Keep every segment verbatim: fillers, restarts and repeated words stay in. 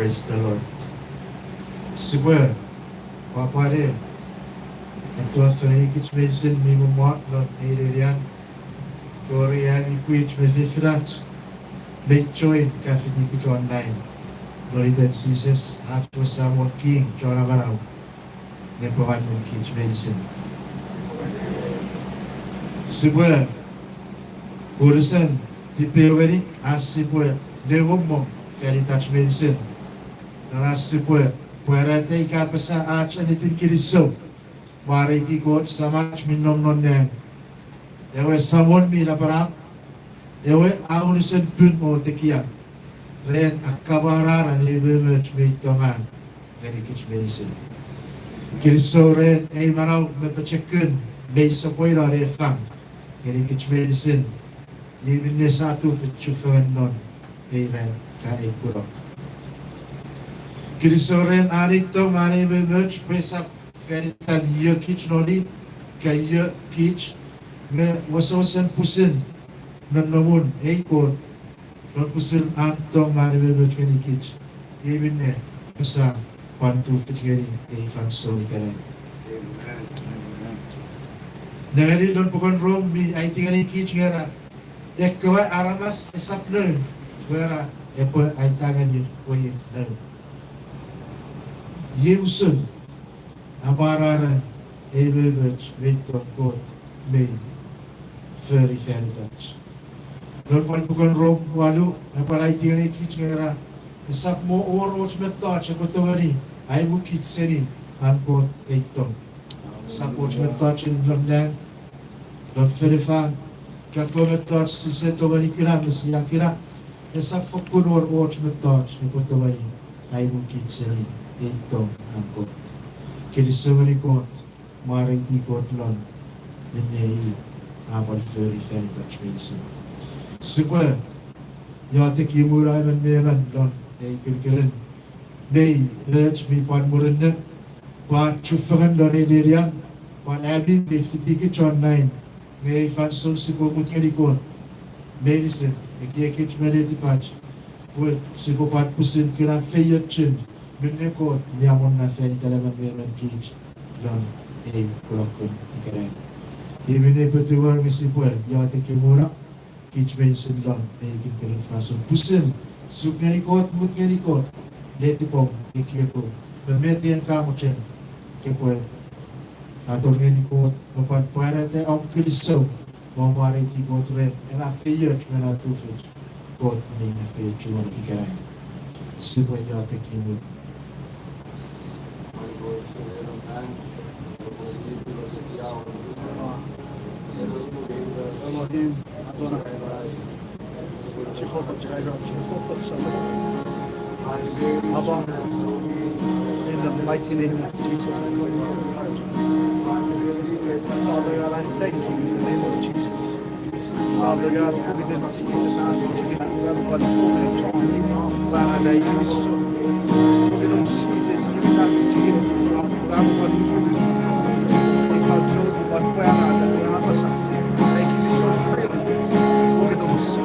Praise the Lord. Sipwe pwapwa ne etiwa fengeni kich meinisin mi mommot non ei nenian, tori ami pwich me fefinach, mei join ka fiti kich online non iten Jises ach we Samon, King, Chon Amanau, nepwe mwan non kich meinisin. Sipwe unusen tipeu ngeni ach sipwe neuomong fan itach meinisin, non ach sipwe pwarata ika apasa ach ennetin kinisou, mwareiti Kot Samach mi nom non nang, ewe Samon mi napanap, ewe a unusen pun o tekia, ren akkamwararan ei umoumoch mei tong an ngeni kich meinisin. Kinisou ren ei manau me pochokun mei sopweno ne fang ngeni kich meinisin, iei minne sia tufich chufengen non ei ran ika ei kunok. Kinisou ren an ei tong, an ei umoumoch pwe esap fan itan io kich non i, ika io kich, nge wesewesen pwisin nonnomun ei Kot, non pwisin an tong me an umoumoch ngeni kich, iei minne kosap pwan tufich ngeni ei fansoun ikenai. Nengeni non puken Rom mi aiti ngeni kich nge ra, ekkewe aramas esap noun, pwe ra epwe aita ngeni pwe noun. Iei usun amwararen ei umoumoch mei tong Kot mei fori fan itach. Non pwan puken Rom walu, epwe aiti ngeni kich nge ra, esap mo wor och mettoch epwe tongeni aimukich seni an Kot ei tong. Esap och mettoch non nang, non fonufan, ika ekkewe mettoch sise tongeni kuna me sia kuna, esap fokkun wor och mettoch epwe tongeni aimukich seni ei tong an Kot. Kinisou ngeni Kot, mwareiti Kot lon minne i a pwan fori fan itach meinisin. Sipwe iotek imula emon me emon lon ei kinikinin. Mei och mi pwan murinno, pwan chufengen lon ei nenian, pwan ami mei fitikich online, nge ei fansoun sipwe mut ngeni Kot meinisin, ekiekich me netipach, pwe sipwe pwan pwisin kuna feiochun minne Kot mi ammonata fan itan emon me emon kich lon ei kunokkun ikenai. Iei minne epwe tungor nge sipwe iotek imula kich meinisin lon ei kinikinin fansoun, pwisin suk ngeni Kot, mut ngeni Kot netipom, ekiekom, me met en ka mochen, kepwe ator ngeni Kot me pwan pwarata om kinisou, me mwareiti Kot ren ena feioch me ena tufich Kot mi efeiochu won ikenai. Sipwe iotek imula. Elohim Adonai, Jehovah Jireh, Jehovah Shalom. Abba, in the mighty name of Jesus, I pray. Father God, I thank you in the name of Jesus. Father God, within Jesus, I pray that we have one moment of time. Father, you so, within Jesus, you have to give. Father God, you give. Father, so, but where are the Father, I give you so freely. Within Jesus.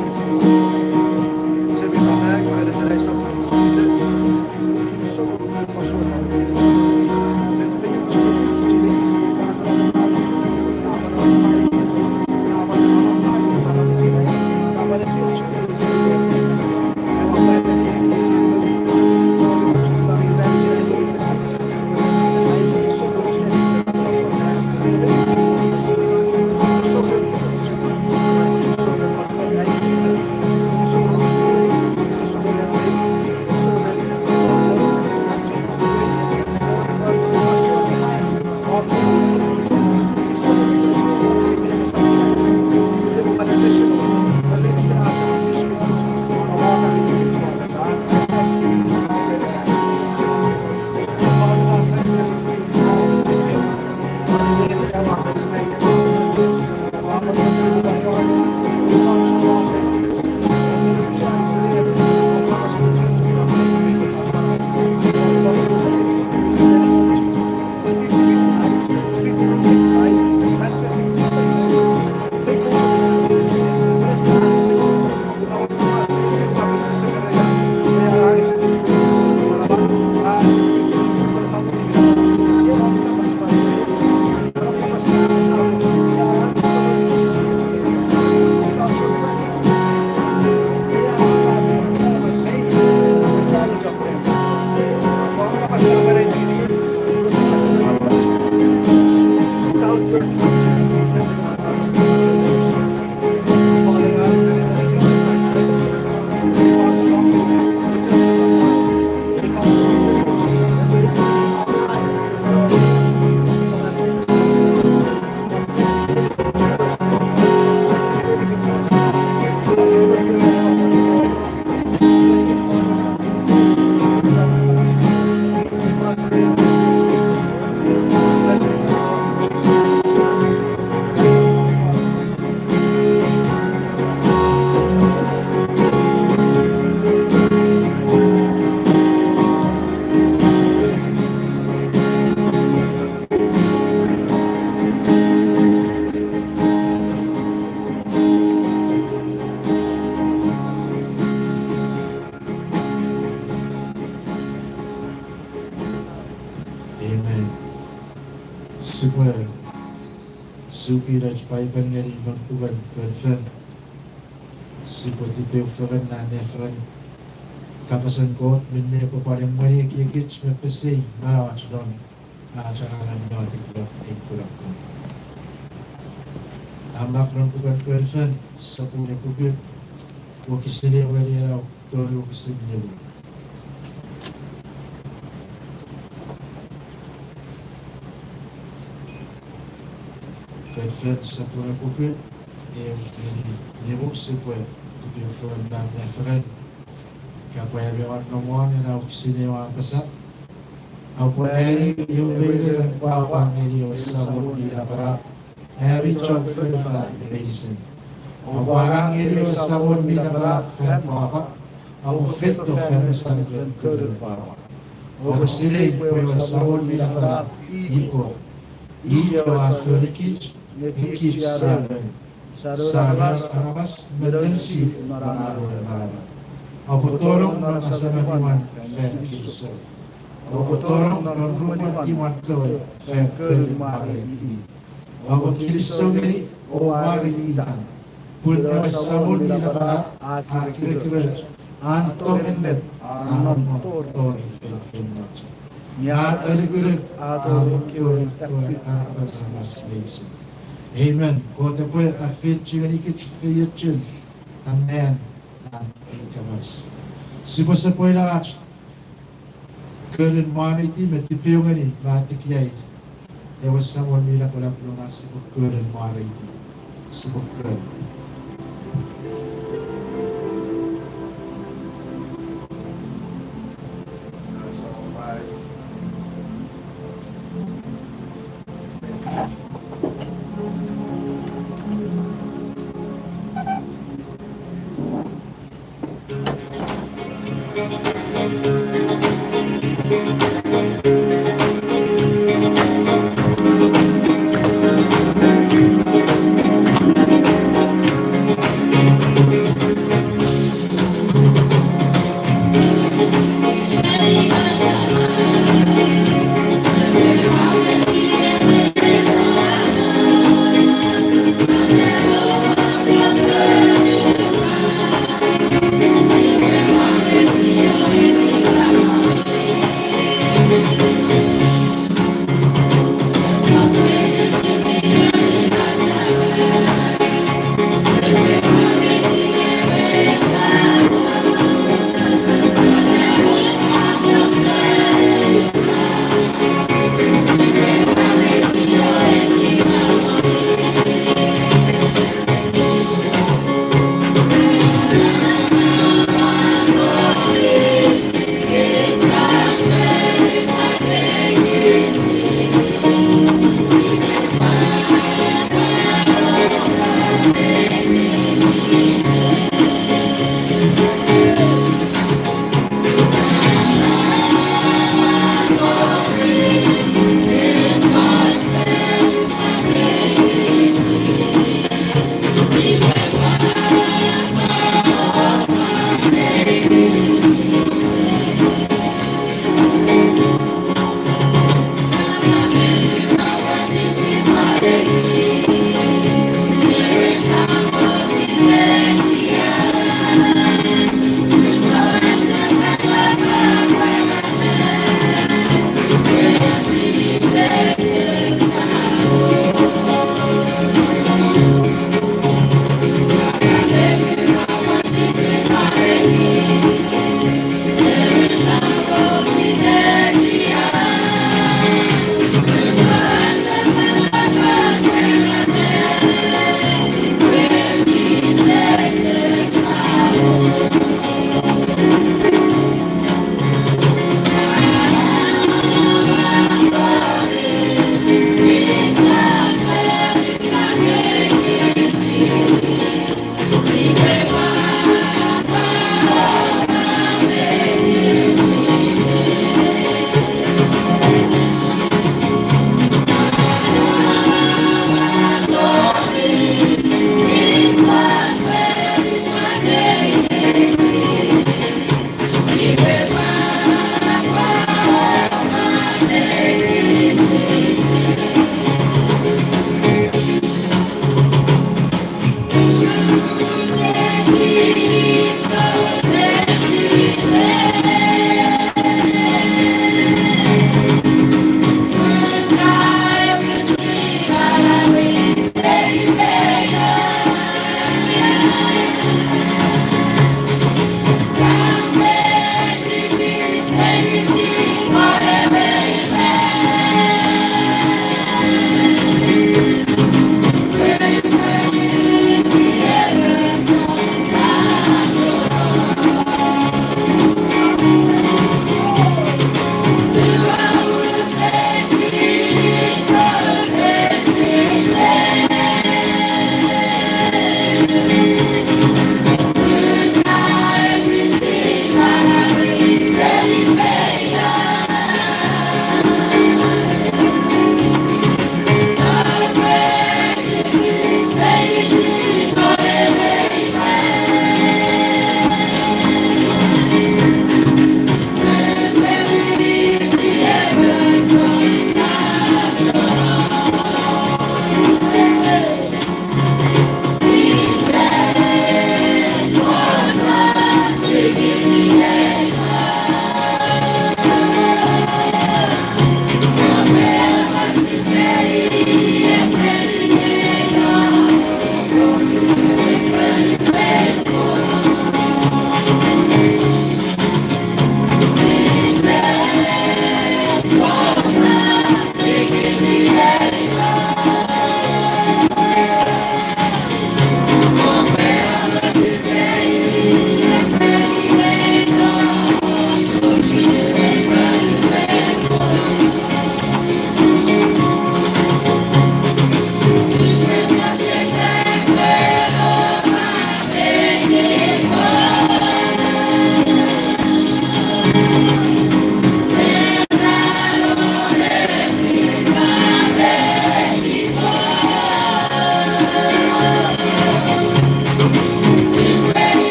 Amen. Sipwe suki nouch Paipen ngeni non puken Kon Fel. Sipwe tipeeu fengen non nefinen kapasen Kot minne epwe pwan emweni ekiekich me pesei manauach non ach angangen iotek non ei kunok. A mak non puken Kon Fel sopun epwe kut, wokisin ew ngeni ena tori wokisin nimu. Kon Fel sopun epwe kut, ew ngeni nimu, sipwe tipeeu fengen non nefinen kapwe ami won nomon ena wokisin ew a apasa: Oupwe ani ew meineren pwapwa ngeni ewe Samon mi napanap, ami chon fonufan meinisin. Oupwe angang ngeni ewe Samon mi napanap fan pwapwa, oupwe feito fan mesan ren konen pwapwa. Oupwe sinei pwe ewe Samon mi napanap i Kot, i ewe a forikich me kich sia noun, sia noun aramas me noun sip non an we manaman. Oupwe tonong non asamen imwan fan kinisou. Oupwe tonong non rumwen imwan kewe fan konen mwareiti. Oupwe kinisou ngeni o mwareiti an, pun ewe Samon mi napanap a kirikiroch, an tong ennet a nonnom tori feinfeino chok, nge an anukunuk a tori ekkewe aramas meinisin. Amen. Kot epwe afeiochu ngenikich feiochun amen. An ei kapas, sipwe sopweno ach konen mwareiti me tipeeu ngeni me atikiai ewe Samon mi napanap non ach sipwe konen mwareiti. Sipwe kon.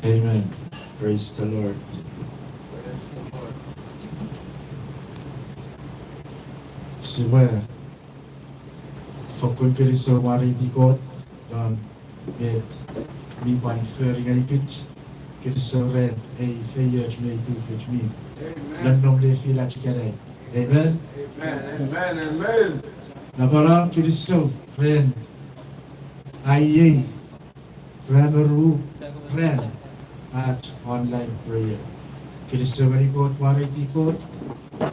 Amen. Praise the Lord. Sipwe fokkun kinisou mwareiti Kot non met mi pwan fori ngenikich. Kinisou ren ei feioch me ei tufich mi nonnom lefilach ikenai. Amen. Amen, amen, amen. Napanapan kinisou ren aiei ran me ru ran ach online prayer. Kinisou ngeni Kot, mwareiti Kot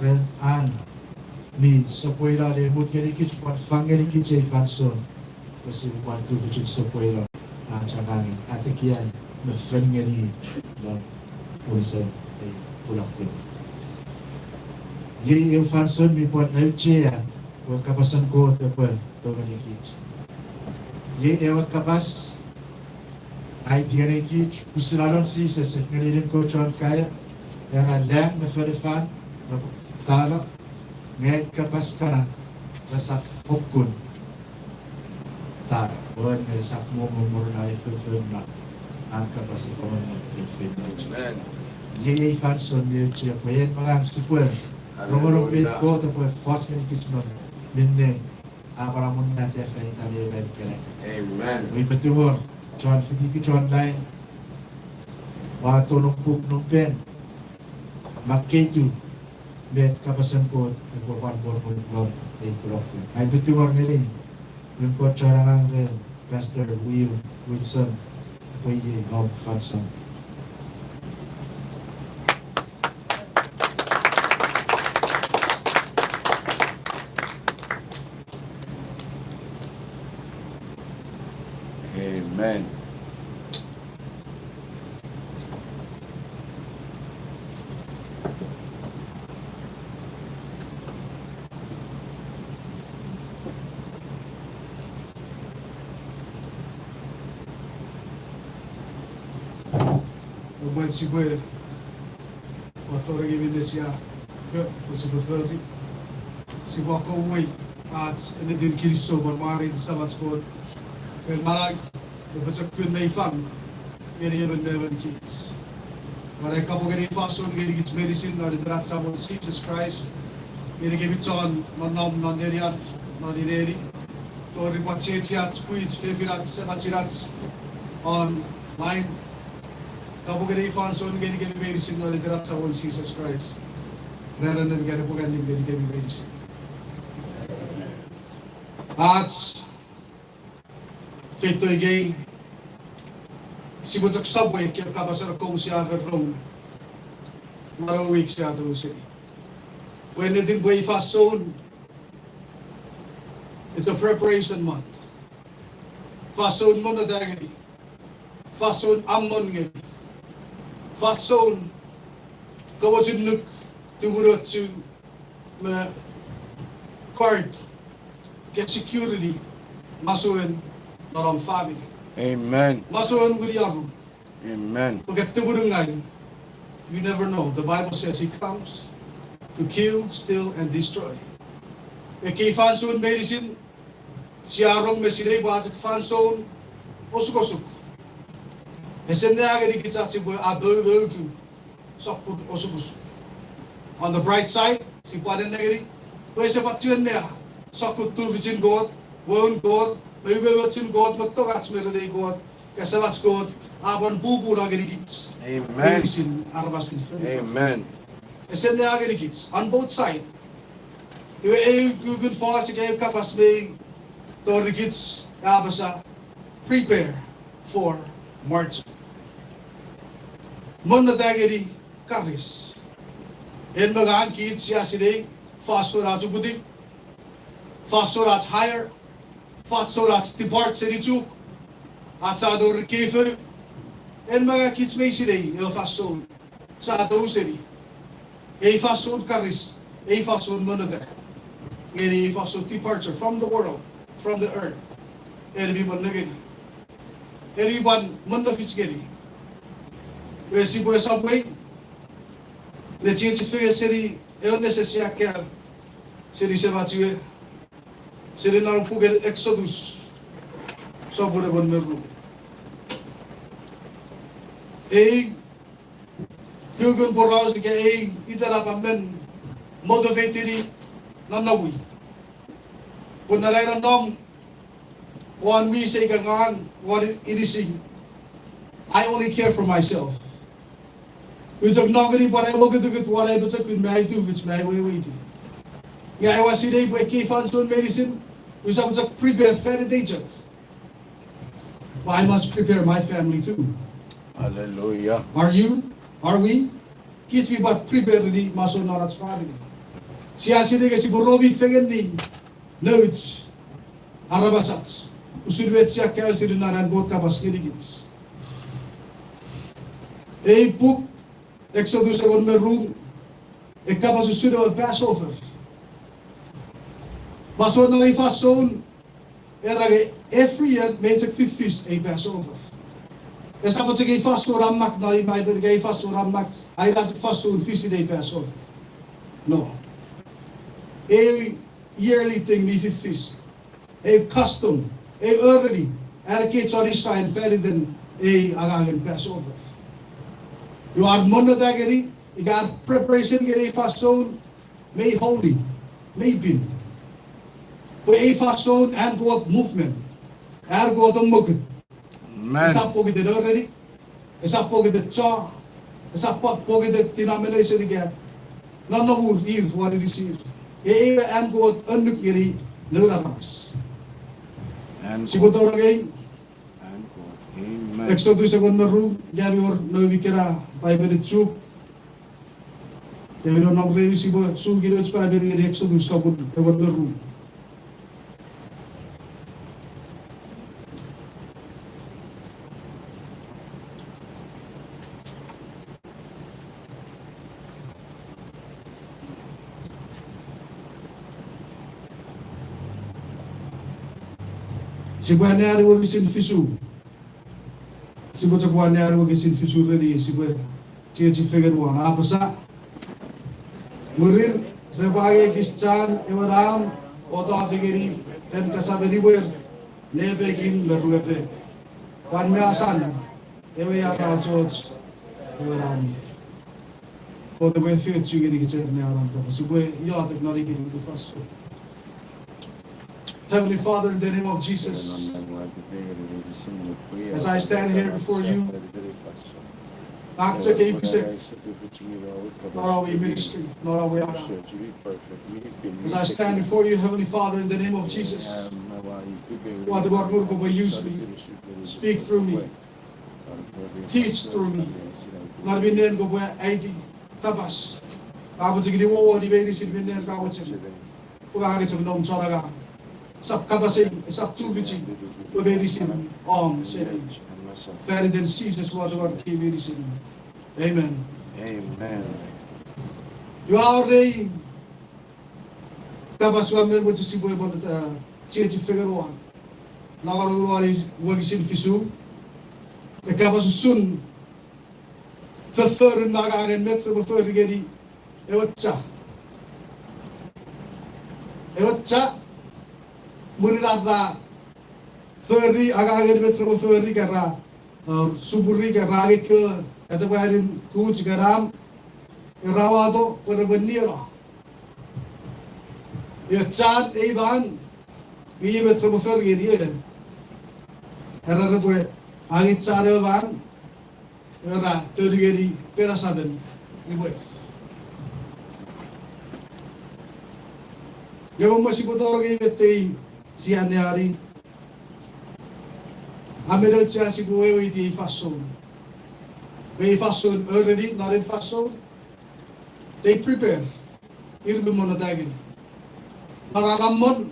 ren an mi sopweno ne mut ngenikich pwan fang ngenikich ei fansoun pwe sipwe pwan tufichin sopweno ach angang, atekiai me fen ngeni non unusen ei kulokun. Iei eu fansoun mi pwan auchea pwe kapasen Kot epwe tongei ngenikich. Iei ewe kapas a aiti ngenikich pwisin alon Jises ngeni noun kewe chon kaeo, era lang me fonufan repwe tano, nge ai kapas kana resap fokkun tano, o nge esap mo momuruno, a efefou non an kapas epwe nonnom feinfeino. Iei ei fansoun mi auchea pwe en me ngang sipwe rongorong met Kot epwe fos ngenikich non minne a pwan amonnata fan itan ei ran ikenai. Ua ipwe tungor chon fitikich online, ua tonong puk non pen makkeitu met kapasen Kot epwe pwan wor non ei kulokun. Ua ipwe tungor ngeni noun kewe chon angang ren Pastor Will Wilson, pwe iei om fansoun. Amen. Emwen sipwe wato renge minne sia ko pwe sipwe fori, sipwe akkomwei ach ennetin kinisou pwan mwareiti Samach Kot, pwe manau me pochokun mi fang ngeni emon me emon kich. Pwan ai kapong ngeni fansoun ngeni kich meinisin non iten ach Samon Jises Kraist, ngeni kemi chon nonnom non nenian, non ineni, tori pwan chiechiach, pwich, fefinach, semach, inach, online. Kapong ngeni fansoun ngeni kemi meinisin non iten ach Samon Jises Kraist. Ren an epwe kan nim ngeni kemi meinisin. Ach feito ikei, sipwe chok sopwei ekkewe kapasen akkom sia fen rong non ewe wik sia tou seni. Pwe ennetin pwe ei fansoun, it's a preparation month. Fansoun monnota ngeni. Fansoun amon ngeni. Fansoun kamochunuk, tumunochu, me guard, ika security, masouen non om famini. Amen. Masouen winiaru. Amen. Pwe ka tumunungaw, you never know. The Bible says he comes to kill, steal, and destroy. Ekkei fansoun meinisin, sia rong me sinei pwe a chok fansoun osukosuk. Ese annea ngeni kich ach sipwe apoupouki sokkun osukosuk. On the bright side, sipwe nennengeni pwe ese pwan chuen annea sokkun tufichin Kot, woun Kot, me umoumochun Kot, me tongach me ren ei Kot, ika Semach Kot a pwan pupuno ngeni kich meinisin aramasen fonufan. Ese annea ngeni kich on both side. Iwe ei kukkun fos ika ei kapas mi tori kich a apasa, prepare for marching. Monnota ngeni karis. En me ngang kich sia sinei fansoun ach uputiw, fansoun ach hire, fansoun ach depart seni Chuuk, ach sa tori ekkei fonu. En me ngang kich mei sinei ewe fansoun sia tou seni. Ei fansoun karis, ei fansoun monnota ngeni, ei fansoun departure from the world, from the earth. En mi monnota ngeni, en mi pwan monnota fich ngeni. Iwe sipwe sopwei ne chiechifengen seni ewe nesen sia kaeo seni Semach we, seni non puken Exodus, sopun engon me ru. Ei kukkun poraus ika ei itenap a men motivateni nonnomui. Pwe non ai nonnom won wisei ika ngang won inisi, I only care for myself. Ua chok nengeni pwan ai mokutukut won ai pochokun me ai tufich me ai weweiti. Nge ua sinei pwe ekkei fansoun meinisin, usap chok prepare fan itei chok, but I must prepare my family too. Hallelujah. Are you? Are we? Kich mi pwan prepare-ni masoun non ach famini? Sia sinei nge sipwe romi fengeni nouch aramasach usun met sia kaeo seni non an Kot kapas ngenikich. Ei puk, Exodus engon me ru, e kapas usun ewe Passover. Masoun non ei fansoun, era nge every year mi chok fifis ei Passover. Esap chok ei fansoun a mak non ei Paipen, ika ei fansoun a mak, a ina chok fansoun fisin ei Passover. No. Ei yearly thing mi fifis. Ei custom, ei oreni an ekkei chon Israel faniten ei angangen Passover. Iwe ar monnota ngeni, ika ar preparation ngeni ei fansoun, mi holy, mi pin. Pwe ei fansoun an Kot movement, an Kot omokut. Esap pokiten oreni, esap pokiten cho, esap pokiten denomination ika nonnomur ir won inisir. Ei we an Kot annuk ngeni noun aramas. Sipwe tonong ei Exodus engon me ru, ika mi wor noumi kena Paipen Chuuk, ika mi nom remi, sipwe suki nouch Paipen ngeni Exodus sopun engon me ru. Sipwe anneani wokisin fisu. Sipwe chok anneani wokisin fisu reni, sipwe chiechi fengen won. A apasa, mwirin repwe angei ekis chan ewe nam Otof ngeni ren kasamen imwer, nepekin me ruepek. Pwan me asan, ewe a ra achocho, ewe a mi. Kot epwe efeiochu ngeni kich ne anan kapas. Sipwe iotek non ei kinikin fansoun. Heavenly Father, in the name of Jesus, as I stand here before you, ak chok ei pisek, non ewe ministry, non ewe angang. As I stand before you, Heavenly Father, in the name of Jesus, ua tungor ngonuk kopwe use me, speak through me, teach through me. Non minen kopwe aiti kapas, a pwe chok ngeni wowo ni meinisin minen ka mochen. Pwe ka chok nom chon angang. Esap kapas ei, esap tufichin, pwe meinisin om seni. Fan iten Jises ua tungor kei meinisin. Amen. Amen. Iwe a wor ei kapas ua men mochen sipwe pwan, uh, chiechi fengen won. Nongonong won ei wokisin fisu. E kapas usun fofforun me angangen met repwe fori ngeni ewe cha. Ewe cha, mwirin ar ra fori angangen met repwe fori, ika ra, uh, supuri, ika ra angei ekkewe atepwanin kuch ika nam, ra wato pwe repwe nieno. Iwe chan ei man, iei met repwe fori ngeni, e, era repwe angei chan ewe man, era tonu ngeni penasamen imwer. Nge mwo sipwe tonong ei met ei sia anneani, a men auchea sipwe weweiti ei fansoun. Pwe ei fansoun, ereni non ei fansoun, they prepare, ir mi monnota ngeni. Non ar amon,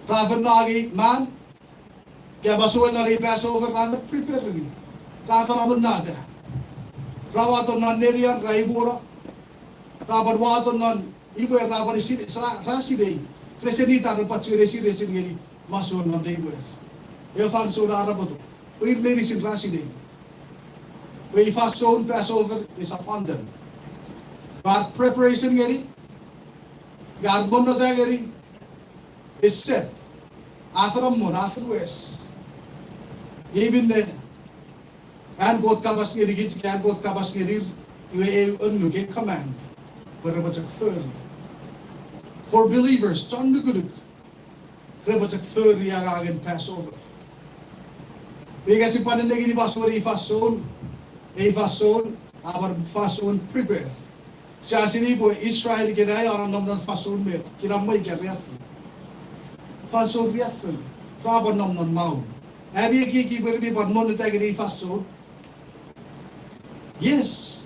ra fen angei man, ika masouen non ei Passover ra fen prepare ngeni. Ra fen amonnota. Ra wato non nenian, ra imuno. Ra pwan wato non imwer, ra pwan isi-, ra, ra sinei. Rese nita repwe chuen esinesin ngeni masouen non imwer. Ewe fansoun a arapoto. Pwe ir meinisin ra sinei pwe ei fansoun Passover is upon them. Ar preparation ngeni, ar monnota ngeni, is set. A fen amon, a fen wes. Iei minne an Kot kapas ngenikich, an Kot kapas ngenir, iwe eu annuk, a command, pwe repwe chok fori. For believers, chon nukunuk, repwe chok fori angangen Passover. Iwe ika sipwe pwan nengeni masouen ei fansoun, ei fansoun, a pwan fansoun prepare. Sia sinei pwe Israel ikenai a nonnom non fansoun met, kinamwe ika riaffou. Fansoun riaffou, ra pwan nom non maun. Ami ekieki pwe ir mi pwan monnota ngeni ei fansoun? Yes.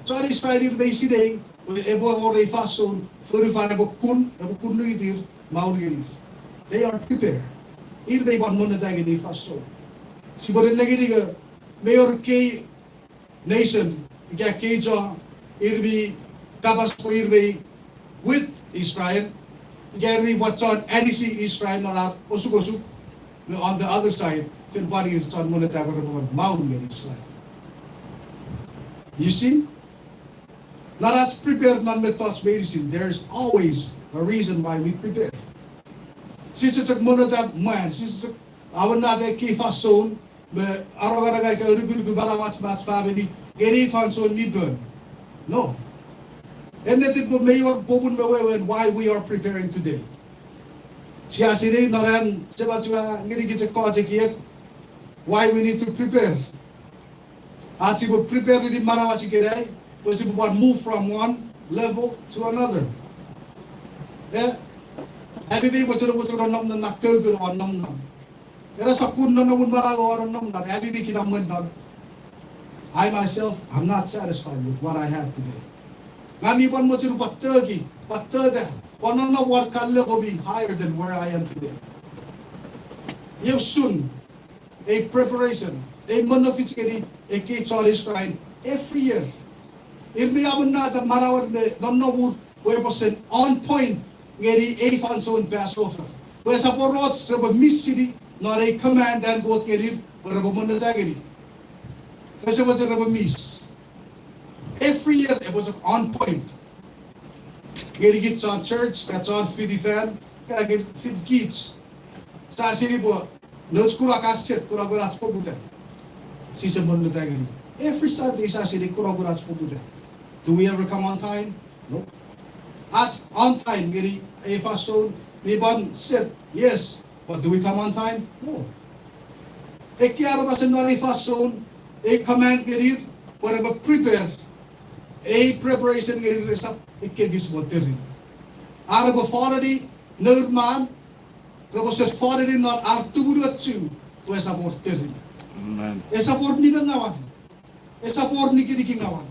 Chon Israel ir mei sinei pwe epwe wor ei fansoun, fonufan epwe kun, epwe kun nukutir, maun ngenir. They are prepared. Ir mei pwan monnota ngeni ei fansoun. Sipwe nengeni ika mei wor ekkei nation, ika ekkei chon, ir mi kapas pwe ir mei with Israel, ika ir mi pwan chon anisi Israel non ar osukosuk, nge on the other side, fen pwan ir chon monnota pwe repwe pwan maun ngeni Israel. You see? Non ach prepare non mettoch meinisin, there is always a reason why we prepare. Sise chok monnota mwan, sise chok amonnota ekkei fansoun, me arongaranga ika anukunuku manauach me ach famini ngeni fansoun mi pon. No. Ennetin pwe mei wor popun me wewen why we are preparing today. Sia sinei non an Semach we a ngenikich ekkoch ekiek why we need to prepare. Ach sipwe prepare ngeni manauach ikenai, pwe sipwe pwan move from one level to another. E, ami mei mochen, mochen nonnom non na koukeran nonnom. Ena sokkun nonnomun manau a nonnom non, ami mi kinamwe non. I myself, I'm not satisfied with what I have today. Ngang mi pwan mochen upwe toki, pwan tota, pwan nonnom won kan level mi higher than where I am today. Iei usun ei preparation, ei monnofich ngeni ekkei chon Israel every year. Ir mi amonnota manauer me nonnomur pwe epwe sen on point ngeni ei fansoun Passover. Pwe esap wor och repwe missini non ei command an Kot ngenir pwe repwe monnota ngeni. Rese mochen repwe miss. Every year epwe chok on point. Ngenikich chon church, ka chon fiti fan, ka ngenikich. Sia sinei pwe, nouch kuna ka set, kuna kuna ach poputa. Sise monneta ngeni. Every Sunday sia sinei kuna kuna ach poputa. Do we ever come on time? No. Ach on time ngeni ei fansoun mi pwan set, yes. But do we come on time? No. Ekkei aramas non ei fansoun, ei command ngenir, pwe repwe prepare. Ei preparation ngenir esap ekkekich mo terin. Ar repwe faneni nour man, repwe se faneni non ar tumunuochu, pwe esap wor terin. Amen. Esap wor nimengawan. Esap wor nikinikingawan.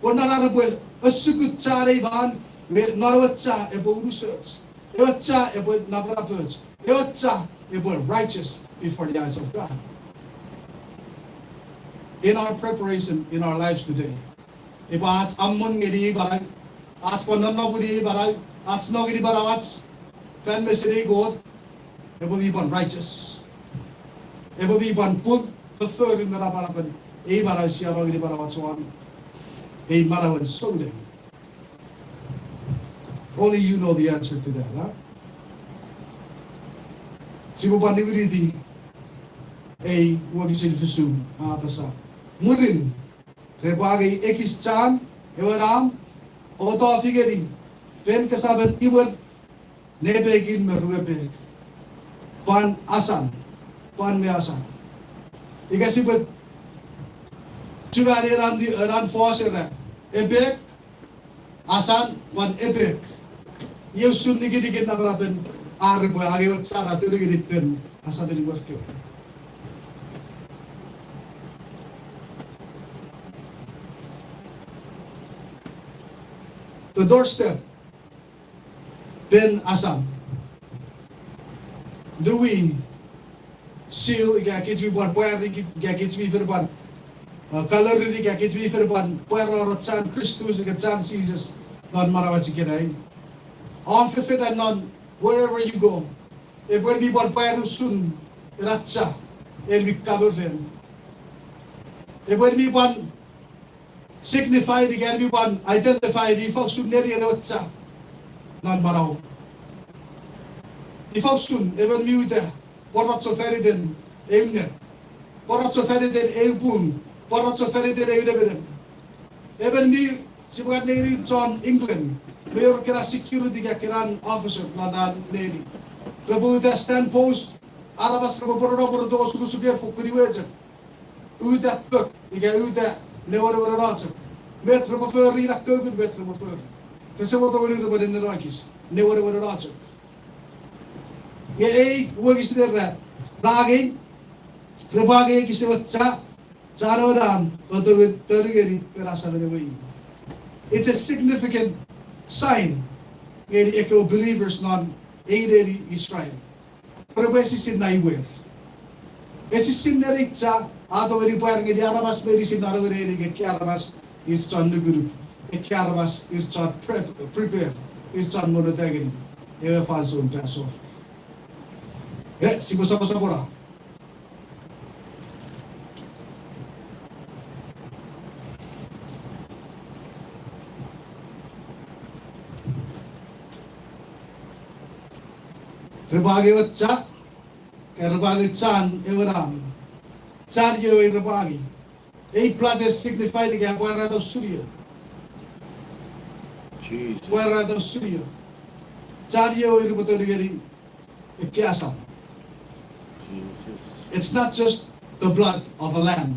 Pwe non ar repwe asukut cha nei man, me non ewe cha epwe unusoch. Ewe cha epwe napanapoch. Ewe cha epwe righteous before the eyes of God. In our preparation, in our lives today. Epwe ach amon ngeni ei manau, ach pwan nonnomun ei manau, ach no ngeni manauach, fan mesen ei Kot, epwe mi pwan righteous. Epwe mi pwan pung fofforun me napanapen ei manau sia no ngeni manauach won ei manauen souneng. Only you know the answer to that, ha? Sipwe pwan niwiniti ei wokisin fisu, a apasa. Mwirin, repwe angei ekis chan, ewe nam, otofi ngeni, pen kesamen imwer, nepekin me ruepek. Pwan asan, pwan me asan. Ika sipwe chungani enan, enan fos era, epek, asan, pwan epek. Iei usun nikinikin napanapen ar repwe angei ewe cha ra tongeni pen asamen imwer kewe. The doorstep. Pen asam. Do we seal ika kich mi pwan pwari, ika kich mi fen pwan, uh, kalori ika kich mi fen pwan pwarano chan Kristus ika chan Jises non manauach ikenai? Om fefetan non wherever you go. Epwe mi pwan pwari usun ena cha, en mi kamoren. Epwe mi pwan signify ika en mi pwan identify ifa usun nenien ewe cha non manau. Ifa usun emon mi uta pworacho faniten eu net, pworacho faniten eu pung, pworacho faniten eu nemenem. Emon mi, sipwe kan nengeni chon England, me wor ekkena security ika ekkena officer non an neni. Repwe uta stand post, aramas repwe pworono pworoto osukosuken fokkun iwe chok. Uta pok ika uta newenewen ena chok. Met repwe fori ina kokun met repwe fori. Rese mo tongeni repwe nenenokis, newenewen ena chok. Nge ei wokisin era, ra angei, repwe angei ekis ewe cha, chan ewe nam, otongen tonungeni pen asamen ewe imw. It's a significant sign ngeni ekkewe believers non ei neni Israel. Pwe repwe esisin na iwer. Esisin neni cha, a tongeni pwar ngeni aramas meinisin non ewe neni, ekkei aramas ir chon nukunuk, ekkei aramas ir chon prep-, prepare, ir chon monnota ngeni ewe fansoun Passover. E, sipwe soposopono. Repwe angei ewe cha, ka repwe angei chan ewe nam. Chan iei repwe angei. Ei blood e signify ika pwarata usun ie. Pwarata usun ie. Chan iei repwe tonungeni ekkei asam. It's not just the blood of a lamb.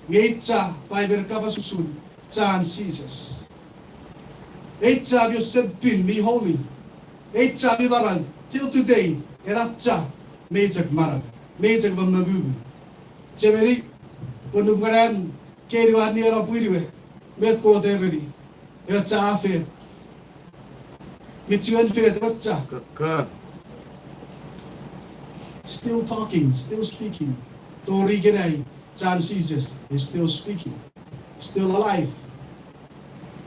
Nge ei cha, Paipen kapas usun, chan Jises. Ei cha mi osen pin, mi holy. Ei cha mi manau, till today, ena cha, mei chok manau, mei chok mamangu. Chemeni, pwe nupwen an Kein we anneani pwin we, met Kot a ereni, ewe cha a fet. Mi chiwen fet ewe cha. Still talking, still speaking. Tori ikenai, chan Jises is still speaking, still alive.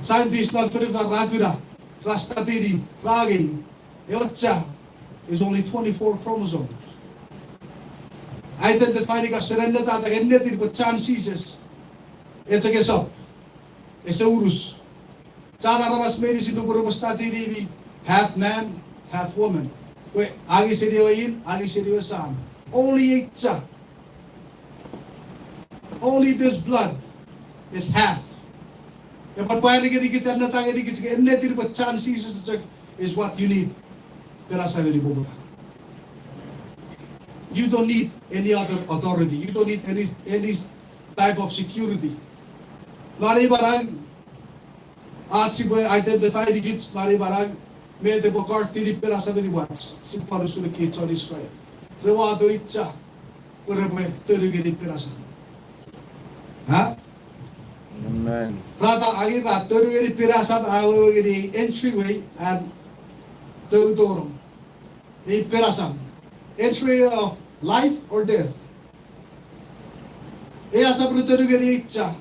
Scientists non fonufan ra kuna, ra study-ni, ra angei, ewe cha is only twenty-four chromosomes. Identify-ni ka senenneta ata ennetin pwe chan Jises. E chok esap, ese unus. Chan aramas meinisin nupwen repwe study-ni mi half man, half woman. Pwe angei seni ewe in, angei seni ewe sam. Only ei cha. Only this blood is half. Epwe pwari ngenikich, anneta ngenikich, ennetin pwe chan Jises chok is what you need. Pera sa ngeni popula. You don't need any other authority. You don't need any, any type of security. Non ei manau, ach sipwe identify-nikich non ei manau, met epwe guard-ini pera sa ngeni wach, sipwe pwan usun ekkei chon Israel. Re wato ei cha, pwe repwe tonu ngeni pera sa. Ha? Amen. Ra ta, ai ra tonu ngeni pera sa, a wewe ngeni entryway an teutonong. Ei pera sa. Entry of life or death. Ei asap re tonu ngeni ei cha,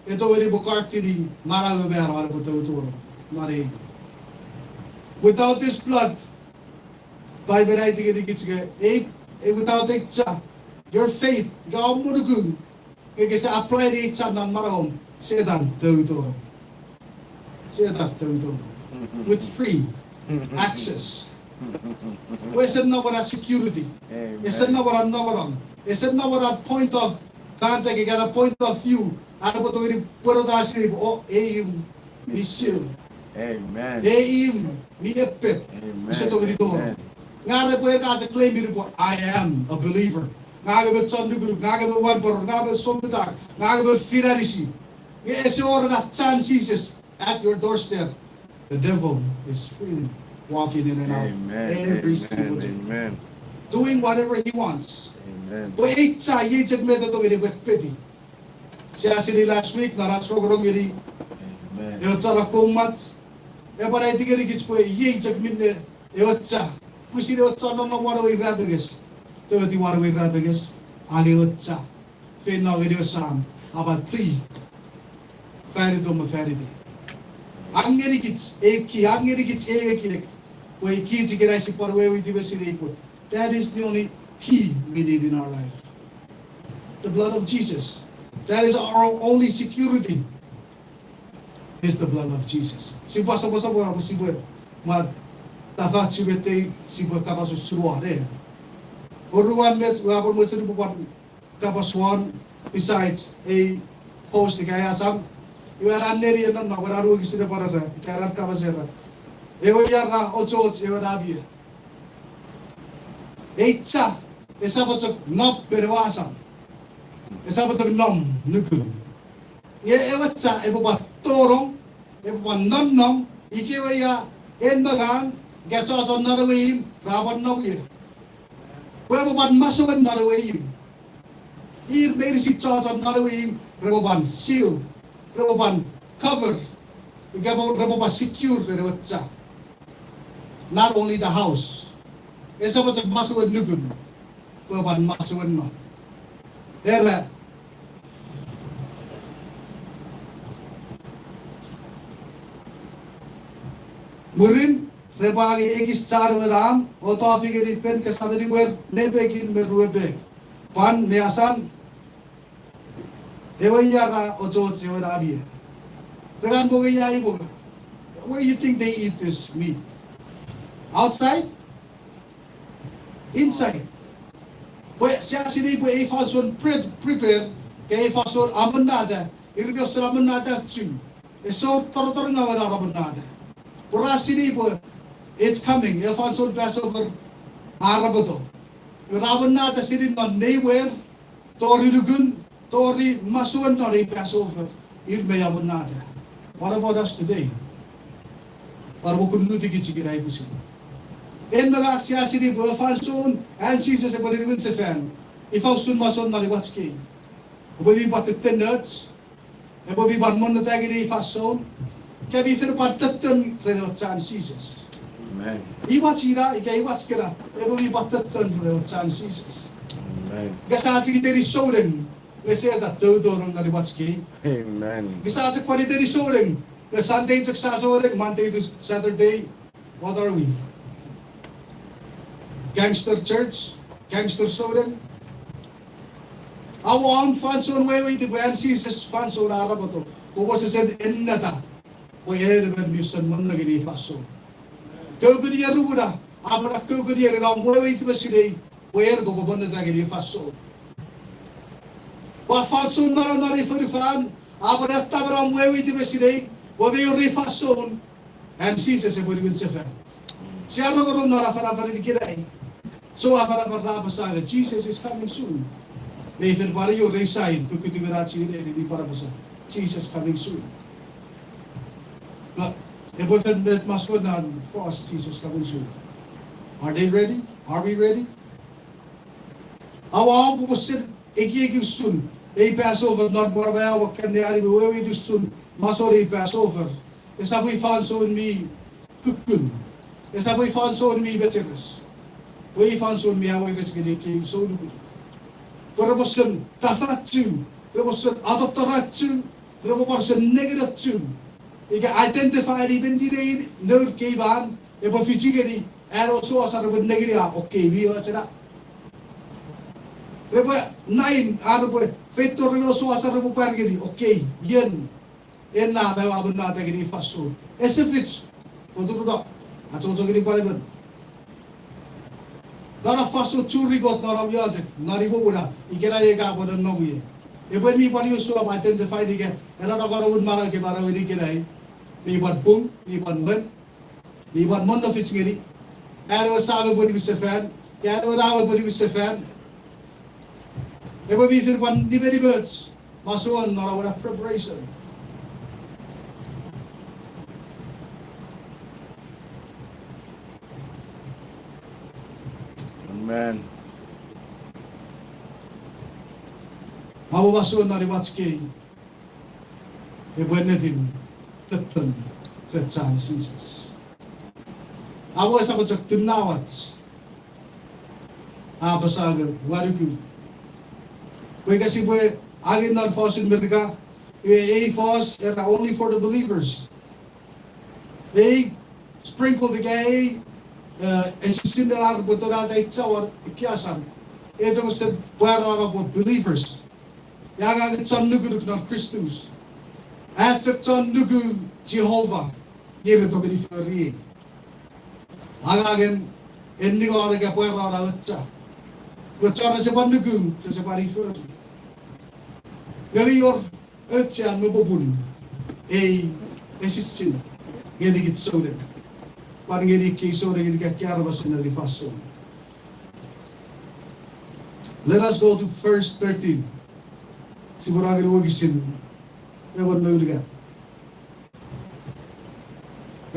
e tongeni pwe guard-ini manau me mano an epwe teutonong non ei. Without this blood, Bible a aiti ngenikich nge, ei, ei without ei cha, your faith, ika om nuku, nge kese apply-ni ei cha non manauom, Setan teutonong. Setan teutonong. With free access. Pwe ese nom ena security. Amen. Ese nom ena nongonong. Ese nom ena point of contact, ika ena point of view. An epwe tongeni pwereta sinei pwe, o, ei imw mi seal. Amen. Ei imw mi eppet. Amen. Use tongeni tonong. Amen. Nge repwe eka chok claim-ini pwe, I am a believer. Ngang emon chon nukunuk, ngang emon wanporon, ngang emon sounfitak, ngang emon fin anisi. Nge ese wor ena chan Jises at your doorstep. The devil is freely walking in and out every single day. Amen, amen, amen. Doing whatever he wants. Amen. Pwe ei cha iei chok met e tongeni pwe epeti. Sia sinei last week non ach rongorong ngeni ewe chon akkom mwach, epwe aiti ngenikich pwe iei chok minne ewe cha, pwisin ewe chon nonnom won ewe irapenges, tongeni won ewe irapenges, angei ewe cha, feino ngeni ewe sam, a pwan plead, fan itom me fan itei. A ngenikich ei key, a ngenikich ei ekiek, pwe kich ikenai sipwe pwan weweiti me sinei pwe that is the only key we need in our life. The blood of Jesus. That is our only security, is the blood of Jesus. Sipwe soposopono pwe sipwe, ma, tafat sipwe tei, sipwe kapas usun won, e. Oruan met ua pwan mochen upwe pwan kapas won, besides ei post ika ei asam, iwe ena neni e nonnom, ena wokisin e pwan era, ika ena kapas era, ewe ia ra ochoch ewe Nami ie. Ei cha, esap chok nom ren ewe asam. Esap chok nom nukun. Nge ewe cha epwe pwan tonong, epwe pwan nonnom, ikewe ia en me ngang, ika chochon non ewe imw, ra pwan nom ie. Pwe epwe pwan masouen non ewe imw. Ir meinisin chochon non ewe imw, repwe pwan seal, repwe pwan cover, ika repwe pwan secure ren ewe cha. Not only the house. Esap chok masouen nukun, pwe pwan masouen non. Era, mwirin, repwe angei ekis chan ewe Nami, o tofi ngeni pen kesameni mwer nepekin me ruepek. Pwan ne asan, ewe ia ra ochoch ewe Nami ie. Re kan mongo ia i mongo. Where you think they eat this meat? Outside? Inside. Pwe sia sinei pwe ei fansoun pre-, prepare, ika ei fansoun amonnata, ir mi osen amonnata chu. Ese wor torotorongawen ar amonnata. Pwe ra sinei pwe it's coming, ei fansoun Passover a arapoto. Ra amonnata seni non neiwer, tori nukun, tori masouen non ei Passover, ir mi amonnata. What about us today? Pwan mwo kunnutikich ikenai pwisin. En me ngang sia sinei pwe fansoun an Jises epwe niwin sefan, ifa usun masoun non imwach kei? Epwe mi pwan tetten noch, epwe mi pwan monneta ngeni ei fansoun, ika mi fen pwan tetten ren ewe chan Jises? Amen. Imwach ina, ika imwach kena, epwe mi pwan tetten ren ewe chan Jises? Amen. Nge sia chok iteni souneng, nge Setan teutonong non imwach kei. Amen. Nge sia chok pwan iteni souneng, nge Sunday chok sia souneng, Monday to Saturday, what are we? Gangster church, gangster souneng. Aua om fansoun weweiti pwe an Jises fansoun a arapoto, kopwe wesewesen enneta. pwe en emon mi usun monneta ngeni ei fansoun. Koukuni erumu na, a pwan koukuni ren om weweiti me sinei pwe en kopwe monneta ngeni ei fansoun. Pwe fansoun manau non ei fonufan, a pwan attamen om weweiti me sinei pwe mei wor ei fansoun an Jises epwe niwin sefan. Sia rongorong non afanafan ikenai. So afanafan ra apasa nge Jesus is coming soon. Mei fen pwan wor ei sign, kukkutiwen ach sinei mi pwan apasa Jesus coming soon. But epwe fen met masouen an fos Jesus coming soon? Are they ready? Are we ready? Aua om kopwe sen ekieki usun ei Passover non pwan aua kan ne ani weweiti usun masouen ei Passover. Esap ei fansoun mi kukkun. Esap ei fansoun mi mecheres. Pwe ei fansoun mi aweires ngeni ekkei sounukunuk. Pwe repwe sen tafatu, repwe sen atottoratu, repwe pwan sen nengeniochu. Ika identify-ni menni nein nour kei man epwe fich ngeni, an osukosuk repwe nengeni a, okay, mi och ena. Repwe nain a repwe feito ren osukosuk repwe pwar ngeni, okay, ien ena me ua monneta ngeni ei fansoun. Ese fich, koturuno, achocho ngeni pwan emon. Non ena fansoun churi Kot non om iotek, non imwomw na, ikenai ika pwe nonnom ie. Epwe mi pwan iosur om identify-ni ika ena nongonongun manau ke manaueni ikenai, mi pwan pung, mi pwan mwen, mi pwan monnofich ngeni, an ewe Sam epwe niwin sefan, ika an ewe Nau epwe niwin sefan. Epwe mi fen pwan nimenimoch masouen non ena preparation. Amen. Aua masouen non imwach kei epwe ennetin tetten ren chan Jises. Aua esap chok tunawach. A apasa nge ua nuku pwe ika sipwe angei non fosun Merika, iwe ei fos era only for the believers. Ei sprinkle ika ei, eh, esisinen ar repwe tonata ei chawar, ei kiasan. Ei chok sen pwarano pwe believers. Ia angangen chon nukunuk non Kristus. A chok chon nuku Jehovah, nge re tongeni fori ei. Angangen en ningor ika pwarano ewe cha. Pwe chon rese pwan nuku, rese pwan fori. Nge mi wor auchean me popun ei esisin ngeni kich souneng. Pwan ngeni ekkei souneng, ngeni ekkei aramas non ei fansoun. Let us go to verse thirteen. Sipwe no ngeni wokisin engon me unungat.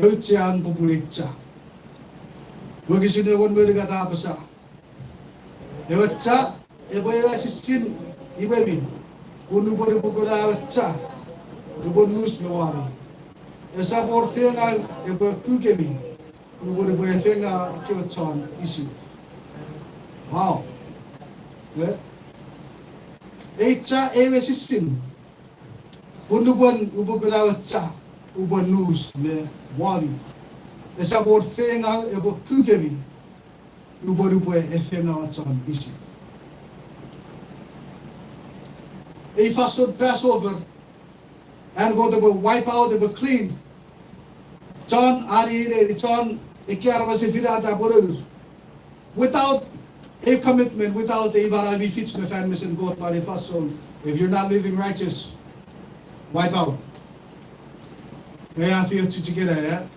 Auchean popun ei cha. Wokisin engon me unungat a apasa, ewe cha epwe ewe esisin imwemi, pun nupwen upwe kuna ewe cha, epwe nus me wami. Esap wor feiengau epwe kukemi, nupwen upwe efeiengaua ekkewe chon Isip. Wow. Ei cha ewe esisin, pun nupwen upwe kuna ewe cha, upwe nus me wami. Esap wor feiengau epwe kukemi, nupwen upwe efeiengaua chon Isip. Ei fansoun Passover, an Kot epwe wipe out, epwe clean chon, ani ine, chon ekkei aramas e finata pwe nour. Without a commitment, without a manau mi fich me fan mesen Kot non ei fansoun, if you're not living righteous, wipe out. Nge a fio chuchikena, eh?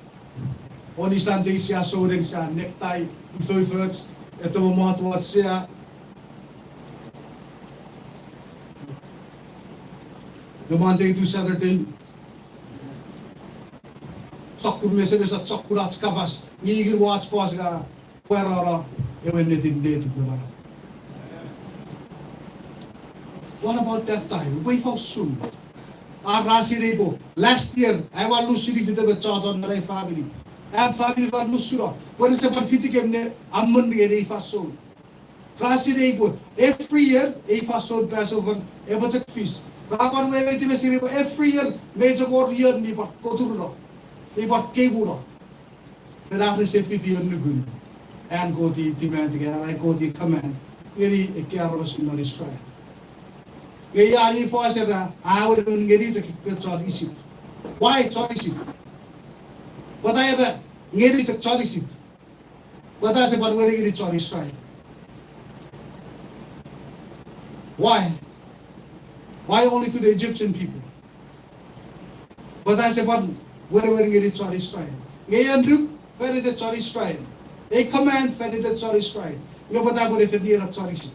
Oni Sunday sia souneng, sia necktie, ufoufoch, etomo mot wot sia. The Monday to Saturday, sokkun mesemes, sokkun ach kapas, ngingin wach fos ka pwarano ewe ennetin netip me manau. What about that time? Pwe ifa usun? Ar ra sinei pwe last year, aua lusun fite me chochon non ai family. Am family ra lusuno. Pwe rese pwan fitikem ne amon ngeni ei fansoun. Ra sinei pwe every year, ei fansoun Passover, epwe chok fis. Ra pwan weweiti me sinei pwe every year, mei chok wor ion mi pwan koturuno. Mi pwan keiwuno. Ren ar rese fiti annukun an Kot ei demand ika an Kot ei command ngeni ekkei aramas non Israel. Nge ia ei fos era a wenewen ngeni chok ekkewe chon Isip. Why chon Isip? Pwata ese ngeni chok chon Isip? Pwata ese pwan weri ngeni chon Israel? Why? Why only to the Egyptian people? Pwata ese pwan weri ngeni chon Israel? Nge ei annuk fan iten chon Israel. Ei command fan iten chon Israel. Nge pwata pwe ese fen ngeni chon Isip?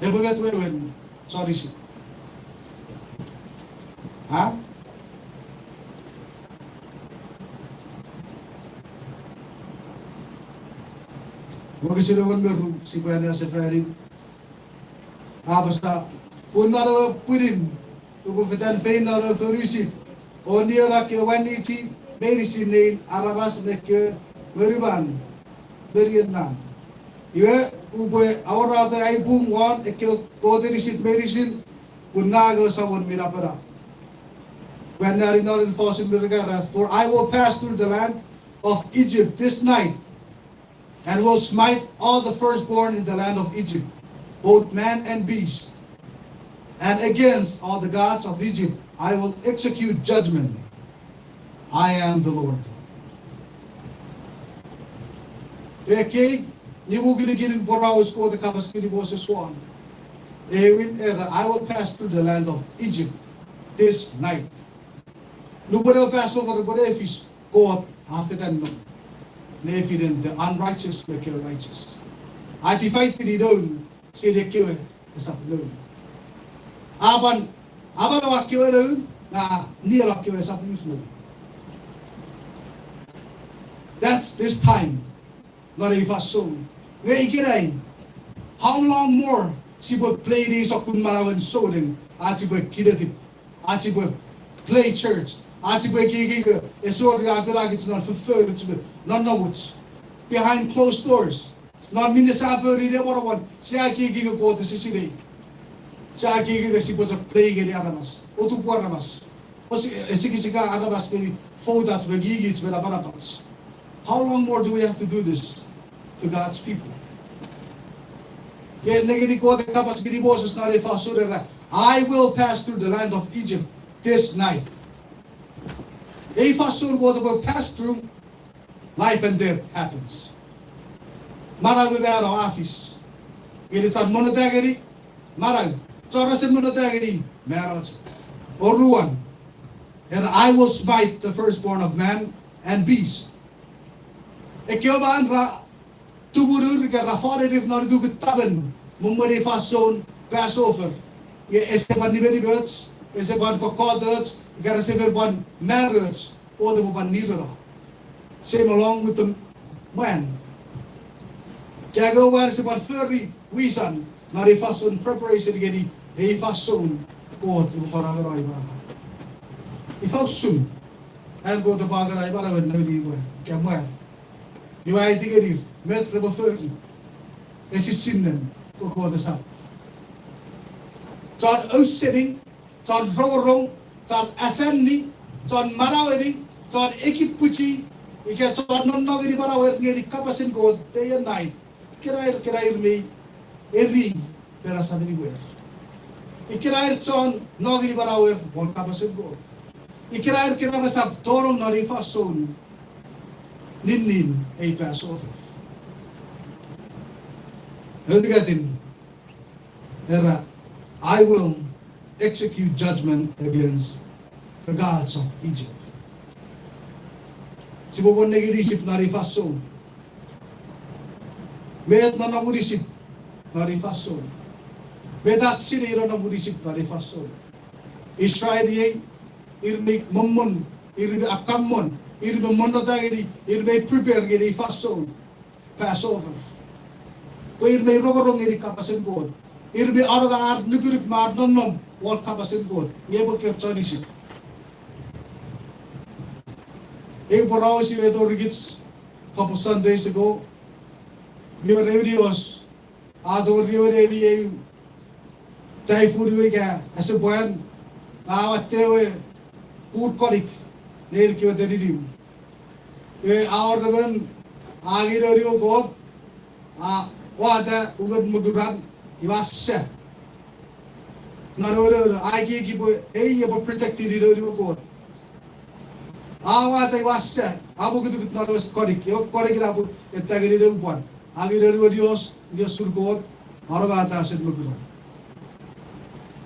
Epwe met wewen chon Isip? A? Wokisin engon me ru, sipwe anneasefanin. A apasa, pun non ewe pwinin upwe fetan fein non ewe fonu Isip, o nieno kewe wanichi meinisin nein aramas me kewe monuman me rienna. Iwe, upwe aworato ai pung won ekkewe koten Isip meinisin, pun ngang ewe Samon mi Napanap. Pwe anneani non fosun Merika, for I will pass through the land of Egypt this night, and will smite all the firstborn in the land of Egypt, both man and beast. And against all the gods of Egypt I will execute judgment. I am the Lord. Ekkei nimu kinikinin poraus Kot e kapas ngeni Moses won. Ewin era, I will pass through the land of Egypt this night. Nupwen ewe Passover epwe ne fis, Kot a fetan non nefinen the unrighteous me ekkewe righteous. A divide-ini noun seni ekkewe esap noun. A pwan amanaua ekkewe noun, nge a nieno ekkewe esap ir noun. That's this time. Non ei fansoun. Nge ikenai, how long more sipwe play-ini ei sokkun manauen souneng, ach sipwe kinetip, ach sipwe play church, ach sipwe ekieki ese wor a pwapwa kich non fofforuch me nonnomuch, behind closed doors. Non minne sia fori ne monomon, sia ekieki Kot ese sinei. Sia ekieki sipwe chok play ngeni aramas, otupu aramas, o si-, esikisika aramas ngeni foutach me ngingich me napanapach. How long more do we have to do this to God's people? Nge nengeni Kot e kapas ngeni Moses non ei fansoun era, I will pass through the land of Egypt this night. Ei fansoun Kot epwe pass through, life and death happens. Manau me mano a fis. Ngeni chon monnota ngeni manau, chon rese monnota ngeni mano chok. Oruan, and I will smite the firstborn of man and beast. Ekkewe man ra tumunur ika ra fanenir non utukun tamen, mwen ei fansoun Passover. Nge ese pwan nimenimoch, ese pwan kokkotoch, ika rese fen pwan maroch, Kot epwe pwan nireno. Same along with the mwan. Ika ekkewe mwan ese pwan fori wisan non ei fansoun preparation ngeni ei fansoun Kot epwe pwan angei manaman. Ifa usun an Kot epwe angei manaman noun mwan ika mwan? Iwe a aiti ngenir met repwe fori, esisinnen pwe Kot esap. Chon ausening, chon rongorong, chon afanni, chon manaueni, chon ekipwichi, ika chon nonno ngeni manauer ngeni kapasen Kot day and night. Kena ir, kena ir mei eri perasamini wer. Ikena ir chon no ngeni manauer won kapasen Kot. Ikena ir kena resap tonong non ei fansoun ninnin ei Passover. Eunikatin, era, I will execute judgment against the gods of Egypt. Sipwe pwan nengeni Isip non ei fansoun. Met nonnomun Isip non ei fansoun? Met ach sinei nonnomun Isip non ei fansoun? Israel iei, ir mei mommon, ir mei akkammon, ir mei monnota ngeni, ir mei prepare ngeni ei fansoun Passover. Pwe ir mei rongorong ngeni kapasen Kot. Ir mei anonga ar nukunuk me ar nonnom won kapasen Kot. Nge epwe kewe chon Isip. Ei poraus iwe a tori kich couple Sundays ago. Mi wor eu nios a tori ewe neni eu taifun we ika asepwan, a watte ewe pur konik nein kewe teninim. E, a wor emon a ngeni noun we Kot, a wata ungen mokuran, iwe a sa. Non ewe, a ekieki pwe ei epwe protect-ini noun we Kot. A wata ewe sa, a mokutukut non ewe konik, ewe konik ina pwe e tongeni ne upwan angei ewe nios, niosun Kot, a nongata seni mokuran.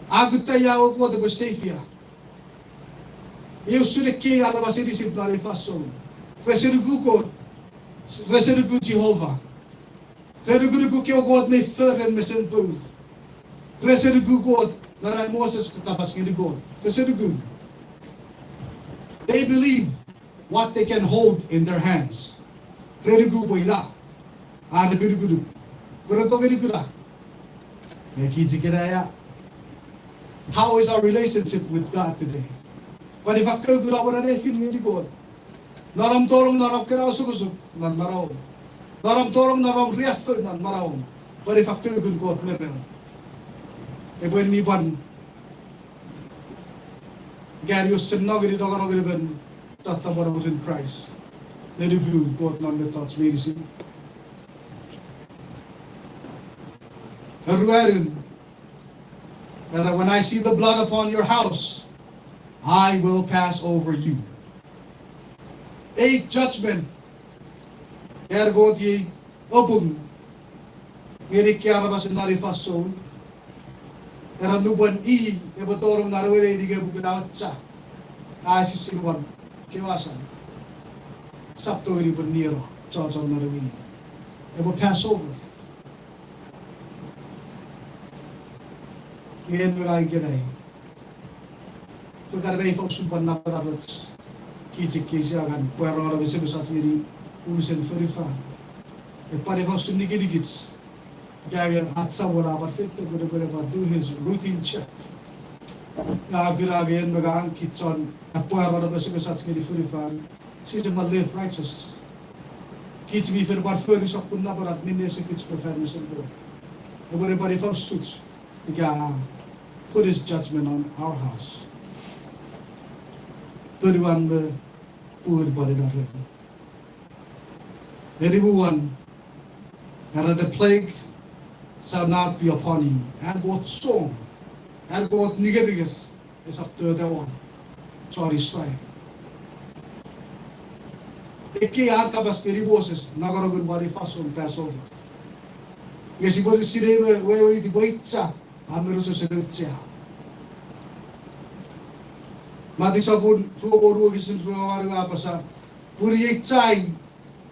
A kutta ia ewe Kot epwe save ia. Iei usun ekkei aramas inisich non ei fansoun. Rese nuku Kot, rese nuku Jehova. Re nukunuku ekkewe kot mi fori mesen pour. Rese nuku Kot, non an Moses kapas ngeni Kot. Rese nuku. They believe what they can hold in their hands. Re nuku pwe ina ar nukunuk. Pwe re tongeni kuna. Nge kich ikenai, how is our relationship with God today? Pwan ifa kukun a wena nefin ngeni Kot? Non om tonong non om kena osukosuk non manauom. Non om tonong non om riaffou non manauom. Pwan ifa kukun Kot me reom? Epwe mi pwan, ika io senno ngeni nongonongen emon chon tapweno mwirin Kraist ne nuku Kot non mettoch meinisin. Aruanun, era, when I see the blood upon your house, I will pass over you. Ei judgment, era, Kot iei opung ngeni ekkei aramas non ei fansoun. Era, nupwen i epwe tonong non ewe neni nge pukun a ocha, a esisin won kewe asan, sap tongeni pwe nieno chochon non ewe, epwe Passover. Nge en me ngang ikenai, pwe kan mei ifa usun pwan napanapach kich ekkei sia kan pwarano mesemes ach ngeni unusen fonufan. E pwan ifa usun nikinikich, ika nge ach Samon a pwan feito pwe epwe pwan do his routine check. Nge a kuna nge en me ngang kich chon apwarano mesemes ach ngeni fonufan, sise pwan live righteous. Kich mi fen pwan fori sokkun napanap minne ese fich pwe fan mesen Kot. Epwe pwan ifa usuch ika a put his judgment on our house. Ponuan me pun pwan ina ren. Eni muan, era, the plague shall not be upon you. An Kot song, an Kot nikeniker esap tota won chon Israel. Ekkei a kapas ngeni Moses nongonongen won ei fansoun Passover. Nge sipwe sinei me weweiti pwe ita a men usosen auchea. Matiu sopun rue me wonu wokisin rue me wanu a apasa, pun iei ita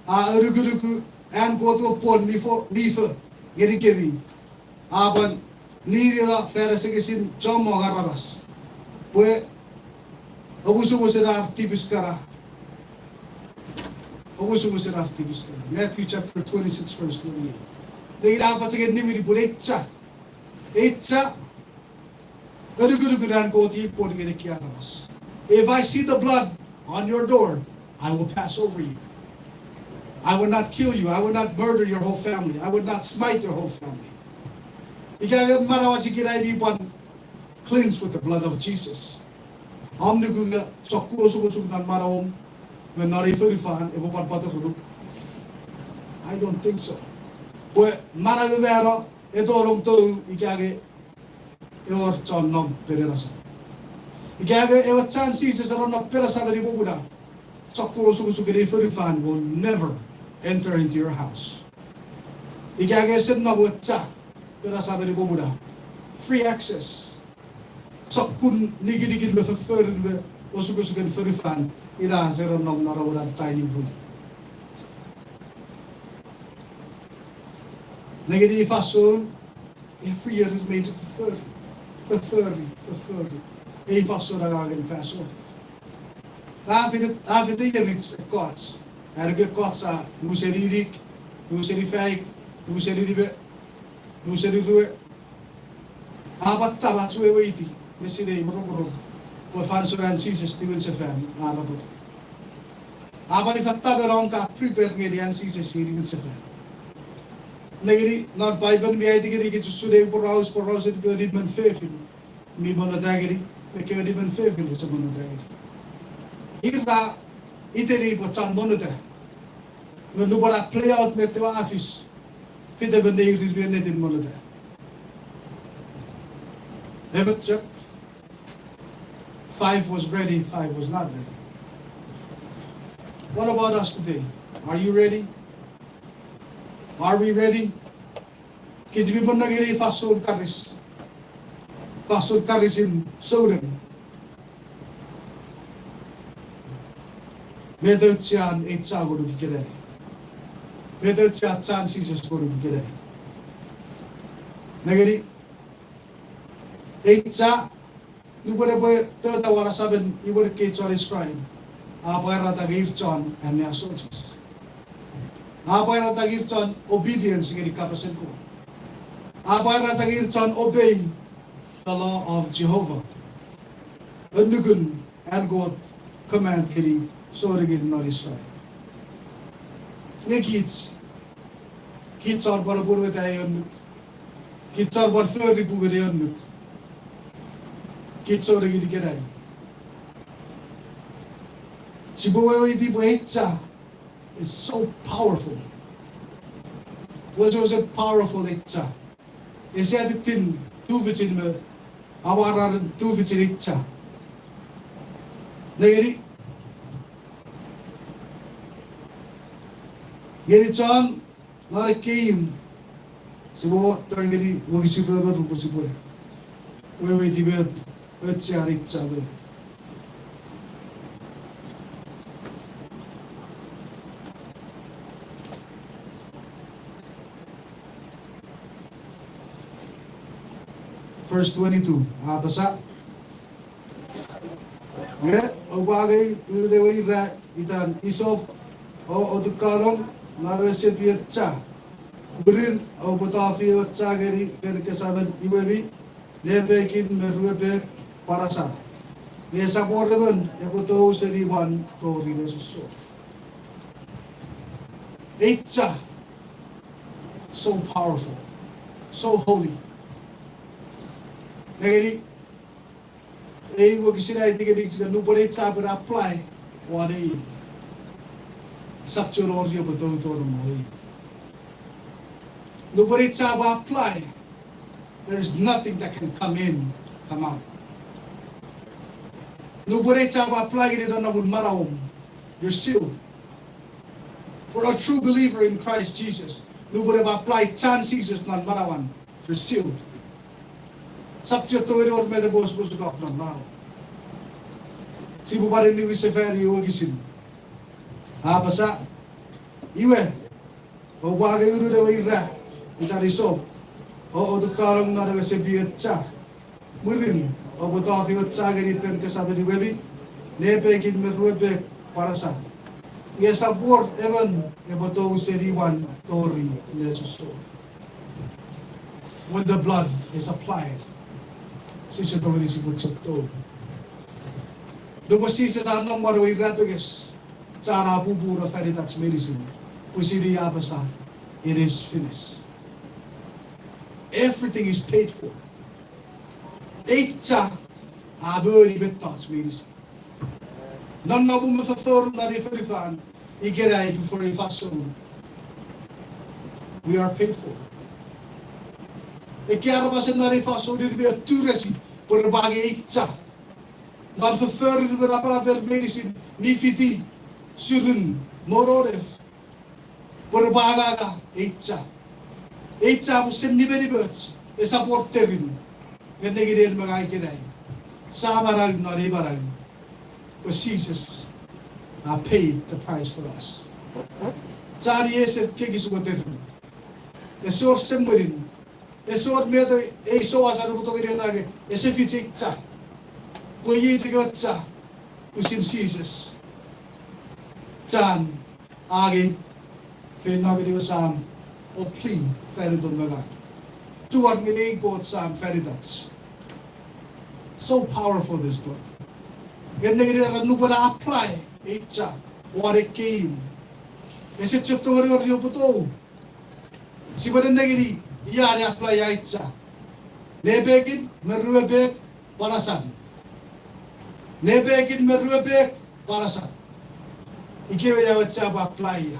a anukunuku an Kot we pwon mi fo, mi fo ngenikemi, a pwan ninino fan asengesin chommong aramas, pwe omusomusen ar tipis kana. Omusomusen ar tipis kana. Matthew chapter twenty-six, verse twenty-eight. Nengeni a pachengeni niwini pun ita, ita anukunukun an Kot iei pwon ngeni ekkei aramas. If I see the blood on your door, I will pass over you. I will not kill you. I will not murder your whole family. I will not smite your whole family. Ika nge manauach ikenai mi pwan cleansed with the blood of Jesus? Om nuku nge sokkun osukosuk non manauom me non ei fonufan epwe pwan patokunuk? I don't think so. Pwe manau me mano e tonong tou ika nge ewe chon nom pene nasan. Ika nge ewe chan Jises a nom pene nasan eni popun a, sokkun osukosuken ei fonufan will never enter into your house. Ika nge ese nom ewe cha pene nasan eni popun a, free access. Sokkun nikinikin me fofforun me osukosuken fonufan, ina ese nom non ewe dining room. Nengeni ei fansoun, every year mi chok fofori, fofori, fofori ei fansoun angangen Passover. A fite, a fite ierich ekkoch. Anuku ekkoch a nuseni inik, nuseni faik, nuseni nime, nuseni rue. A pwan ttam ach weweiti me sinei me rongorong pwe fansoun an Jises niwinsefan a arapoto. A pwan ifa ttam me nom ka prepare ngeni an Jises niwinsefan. Nengeni non Paipen mi aiti ngenikich usun ei poraus, porausen kewe nimmon fefin mi monnota ngeni me kewe nimmon fefin rese monnota ngeni. Ir ra iteni pwe chon monnota. Nge nupwen a play out met ewe a fis, fitemon neirir mi ennetin monnota. Emon chok, five was ready, five was not ready. What about us today? Are you ready? Are we ready? Kich mi pwan nengeni fansoun karis. Fansoun karisin souneng. Met auchean ei cha ngonuk ikenai? Met auchean chan Jises ngonuk ikenai? Nengeni, ei cha, nupwen epwe tota won asamen imwen ekkei chon Israel, a pwarata nge ir chon anneasochis. A pwarata nge ir chon obedience ngeni kapasen Kot. A pwarata nge ir chon obey the law of Jehovah. Annukun an Kot command ngeni souneng non Israel. Nge kich, kich chon pwan apwonueta ei annuk. Kich chon pwan fori pungun ei annuk. Kich souneng ikenai. Sipwe weweiti pwe ei cha is so powerful. Wesewesen powerful ei cha. Ese atittin tufichin me amwararan tufichin ei cha. Nengeni, ngeni chon non ekkei imw, sipwe turn ngeni wokisin rue me ru pwe sipwe weweiti met auchean ei cha we. Verse twenty-two, a apasa, nge oupwe angei unun ewe ira itan isop o otukanong non ewe sepion cha. Mwirin oupwe tofi ewe cha ngeni pen kesamen imwemi, nepekin me ruepek pwan asan. Nge esap wor emon epwe tou seni imwan tori nesossor. Ei cha, so powerful, so holy. Nengeni, ei wokisin a aiti ngenikich nupwen ei cha epwe apply won ei, esap chuen wor io epwe toutou non ei. Nupwen ei cha epwe apply, there is nothing that can come in, come out. Nupwen ei cha epwe apply ngeni nonnomun manauom, you're sealed. For a true believer in Christ Jesus, nupwen epwe apply chan Jises non manauan, you're sealed. Esap chuen tongeni wor met epwe osukosuk non manauom. Sipwe pwan niwin sefani ewe wokisin. A apasa, iwe, oupwe angei unun ewe ira itan isop o otukanong non ewe sepion cha. Mwirin oupwe tofi ewe cha ngeni pen kesamen imwemi, nepekin me ruepek pwan asan. Nge esap wor emon epwe tou seni imwan tori nesossor. When the blood is applied, sise tongeni sipwe chok tou. Nupwen Jises a nom won ewe irapenges, chan a pupuno fan itach meinisin, pwisin i a apasa, it is finished. Everything is paid for. Ei cha a moni mettoch meinisin. Nonnomun me fofforun non ei fonufan ikenai before ei fansoun, we are paid for. Ekkei aramasen non ei fansoun ir mi aturesi pwe repwe angei ei cha. Non fofforun me napanaper meinisin mi fiti surun mononer pwe repwe anganga ei cha. Ei cha pwe ese nimenimoch, esap wor terin. Nge nengeni en me ngang ikenai, sia manau non ei manau pwe Jises a paid the price for us. Chan i ese kekis won terin. Ese wor semwenin. Ese wor met ei souasor epwe tongeni era nge ese fich ei cha. Pwe iei chok ewe cha, pwisin Jises, chan a angei feino ngeni ewe Sam o plea fan itom me ngang. Tuar ngeni Kot Sam fan itach. So powerful this book. Nge nengeni era nupwen a apply ei cha won ekkei imw, ese chok tongeni wor io epwe tou. Sipwe nengeni ia ne apply ei cha. Nepekin me ruepek pwan asan. Nepekin me ruepek pwan asan. Ikewe ia ewe cha epwe apply ia.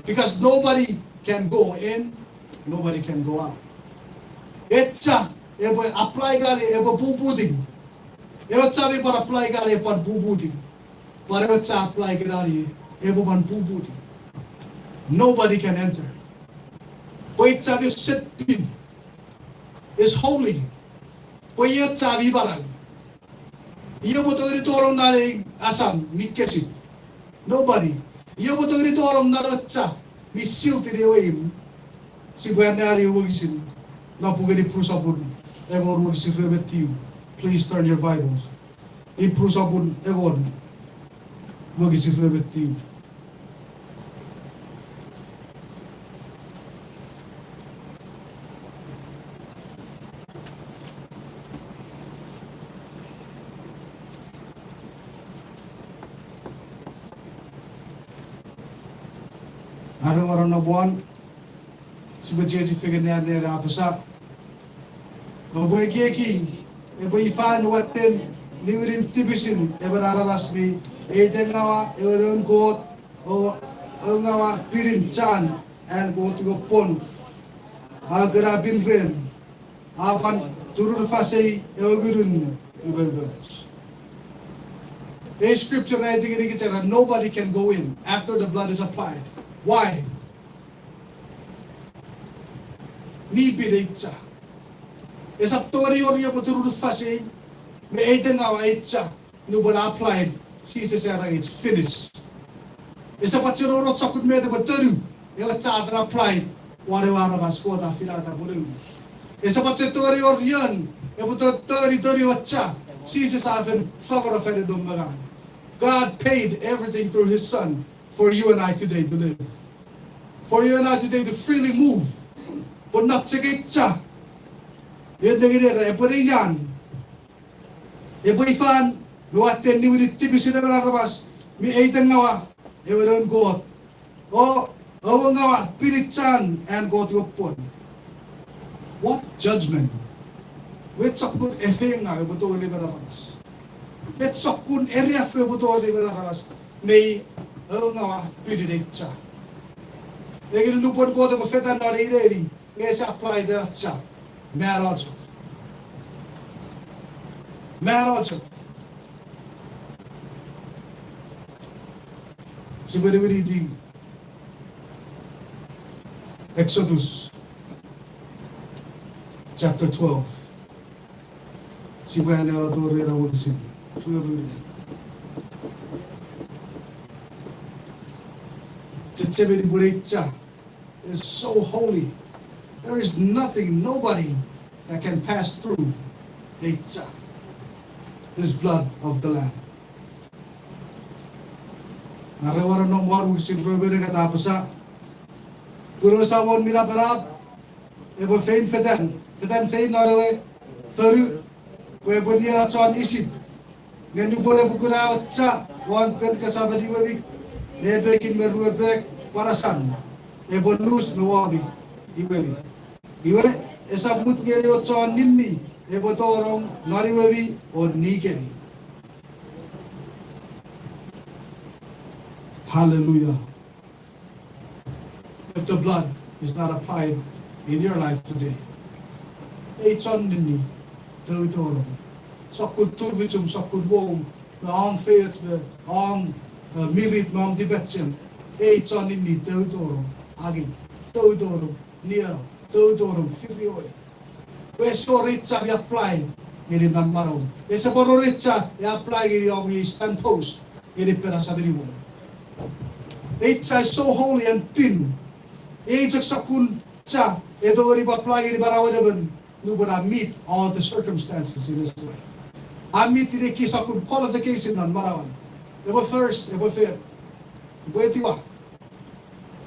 Because nobody can go in, nobody can go out. Ei cha epwe apply ngeni epwe puputing. Ewe cha mi pwan apply ngeni epwe pwan puputing. Pwan ewe cha apply kena ie, epwe pwan puputi. Nobody can enter. Pwe ei cha mi set pin. Is holy. Pwe ei cha mi manau. Io pwe tongeni tonong non ei asam mi kesin? Nobody. Io pwe tongeni tonong non ewe cha mi sealed ren ewe imw? Sipwe anneani wokisin non puken Ipru sopun engon wokisin rue me tiu. Please turn your Bibles. Ipru sopun engon wokisin rue me tiu. Are wara nopwon, sipwe chiechi fengen ne anneani a apasa, oupwe ekieki, epwe ifan watten niwinin tipisin emon aramas mi eitengaua ewe noun Kot o aungaua pinin chan an Kot we pwon, a kena pin ren, a pwan turunufasei ewe ngunun umoumoch. Ei scripture a aiti ngenikich era nobody can go in after the blood is applied. Why? Mi pin ei cha. Esap tongeni wor io epwe turunufasei me eitengaua ei cha nupwen a applied, Jises era it's finished. Esap chok wor och sokkun met epwe tonu, ewe cha a fen applied won ewe aramas Kot a finata pwe noun. Esap chok tongeni wor ion epwe to-, tongeni tonu ewe cha Jises a fen fangeno fan itom me ngang. God paid everything through his son for you and I today to live. For you and I today to freely move. Pwe nap chok ei cha, en nengeni era epwe neian, epwe ifan me watten niwinin tipisin emon aramas mi eitengaua ewe noun Kot o aungaua pinin chan an Kot we pwon. What judgment? Met sokkun efeiengau epwe tori emon aramas. Met sokkun eriaffou epwe tori emon aramas mi aungaua pinin ei cha. Nengeni nupwen Kot epwe fetan non ei neni, nge ese apply ena cha, mano chok. Mano chok. Sipwe niwiniti Exodus chapter twelve. Sipwe anneani tori ena wokisin. Chechemeni pwe ei cha is so holy. There is nothing, nobody that can pass through ei cha, this blood of the Lamb. Are wara nom won wokisin rue me unungat a apasa, pun ewe Samon mi Napanap epwe fein fetan, fetan fein non ewe fonu, pwe epwe nieno chon Isip. Nge nupwen epwe kuna ewe cha won pen kasapen imwemi, nepekin me ruepek pwan asan, epwe nus me womi imwemi. Iwe, esap mut ngeni ewe chon ninni epwe tonong non imwemi o nikemi. Hallelujah. If the blood is not applied in your life today, ei chon ninni, teutonong. Sokkun tufichum, sokkun woum, me om feioch, me om, eh, mirit, me om tipachem. Ei chon ninni, teutonong. Angei, teutonong, nieno, teutonong, firioi. Pwe ese wor ei cha mi apply ngeni non manauom. Ese pwan wor ei cha e apply ngeni om ei stand post ngeni pen asamen imwom. Ei cha is so holy and pin. Ei chok sokkun cha e tongeni apply ngeni manauen emon nupwen a meet all the circumstances in his life. A meet ine ki sokkun qualification non manauan. Epwe first, epwe fail, epwe etiwa.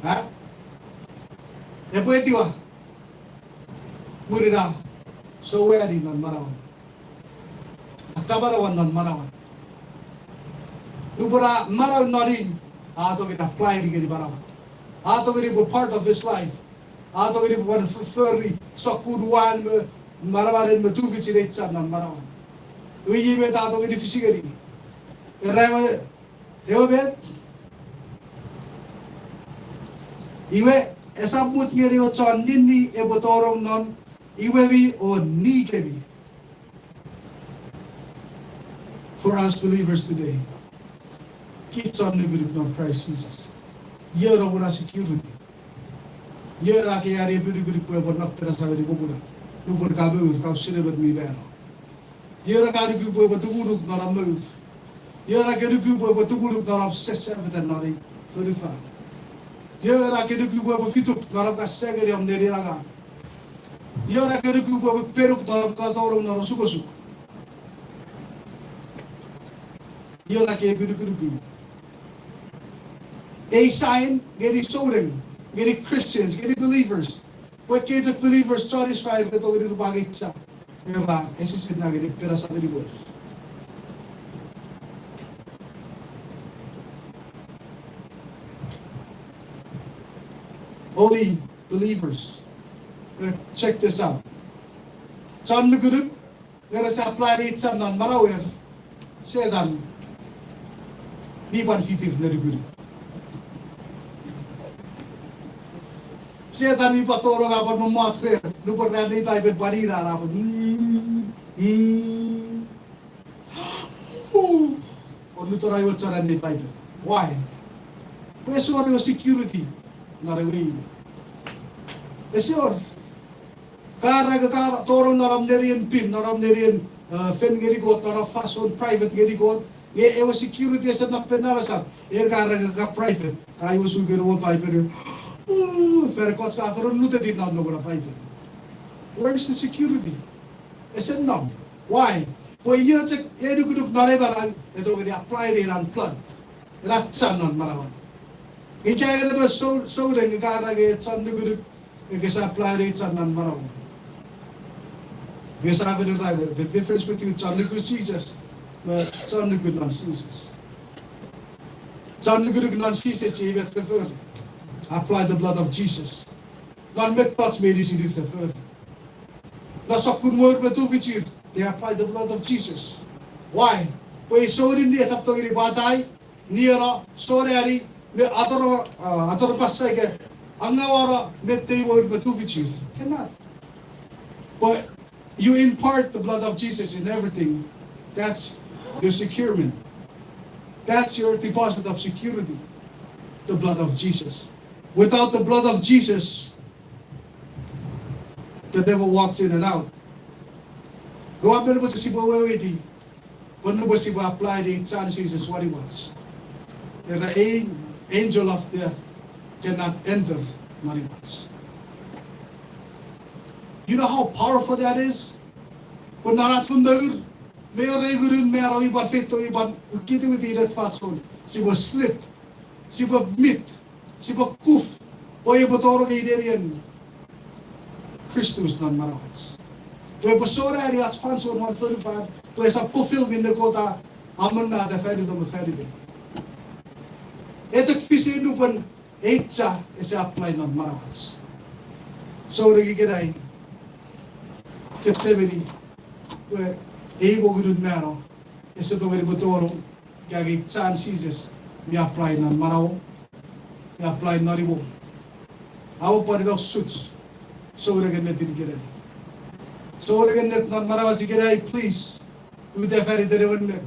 A? Epwe etiwa. Mwirin a souani non manauan. A kamanauan non manauan. Nupwen a manau non i, a tongeni apply ngeni manauan. A tongeni pwe part of his life. A tongeni pwe pwan f-, fori sokkun uwan me manamanen me tufichin ei cha non manauan. Iwe iei met a tongeni fis ngeni. Era ewe, ewe met? Iwe, esap mut ngeni ewe chon ninni epwe tonong non imwemi o nikemi. For us believers today, Kich chon nukunuk non Christ Jesus. Ion ena security? Ion ena ke ani epinukunuk pwe epwe nap ena sameni mukuna, nupwen ka mour, ka usun emon mi mano? Ion ena ka nuku pwe epwe tumunuk non am mour? Ion ena ke nuku pwe epwe tumunuk non am sesafetan non ei fonufan? Ion ena ke nuku pwe epwe fituk non am kasangeni om nenien angang? Ion ena ke nuku pwe epwe penuk non am katonong non osukosuk? Ion ena ke epinukunuku? Ei sign ngeni souneng, ngeni Christians, ngeni believers. Pwe ekkei chok believers chon Israel re tongeni repwe angei cha. Era, esisina ngeni pena sameni mwer. Only believers. Eh, check this out. Chon nukunuk, nge rese apply-ni chan non manauer, Setan mi pwan fitir ne nukunuk. Setan mi pwan tonong a pwan mommot rer, nupwen ra nei Paipen pwan ina ra pwan, mm, mm. O nuton ai we chon anei Paipen. Why? Pwe ese wor ewe security non ewe imw. Ese wor. Ka era nge ka tonong non om nenien pin, non om nenien, eh, fen ngeni Kot, non om fansoun private ngeni Kot, nge ewe security ese nap ena sap, en ka era nge ka private, ka iwe su ngeni ewe Paipen, fan ekkoch ka fori nutetin non nukuna Paipen. Where is the security? Ese nom. Why? Pwe io chok e nukunuk non ei manau, e tongeni apply-ni ena blood, ena chan non manauan. Ika nge nepe sou-, souneng, ika era nge chon nukunuk, nge kese apply-ni chan non manauan. Nge sa fen era the difference between chon nuku Jises me chon nuku non Jises. Chon nukunuk non Jises iei met re fori, apply the blood of Jesus. Non mettoch meinisin ir re fori. Non sokkun wour me tufichir, they apply the blood of Jesus. Why? Pwe ei souneng esap tongeni pwatai, nieno, sonani, me atoro, ah, atoro pasai ika angawano met ei wour me tufichir. Cannot. But you impart the blood of Jesus in everything. That's your securement. That's your deposit of security. The blood of Jesus. Without the blood of Jesus, the devil walks in and out. Nge ua men mochen sipwe weweiti, pwe nupwen sipwe apply-ni chan Jises won imwach, era ei angel of death cannot enter non imwach. You know how powerful that is? Pwe non ach mour, mi wor ei ngunun mano mi pwan feito, mi pwan witiwiti inet fansoun, sipwe slip, sipwe mit, sipwe kuf, pwe epwe tonong ei nenien Kristus non manauach. Pwe epwe sonani ach fansoun won fonufan, pwe esap fulfill minne Kot a amonnata fan itom me fan itei. E chok fis nupwen ei cha ese apply non manauach. Souneng ikenai, chechemeni, pwe ei ngunun mano ese tongeni pwe tonong ika angei chan Jises mi apply non manauom, mi apply non imwom. Aua pwan ina such souneng ennetin ikenai. Souneng ennet non manauach ikenai, please, uta fan iten ewe ennet.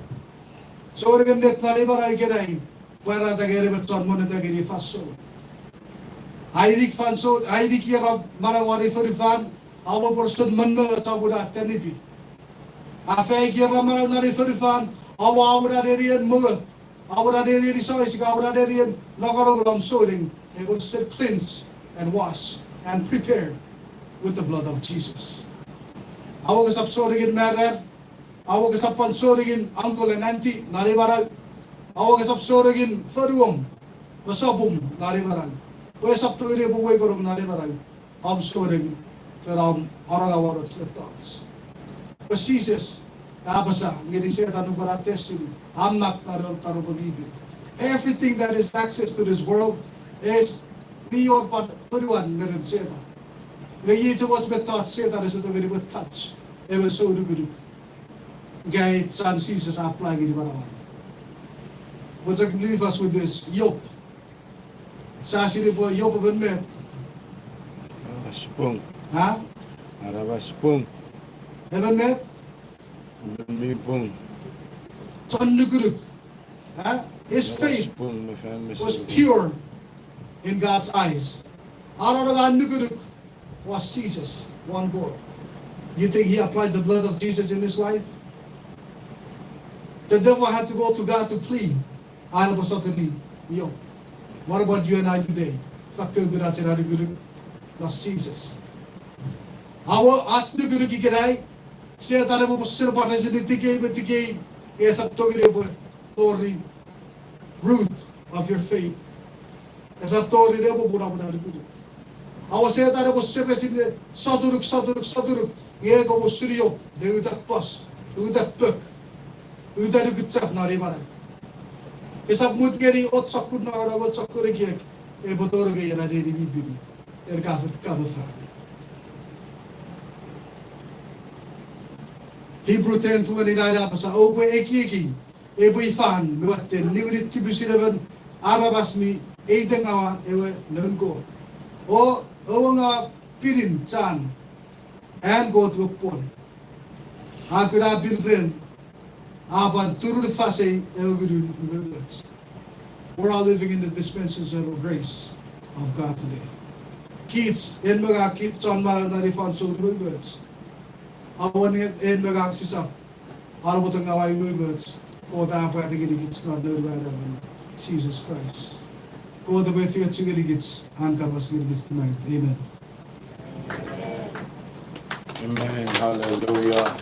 Souneng ennet non ei manau ikenai, pwarata ngeni emon chon monneta ngeni fansoun. Ai inik fansoun, ai inik ira manau won ei fonufan, aua pwan usun monno chapuna tenipi. A faik ira manau non ei fonufan, aua awena nenien mongo, awena nenien isois ika awena nenien nongonong, om souneng epwe sen cleanse and wash and prepared with the blood of Jesus. Aua kesap sounengin marar, aua kesap pwan sounengin uncle and auntie non ei manau, aua kesap sounengin fonuom me sopum non ei manau, pwe esap tongeni epwe weikonong non ei manau om souneng ren om anonga won och mettoch. Pwe Jises a apasa ngeni Setan nupwen a tesini, a mak non ewe taropwe mi pin. Everything that is access to this world is, mi wor pwan ponuan me ren Setan. Nge iei chok och mettoch Setan ese tongeni pwe touch emon sounukunuk. Nge chan Jises a apply ngeni manauan. Pwe chok leave us with this. Job. Sia sinei pwe Job emon met? Aramas pung. A? Aramas pung. Emon met? Emon mi pung. Chon nukunuk. A? His faith was pure in God's eyes. An nongonong, an nukunuk was Jesus, one God. You think he applied the blood of Jesus in his life? The devil had to go to God to plead. An epwe sotuni Job. What about you and I today? Fakkun kuna ach ena nukunuk non Jises. Awo ach nukunuk ikenai, Setan epwe pwisin pwan resin tikei me tikei, nge esap tongeni epwe tori root of your faith. Esap tori ne epwe pun ena nukunuk. Awo Setan epwe pwisin resin ne sotunuk, sotunuk, sotunuk, nge kopwe suniok ne uta pos, uta pok, uta nukuchar non ei manau. Kesap mut ngeni och sokkun nongonong, och sokkun ekiek, epwe tori ngeni ena neni mi pin, en ka fen kamo fan. Hebrew ten twenty-nine a apasa, oupwe ekieki, epwe ifan me watte niwinin tipisin emon aramas mi eitengaua ewe Noun Kot, o, o, nga pinin chan an Kot we pwon. A kuna pin ren, a pwan turunufasei ewe ngunun umoumoch. We're all living in the dispensational grace of God today. Kich en me ngang, kich chon manau non ei fansoun umoumoch. Awo en me ngang sisap an epwe tongaua umoumoch Kot a pwari ngenikich non Noun we Anaemon Jises Kraist. Kot epwe efeiochu ngenikich an kapas ngenikich tonight. Amen. Amen. Hallelujah.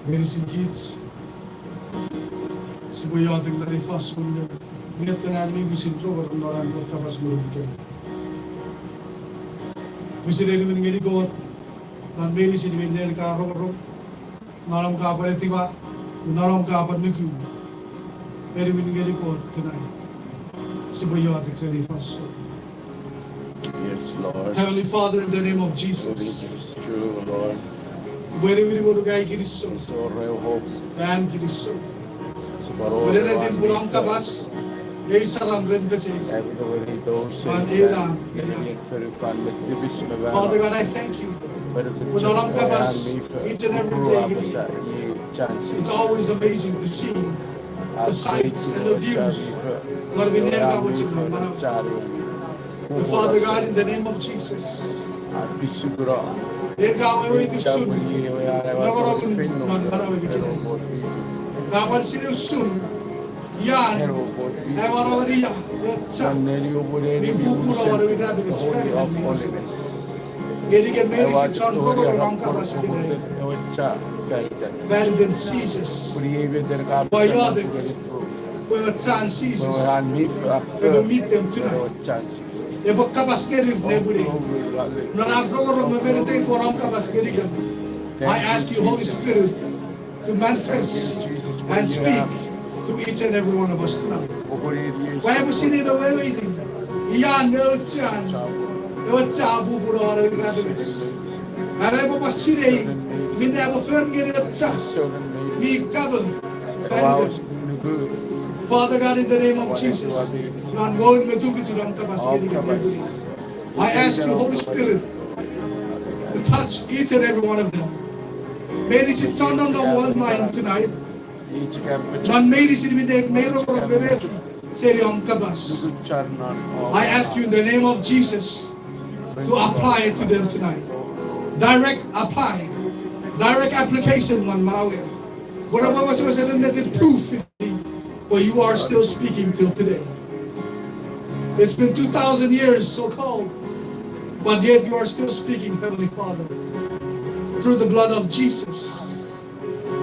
Meinisin kich, sipwe iotek ngeni fansoun nge, nge tenan mi pwisin rongorong non an Kot kapas ngonuk ikenai. Pwisin anuon ngeni Kot, non meinisin minne ka rongorong, non om ka pwan etiwa, non om ka pwan nuku, anuon ngeni Kot tonight. Sipwe iotek ngeni fansoun. Yes, Lord. Heavenly Father, in the name of Jesus. It is true, Lord. Pwe anuon ngonuk ai kinisou. Restore hope. An kinisou. Pwe ennetin pun om kapas, ei saram ren pechei. An ei ran, Father God, I thank you. Pwe non om kapas, each and every day, it's always amazing to see the sights and the views. Lord, we thank you, Father God, in the name of Jesus. En ka weweiti usun nongonongun non manauei ikenai. Ka pwan sinei usun ian ewe nongonongun ia, ewe cha mi pupunu won ewe irapenges fan iten meinisin. Ngeni kemi meinisin chon rongorong om kapas ikenai, fan iten Jises. Ua iotek pwe ewe chan Jises epwe meet them tonight. Epwe kapas ngenir nepwinei. Non ar rongorong me meditate won om kapas ngenikem, I ask you, Holy Spirit, to manifest and speak to each and every one of us tonight. Pwe aipwe sinei me weweiti ian ewe chan, ewe cha a pupunu won ewe irapenges. Am aipwe pwan sinei minne aipwe for ngeni ewe cha mi cover fan iten. Father God, in the name of Jesus, non woun me tufichin om kapas ngenikem nepwinei, I ask you, Holy Spirit, to touch each and every one of them. Meinisin chon nonnom online tonight, non meinisin minne mi rongorong me mefi seni om kapas, I ask you in the name of Jesus to apply it to them tonight. Direct apply, direct application non manauer. Pwe repwe wesewesen ennetin proof, but you are still speaking till today. It's been two thousand years, so called, but yet you are still speaking, Heavenly Father, through the blood of Jesus.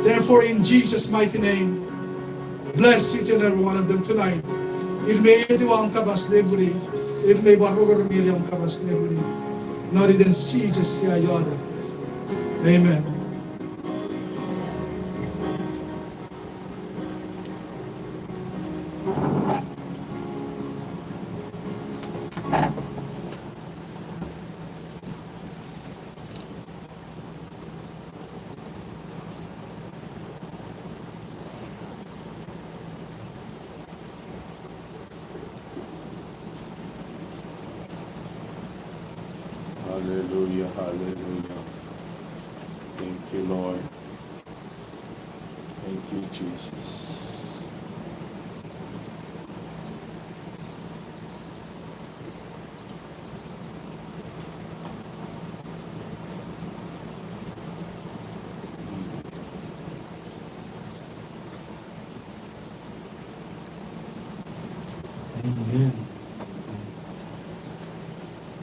Therefore, in Jesus' mighty name, bless each and every one of them tonight. Ir mi etiwa om kapas nepwinei, ir mi pwan rongorong ngeni om kapas nepwinei. Non iten Jises sia iotek. Amen. Hallelujah, hallelujah. Thank you, Lord. Thank you, Jesus. Amen. Amen.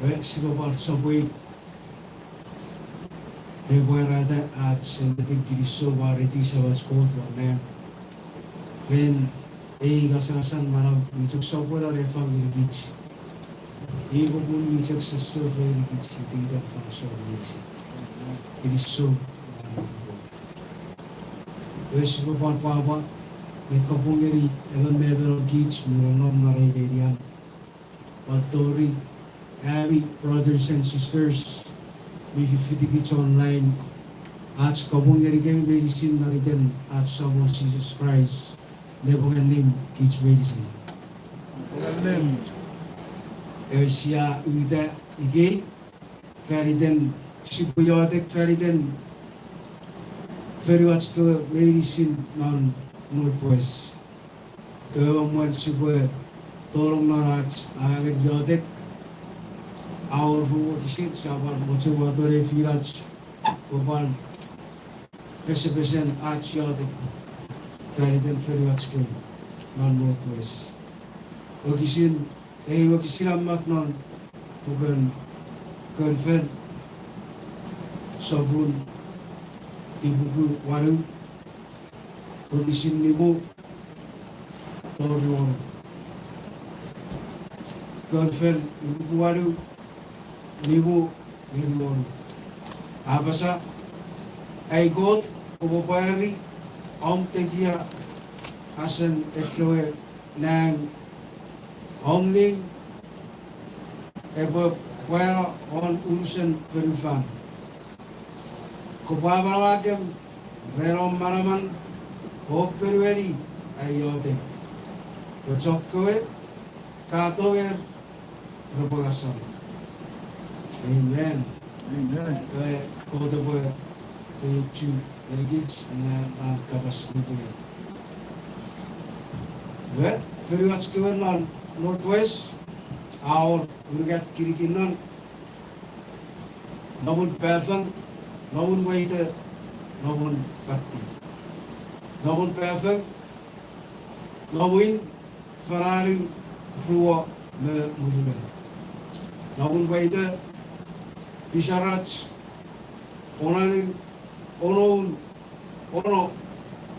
Iwe, sipwe pwan sopwei ne pwarata ach ennetin kinisou pwan eti Samach Kot won nang ren ei ngasangasan manau mi chok sopweno ne fang ngenikich. Ei popun mi chok sesofo ngenikich iteiten fansoun meinisin. Kinisou pwan eti Kot. Iwe sipwe pwan pwapwa ne kapong ngeni emon me emon kich mi nonnom non ei nenian. Pwan tori ami brothers and sisters mi fifitikich online, ach kapong ngenikemi meinisin non iten ach Samon Jises Kraist, nepwong allim kich meinisin. Amen. Ewe sia uta ikei, fan iten sipwe iotek fan iten fonuach kewe meinisin non Northwest. Ewe mwen sipwe tolong non ach angangen iotek, a wor ru wokisin sia pwan mochen wato nefinach pwe pwan pesepesen ach iotek fan iten fonuach kewe non Northwest. Wokisin, ei wokisin a mak non puken Kon Fel, sopun ipuku wanu, wokisin nimu tori wonu. Kon fen ipuku wanu, nimu ngeni wonu. A apasa, ai Kot, kopwe pwari om tekia asen ekkewe nang, om ning epwe pwano won unusen fonufan. Kopwe amanaua kem ren om manaman, o ponueni ai iotek, pwe chokkewe ka tonger repwe ngaseno. Amen. Amen. Iwe, Kot epwe efeiochu ngenikich ena an kapas nupwen. Iwe, fonuach kewe non Northwest, a wor unungat kinikin non: Nomun Pafang, Nomun Weite, Nomun Patti. Nomun Pafang, nomun fananu ruo me muruno. Nomun Weite, pisarach, onanu, onoun, ono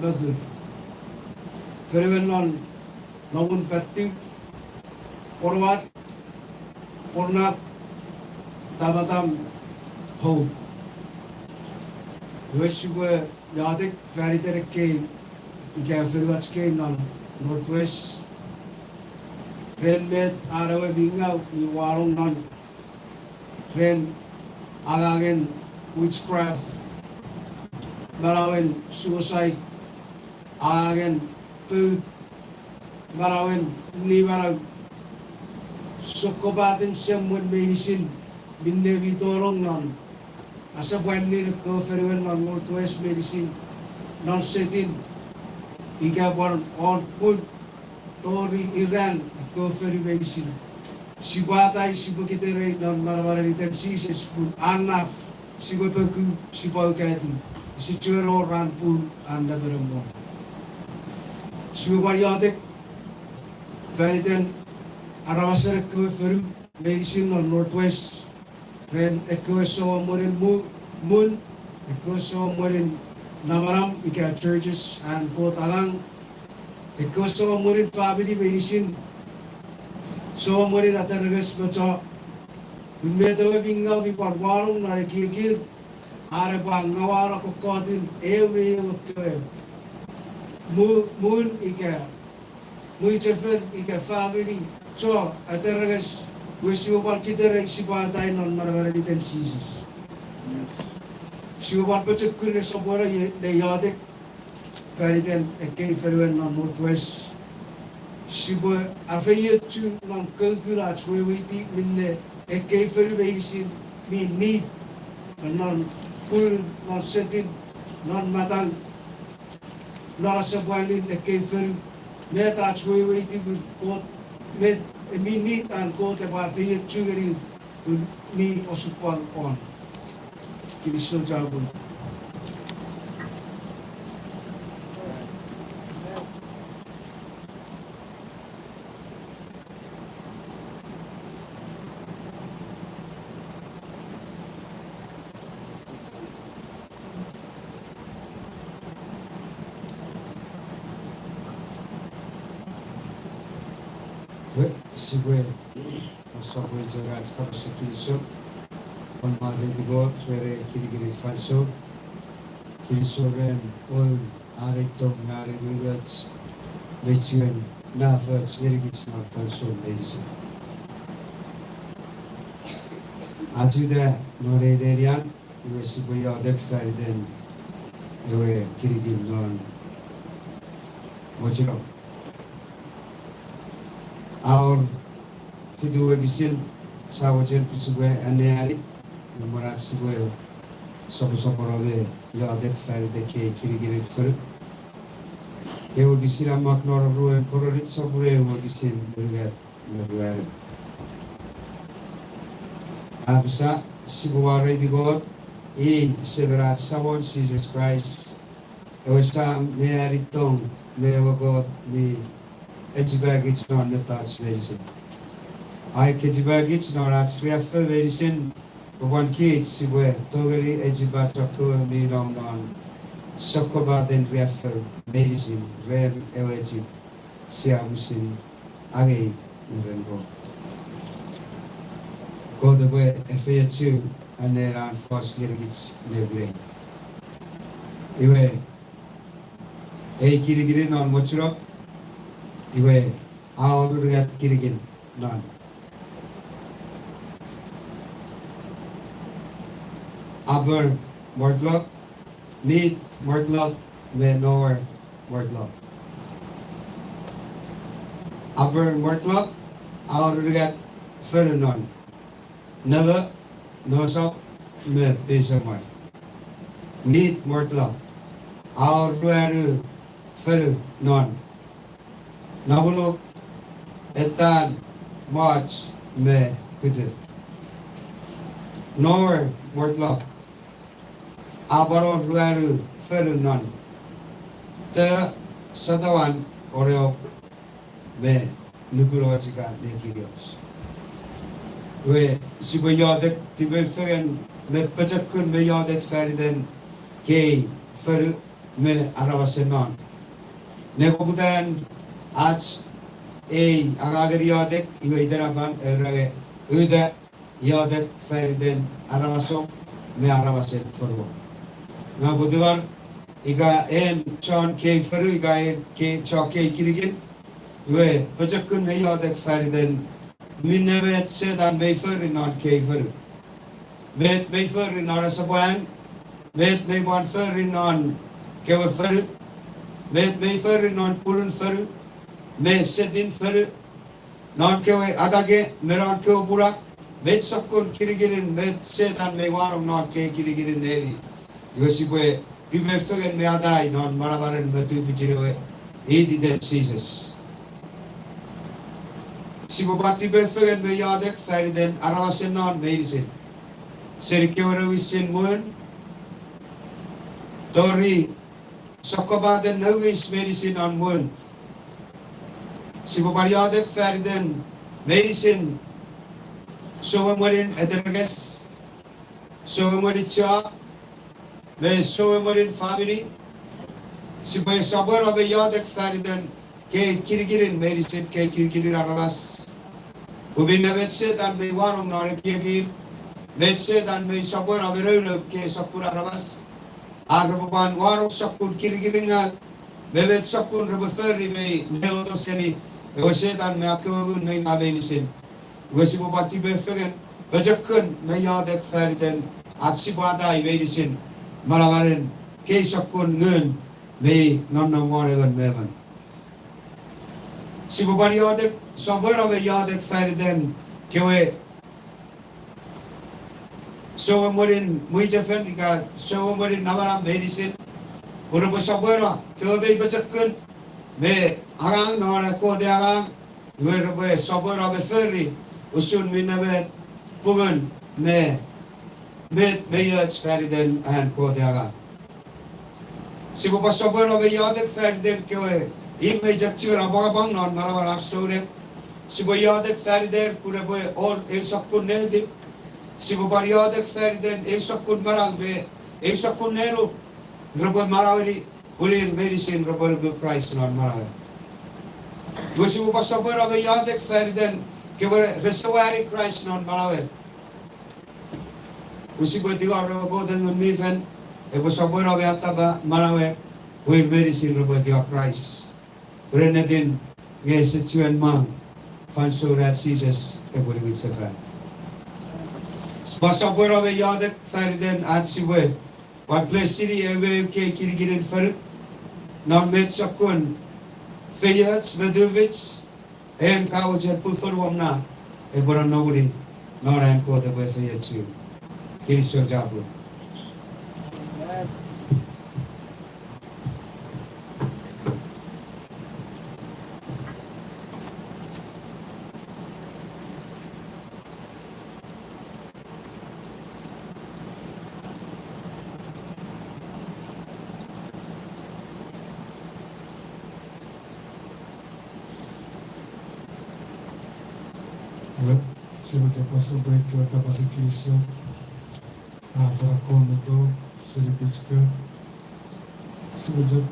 me kur. Fonuen non Nomun Patti, Ponuat, Pornap, Tamatam, Hope. Iwe sipwe iotek fan iten ekkei ika fonuach kei non Northwest, ren met an ewe mi ngau mi wanong non, ren angangen witchcraft, manauen suicide, angangen pout, manauen nimanau, sokkopaten semwen meinisin minne mi tonong non asepwanin ekkewe fonuen non Northwest meinisin, non Setin, ika pwan won pun tori iran ekkewe fonu meinisin. Sipwe atai, sipwe kiterei non manamanen iten Jises pun a naf, sipwe poku, sipwe aukatiw, ese chuen wor an pun an nemenem won. Sipwe pwan iotek fan iten aramasen ekkewe fonu meinisin non Northwest, ren ekkewe souemwenin mu-, mun, ekkewe souemwenin namanam ika churches an Kot angang, ekkewe souemwenin famini meinisin, souemwenin aterenges me cho, pun met ewe mi ngau mi pwan wanong non ekiekir, are pwan ngawano kokkotin ewe ewe kewe mu-, mun ika mwichefen ika famini, cho, aterenges, iwe sipwe pwan kiterei, sipwe atai non manamanen iten Jises. Sipwe pwan pochokun ne sopweno ie-, ne iotek fan iten ekkei fonuen non Northwest. Sipwe afeiochu non kokkun ach weweiti minne ekkei fonu meinisin mi nit, non pun, non Setin, non matau, non asepwanin ekkei fonu, met ach weweiti pun Kot, met mi nit an Kot epwe afeiochu ngeni pun mi osupwang won. Kinisou chapur. Iwe, sipwe, o sopwe chok ach kapas kinisou, pwan mwareiti Kot ren ei kinikinin fansoun, kinisou ren An ei tong me An ei umoumoch, me chuen nafoch ngenikich non fansoun meinisin. Ach uta non ei nenian, iwe sipwe iotek fan iten ewe kinikin non mochenom. A wor fitu wokisin sia mochen pwe sipwe anneani, me mwen ach sipwe soposopono me iotek fan iten ekkei kinikinin fonu. Ei wokisin a mak non Oruen Korint sopun eu wokisin unungat me ruanu. A apasa, sipwe mwareiti Kot, i Semen ach Samon Jises Kraist, ewe Sam me An ei tong, me ewe Kot mi echipakich non mettoch meinisin. A ekechipakich non ach riaffou meinisin, pwe pwan kich sipwe tongeni echipa chokkewe mi nom non sokkopaten riaffou meinisin ren ewe chip sia pwisin angei me ren Kot. Kot epwe efeiochu annean an fos ngenikich nepwinei. Iwe, ei kinikinin non mochunok, iwe, a wor unungat kinikin non Upper Mortlock, Mid Mortlock, me Lower Mortlock. Upper Mortlock, a wor unungat fonu non: Nemo, Nosok, me Peisemar. Mid Mortlock, a wor ruanu fonu non: Namuluk, Etan, Moch, me Kutu. Lower Mortlock, a pwan wor ruanu fonu non: Te, Satauan, Oreop, me nukunoch ika nekinioch. Iwe, sipwe iotek tipeeu fengen me pochokun me iotek faniten kei fonu me aramasen non. Nepoputan ach ei angangen iotek, iwe itenapan ewe range uta iotek faniten aramasom me aramasen fonuom. Nge pwe tungor ika en chon kei fonu ika en kei, chon kei kinikin, iwe pochokun me iotek faniten minne met Setan mei fori non kei fonu. Met mei fori non asapwan, met mei pwan fori non kewe fonu, met mei fori non punun fonu, me setin fonu, non kewe atake me non kewe pulak, met sokkun kinikinin met Setan mei wanong non kei kinikinin neni. Iwe sipwe tipeeu fengen me atai non manamanen me tufichin ewe iteiten Jises. Sipwe pwan tipeeu fengen me iotek faniten aramasen non meinisin, seni kewe nouwisin mwun tori sokkopaten nouwis meinisin non mwun. Sipwe pwan iotek faniten meinisin souemwenin aterekes, souemwenin chok, me souemwenin famini. Sipwe sopweno me iotek faniten kei kinikinin meinisin, kei kinikinin aramas. Pwe minne met Setan mei wanong non ekiekin, met Setan mei sopweno me nounou kei sokkun aramas, a repwe pwan wanong sokkun kinikiningau, me met sokkun repwe fori mei neoto seni ewe Setan me ekkewe ngun mei ngaw meinisin. Iwe sipwe pwan tipeeu fengen, pochokun me iotek faniten ach sipwe atai meinisin manamanen kei sokkun ngun mei nonnom won emon me emon. Sipwe pwan iotek, sopweno me iotek faniten kewe souemwenin mwichefen ika souemwenin namanam meinisin, pwe repwe sopweno kewe mei pochokun me angang non an Kot angang, iwe repwe sopweno me fori usun minne met pungun me met mei och faniten an Kot angang. Sipwe pwan sopweno me iotek faniten kewe ir mei chok chiwen apwangapwang non manauen ar souneng. Sipwe iotek faniter pun epwe wor eu sokkun netip. Sipwe pwan iotek faniten eu sokkun manau me eu sokkun nenuk repwe manaueni, pun ir meinisin repwe nuku Kraist non manauer. Iwe sipwe pwan sopweno me iotek faniten kewe rese wani Kraist non manauer. Pwe sipwe tingor ewe Kot Ngun mi Fel epwe sopweno me atapa manauer, pwe ir meinisin repwe tingor Kraist. Pwe ennetin nge ese chiwen mang fansoun ach Jises epwe niwinsefan. Pwan sopweno me iotek faniten ach sipwe pwan blessini ewe kei kinikinin fonu non met sokkun feioch me tufich, en ka mochen pwe fonuom na epwe nonnomuni non an Kot epwe efeiochu. Kinisou chapur. Iwe, sipwe chok pwan sopweno ren kapasen kinisou. A, fan akkom me tou seni pwichika. Sipwe chok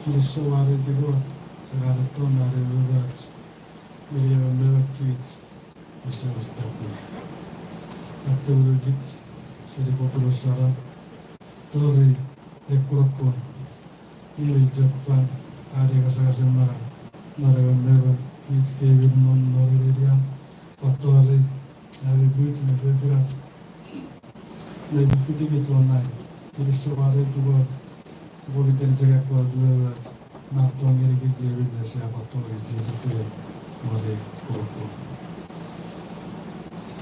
kinisou mwareiti Kot ren an etto me an umoumoch ngeni emon me emon kich ese wor tapweno. A tumunu kich seni poputan saram tori ekkunokun. Iei chok fan an ei ngasangasa manau non emon me emon kich kei mi nom non ei nenian, pwan tori ami pwich me fefinach me fitikich won nang. Kinisou mwareiti Kot pokiten chok ekkoch umoumoch mi tong ngenikich, iei minne sia pwan tongeni chiechi fengen non ei kunokun.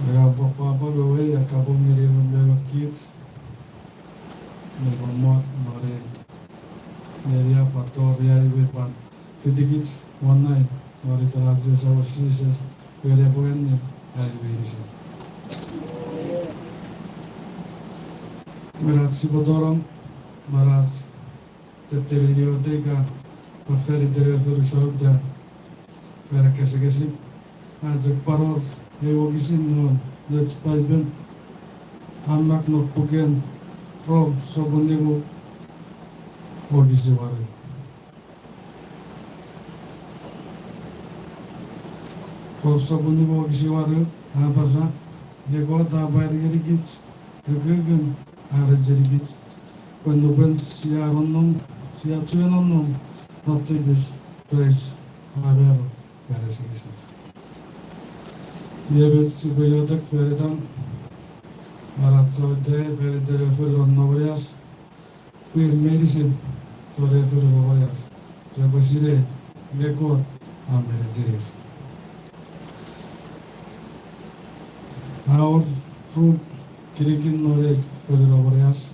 Nge a pwapwa pwe wewe a kapong ngeni emon me emon kich me mommot non ei nenian, pwan tori ami we pwan fitikich won nang non iten ach we Samon Jises, iwe nepwong annim ami meinisin. Mwen ach sipwe tonong non ach tettenin iotek, a pwan fan iten ewe fonu Soudan, fan ekkesekesik, a chok pwan wor ei wokisin non nouch Paipen, a mak non puken Rom sopun nimu wokisin wanu. Rom sopun nimu wokisin wanu a apasa, nge Kot a pwari ngenikich ukukun an echenikich, pwe nupwen sia nonnom, sia chuen nonnom non tipis, Kraist a mano fan asengesich. Iei met sipwe iotek fan itan, non ach Soudan, fan iten ewe fonu non Nowanias, pwir meinisin chon ei fonu Nowanias repwe sinei nge Kot a men echenir. A wor ru kinikin non ei fonu Nowanias,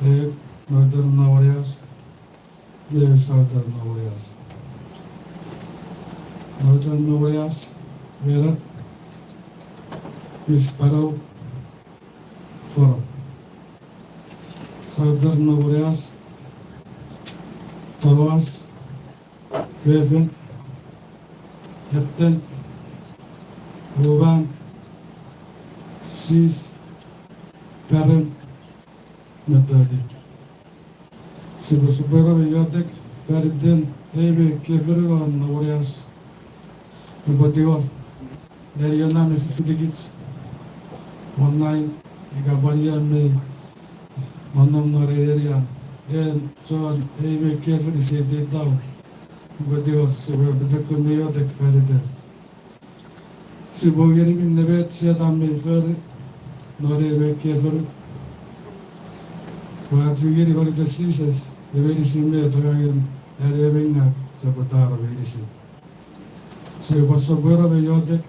e Northern Nowanias, e Southern Nowanias. Northern Nowanias, mena pis panau, foro. Southern Nowanias, tonoas, fefin, etten, uman, sis, paren, me toti. Sipwe sopweno me iotek fan iten ei me ekkei fonu non Nowanias, epwe tingor eni ena me fitikich won nang, ika pwan ia mei nonnom non ei nenian, en chon ei me ekkei fonu ese teitau, epwe tingor sipwe pochokun me iotek fan iter. Sipwe ngeni minne met Setan mei fori non ei me ekkei fonu. Ua chu ngeni non iten Jises, e meinisin met angangen an ewe meinga sipwe tano meinisin. Sipwe pwan sopweno me iotek,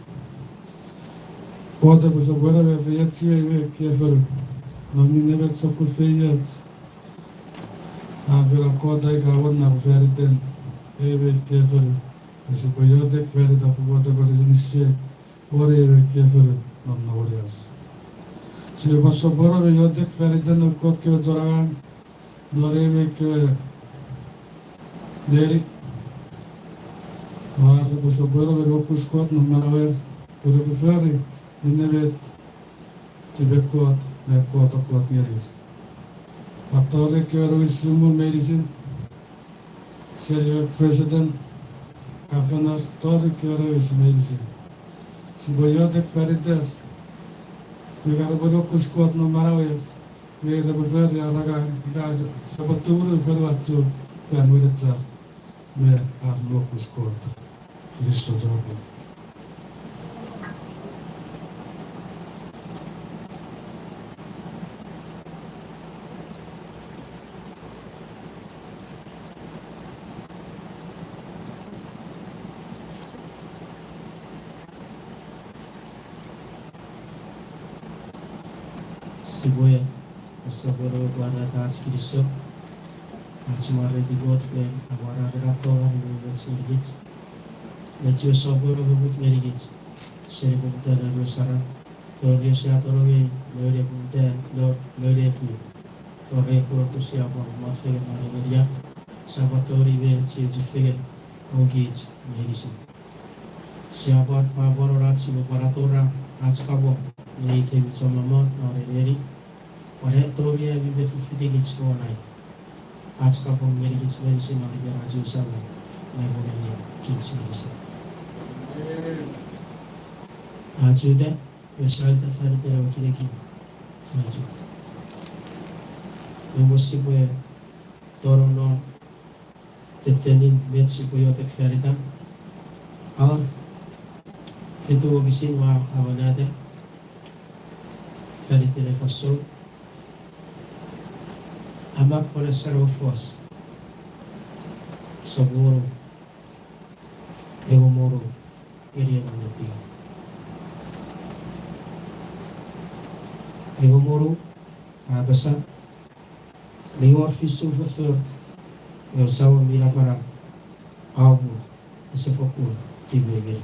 Kot epwe sopweno me efeiochu ei me ekkei fonu non minne met sokkun feioch a fen akkota ika awora pwe fan iten ei me ekkei fonu. Sipwe iotek fan iten pwe Kot epwe niwinsefanito ei me ekkei fonu non Nowanias. Sipwe pwan sopweno me iotek fan iten noun Kot kewe chon angang non ei me ekkewe neni, ar repwe sopweno me nuokus Kot non manauer, pwe repwe fori minne met tipen Kot me Kot a Kot ngenir. Pwan tori ekkewe nouwisin muu meinisin, seni ewe president, governor, tori ekkewe nouwis meinisin. Sipwe iotek fan iter, pwe ika repwe nuokus Kot non manauer, nge repwe fori ar angang, ika repwe tumunu fonuach fan wenechar me ar nuokus Kot. Kinisou chapur. Sipwe, sipwe pwarata ach kinisou, ach mwareiti Kot ren an a pwarata ren an tongei me mwoch ngenikich, me chiwen sopweno me mut ngenikich seni poputan an we saram, tori sia tonongei me ne poputan, no, me ne pwin, tori ekkunokun sia pwan mot fengen non ei nenian, sia pwan tongeni me chiechi fengen, o kich meinisin. Sia pwan pwapwa non ach sipwe pwan atora ach kapong ngeni kemi chon mommot non ei neni, pwan tori ami me fifitikich won nang. ach kapong ngenikich meinisin non iten ach Samon, me pwokeni kich meinisin. Ach uta, iwe sia uta fan iten ewe kinikin faichuk. Me mwo sipwe tonong non tettenin met sipwe iotek fan itan, a wor fitu wokisin ua amonata fan iten ei fansoun. A mak pwe sarawi fos, sopun wonu, engon me wonu, ngeni engon me tiu. Engon me wonu, a apasa, mi wor fisu foffor ewe Samon mi Napanap a oput, ese fokkun tipeeu ngeni.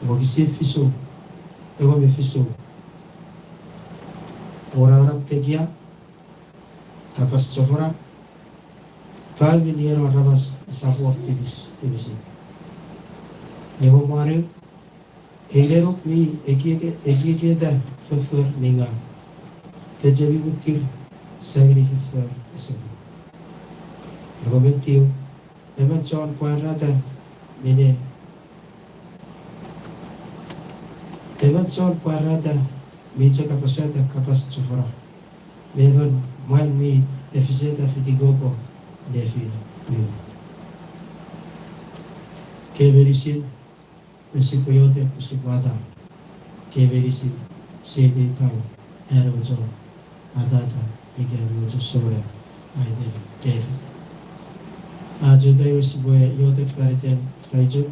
Wokisin fisu, engon me fisu, wor namanam tekia, kapas chofona, pau mi nieno aramas esap wor tipis, tipisi. Engon me wanu, ei nenuk mi ekieke-, ekiekieta foffor mi ngaw, pwe chemi muttir sa ngeni foffor ese pung. Engon me tiu, emon chon pwarata, mine, emon chon pwarata mi chok apasata kapas chofona, me emon mwan mi efisata fitikoko nefinen. Kei meinisin, me sipwe iotek pwe sipwe ata. Kei meinisin, sia eitieta an ewe chon atata, ika an ewe chon souneng, a iteni David. Ach uta iwe sipwe iotek fan iten faichuk,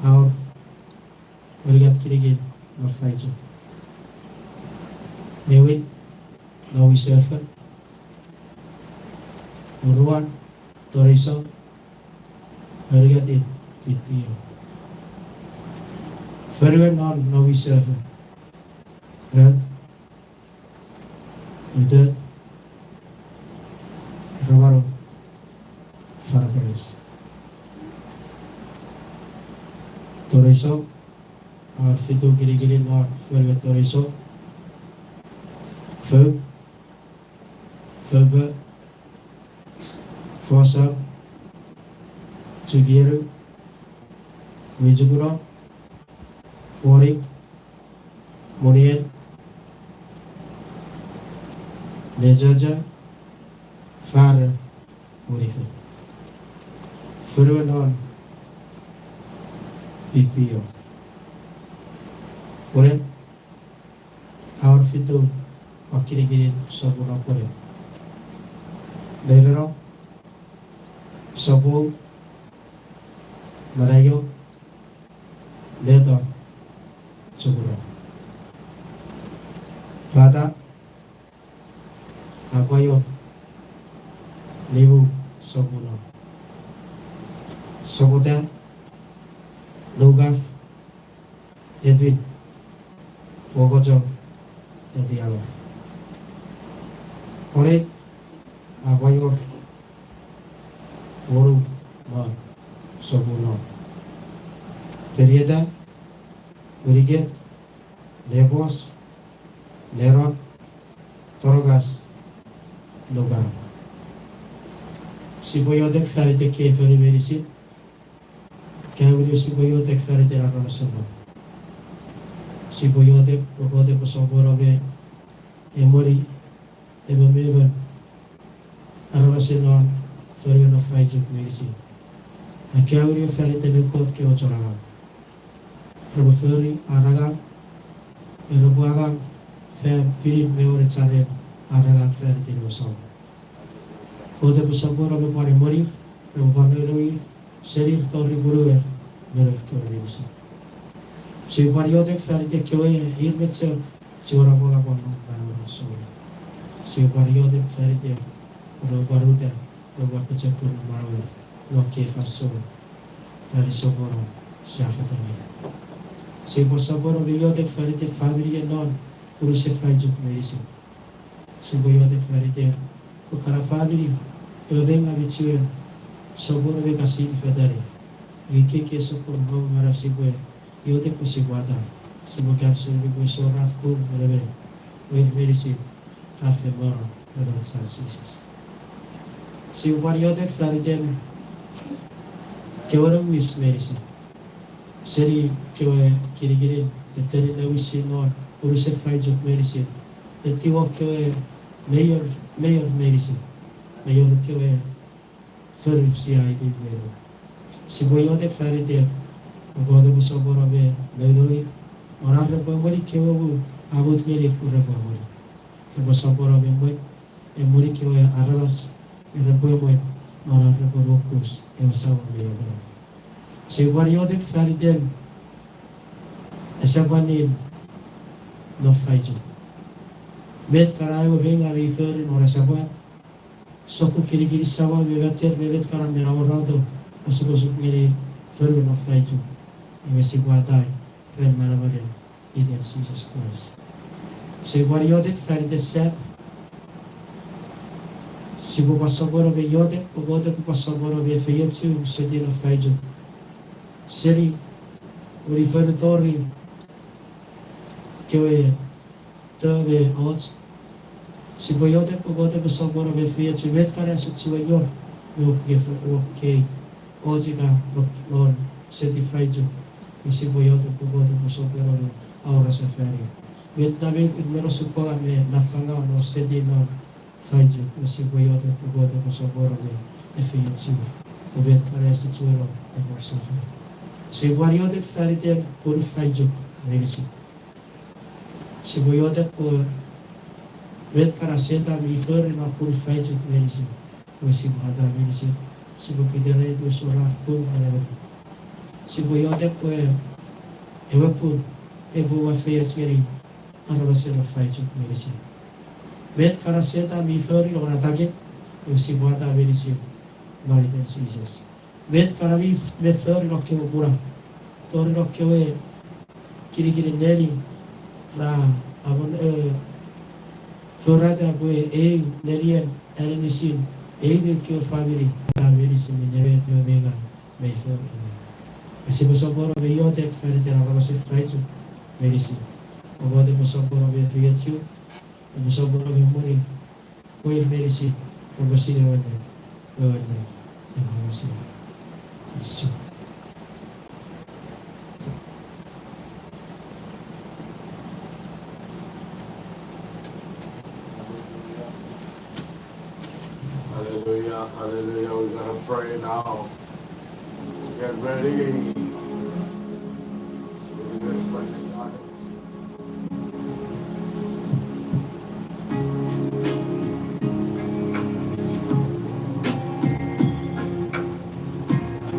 a wor unungat kinikin non faichuk. Ewin, non wisefo. Oruan, toreisou. Unungatin, pipio. Fonuen non, non wisefo. Unungat, utet, ruanu, fanapanis. Toreisou, a wor fitu kinikinin non fonuen toreisou. Fouk, foupa, fosang, chukieru, wichukuno, ponik, monien, nechacha, fara, wonifo. Fonuen non, pipio. Pwone, a wor fitu kinikinin sopun apwone. Nereno, sopun, manaio, neto, sopun. Pata, apwaio, nimu, sopun. Sopota, nukaf, epin, wokocho, etiama. Pwone, apwaior, wonu, non, sopun. Penieta, winiket, nepos, neron, tonokas, nukano. Sipwe iotek fan iten kei fonu meinisin. Kaeo ngeni, sipwe iotek fan iten aramas sopwun. Sipwe iotek pwe Kot epwe sopwono me emweni emon me emon aramasen non fonuen non faichuk meinisin. Akkaewin fan iten noun Kot kewe chon angang, repwe fori ar angang, me repwe angang fan pinin me wenecharen ar angang fan iten ewe Samon. Kot epwe sopwono me pwan emwenir, repwe pwan nounour senir tori punuer me nour kewe meinisin. Sipwe pwan iotek fan iten kewe ir me chok chiwen apwangapwang non manauen ar souneng. Sipwe pwan iotek fan iten pwe repwe pwan uta, repwe pwan pochokun non manauer non ekkei fansoun, ranin sopwono sia fetani. Sipwe sopwono me iotek fan iten famini non unusen faichuk meinisin. Sipwe iotek fan iter pwe ekkana famini, ewe mei ngaw mi chiwen sopwono me kasiin fetani. Nge ekkei sokkun manau sipwe iotek pwe sipwe ata, sipwe kanseni pwe esor ar kun me nemenem, pwe ir meinisin ra fen mano. ren ach Jises. Sipwe pwan iotek fan iten kewe nouwis meinisin, seni kewe kinikinin tettenin nouwisin non unusen faichuk meinisin, etiwa kewe mayor, mayor meinisin, mayor kewe fonu sia aiti ngeni. Sipwe iotek fan iten pwe Kot epwe sopweno me nounour non ar repwe emweni kewe muu a mut ngeni pwe repwe emweni. Repwe sopweno me emwen, emweni kewe aramas, repwe emwen non ar repwe nuokus ewe Samon mi Nap. Sipwe pwan iotek fan iten asepwanin non faichuk. Met kana ewe meinga mi fori non asepwan, sokkun kinikinin samau me mater me met kana mi naworato, osukosuk ngeni fonu non faichuk. Iwe sipwe atai ren manamanen iten Jises Kraist. Sipwe pwan iotek fan iten sat, sipwe pwan sopweno me iotek pwe Kot epwe pwan sopweno me efeiochu seti non faichuk, seni unifonu tori kewe to me och. Sipwe iotek pwe Kot epwe sopweno me efeiochu met kana ese chiwen wor, me ekkei, ekkei och ika non seti faichuk, me sipwe iotek pwe Kot epwe sopweno me aurasefani met namei ir mi osupwang me nafangau non seti non faichuk, me sipwe iotek pwe Kot epwe sopweno me efeiochu, pwe met kana ese chiwen wor epwe safei. Sipwe pwan iotek fan iten pwun faichuk meinisin. Sipwe iotek pwe met kana Setan mi fori non pwun faichuk meinisin, pwe sipwe atai meinisin, sipwe kiterei pwe ese wor ar pwun me emon. Sipwe iotek pwe ewe pwun epwe wor feioch ngeni aramasen non faichuk meinisin. Met kana Setan mi fori non atake, pwe sipwe atai meinisin non iten Jises. Met kana mi, mi fori non kewe kuna, tori non kewe kinikinin neni, ra amon, e, forata pwe eu nenien aninisin, eu me kewe famini, atai meinisin me nemenemen me nga mei fori. Me sipwe sopweno me iotek fan iten aramasen faichuk meinisin, pwe Kot epwe sopweno me efeiochu, epwe sopweno me emweni pwe ir meinisin repwe sinei ewe ennet, ewe ennet epwe angasino. Jises. Hallelujah, hallelujah. We're gonna pray now. Get ready.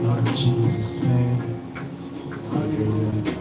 Lord Jesus' name. Hallelujah.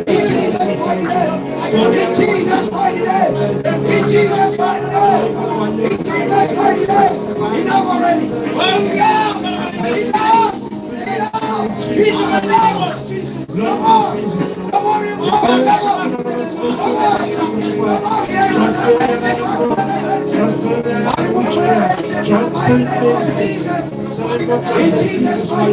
In Jesus' mighty name. In Jesus' mighty name. In Jesus' mighty name. Enough already. Enough. Enough. In the name of Jesus. Come on. Come on. In Jesus' mighty name. In Jesus' name.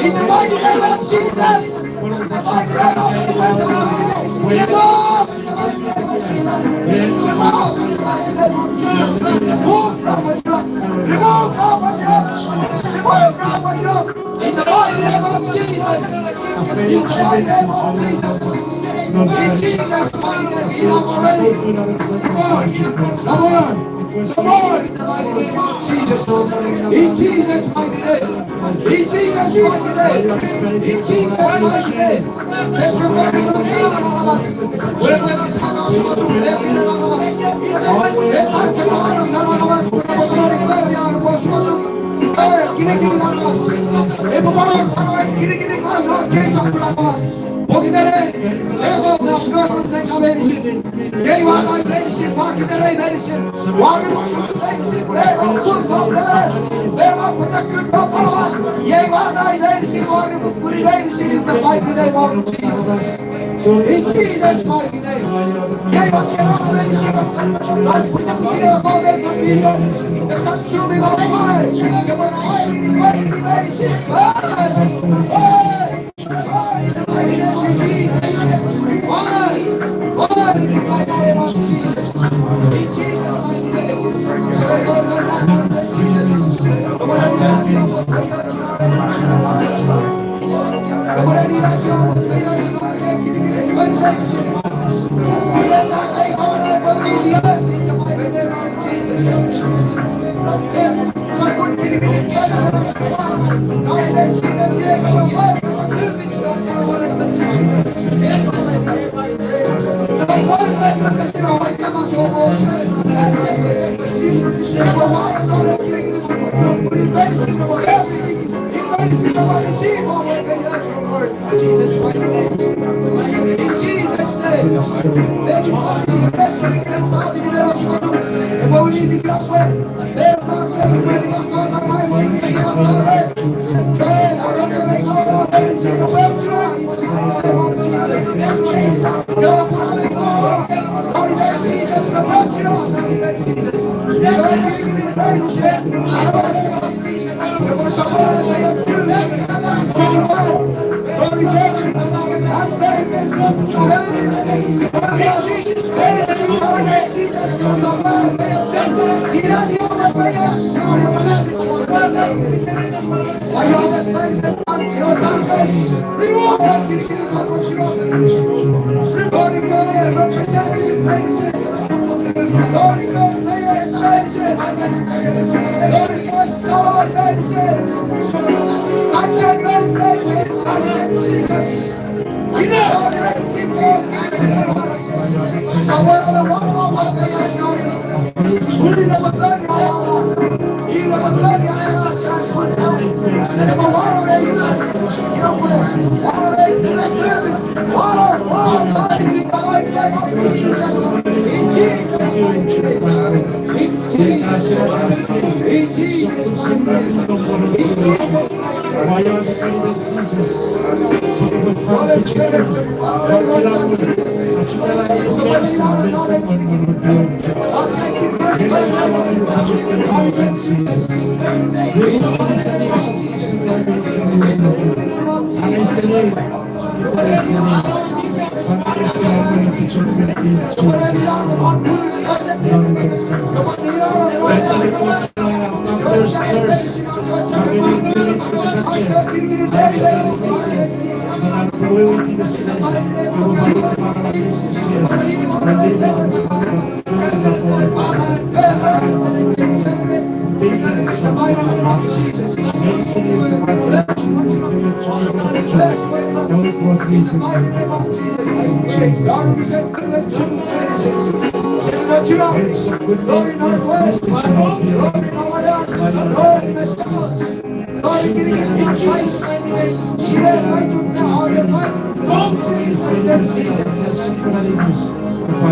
In the mighty name of Jesus. Remove from the truck. Remove from the truck. Remove from the truck. In the mighty name of Jesus. In the mighty name of Jesus. In Jesus' mighty name. Come on. Come on. Come on. In the mighty name of Jesus. In Jesus' mighty name. In Jesus' mighty name. In Jesus' mighty name. In Jesus' mighty name.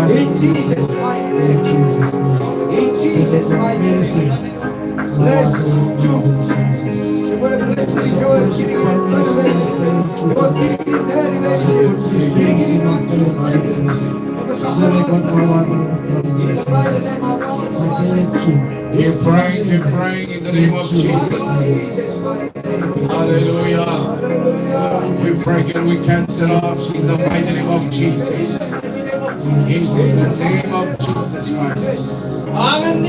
In Jesus' mighty name. In Jesus' mighty name. Bless you. Bless you. Keep praying, keep praying in the name of Jesus. Hallelujah. We break and we cancel off in the mighty name of Jesus. In the name of Jesus Christ. Amen.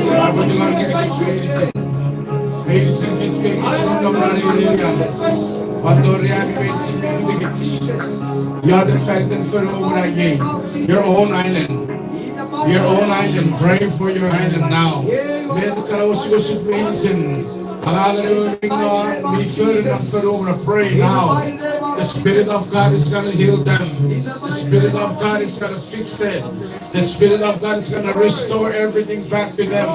Meinisin kich kei kich kongom ran ei nenian. Pwan tori ami meinisin mi fitikich. Iotek fan iten fonuom na iei. Your own island. Your own island. Pray for your island now. Met ekkana osukosuk meinisin. Angangen ewe mi no mi fori non fonuom na, pray now. The Spirit of God is gonna heal them. The Spirit of God is gonna fix them. The Spirit of God is gonna restore everything back to them.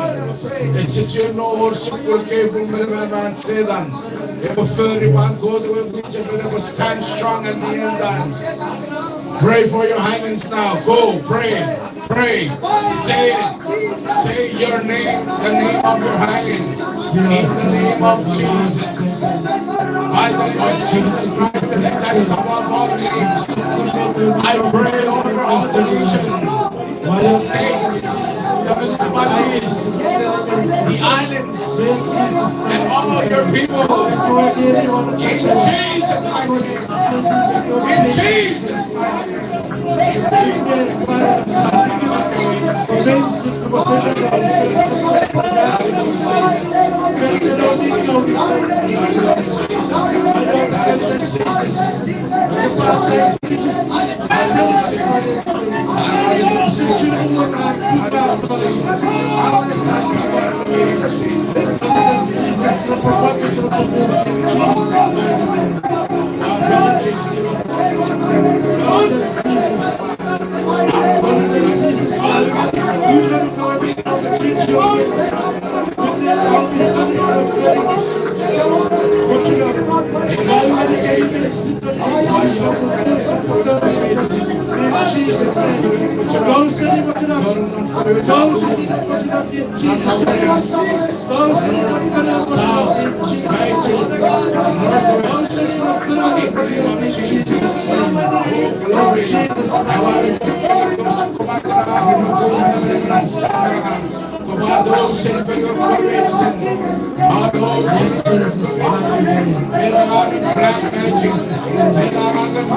Ese chiwen no wor sokkun kei pun me nemenemen Setan epwe fori, pwan Kot we mwichefen epwe stand strong at the end time. Pray for your islands now. Go, pray, pray. Say it. Say your name, the name of your island. In the name of Jesus. By the name of Jesus Christ, the name that is above all names, I pray over all the nations, the states, the municipalities, the islands, and all your people. In Jesus' mighty name. In Jesus' mighty name.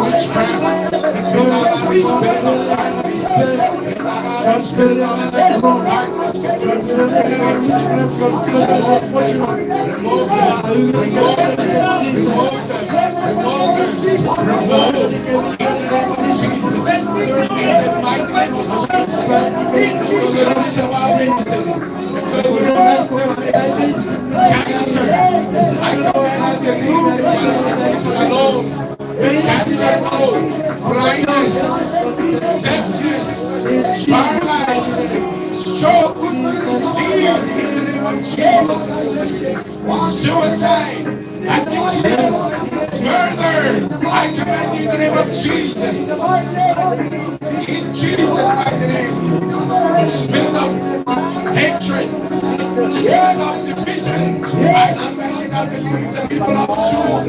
Witchcraft. Remove them. Remove them. Remove them. Remove them. Remove them. In the name of Jesus. In the mighty name of Jesus. Cancer. I command you to leave the body alone. Cancer, blindness, deafness, paralysis, stroke, leave in the name of Jesus. Suicide, addiction, murder, I command you in the name of Jesus. In Jesus' mighty name. Spirit of hatred, spirit of division, I command you now to leave the people of Chuuk.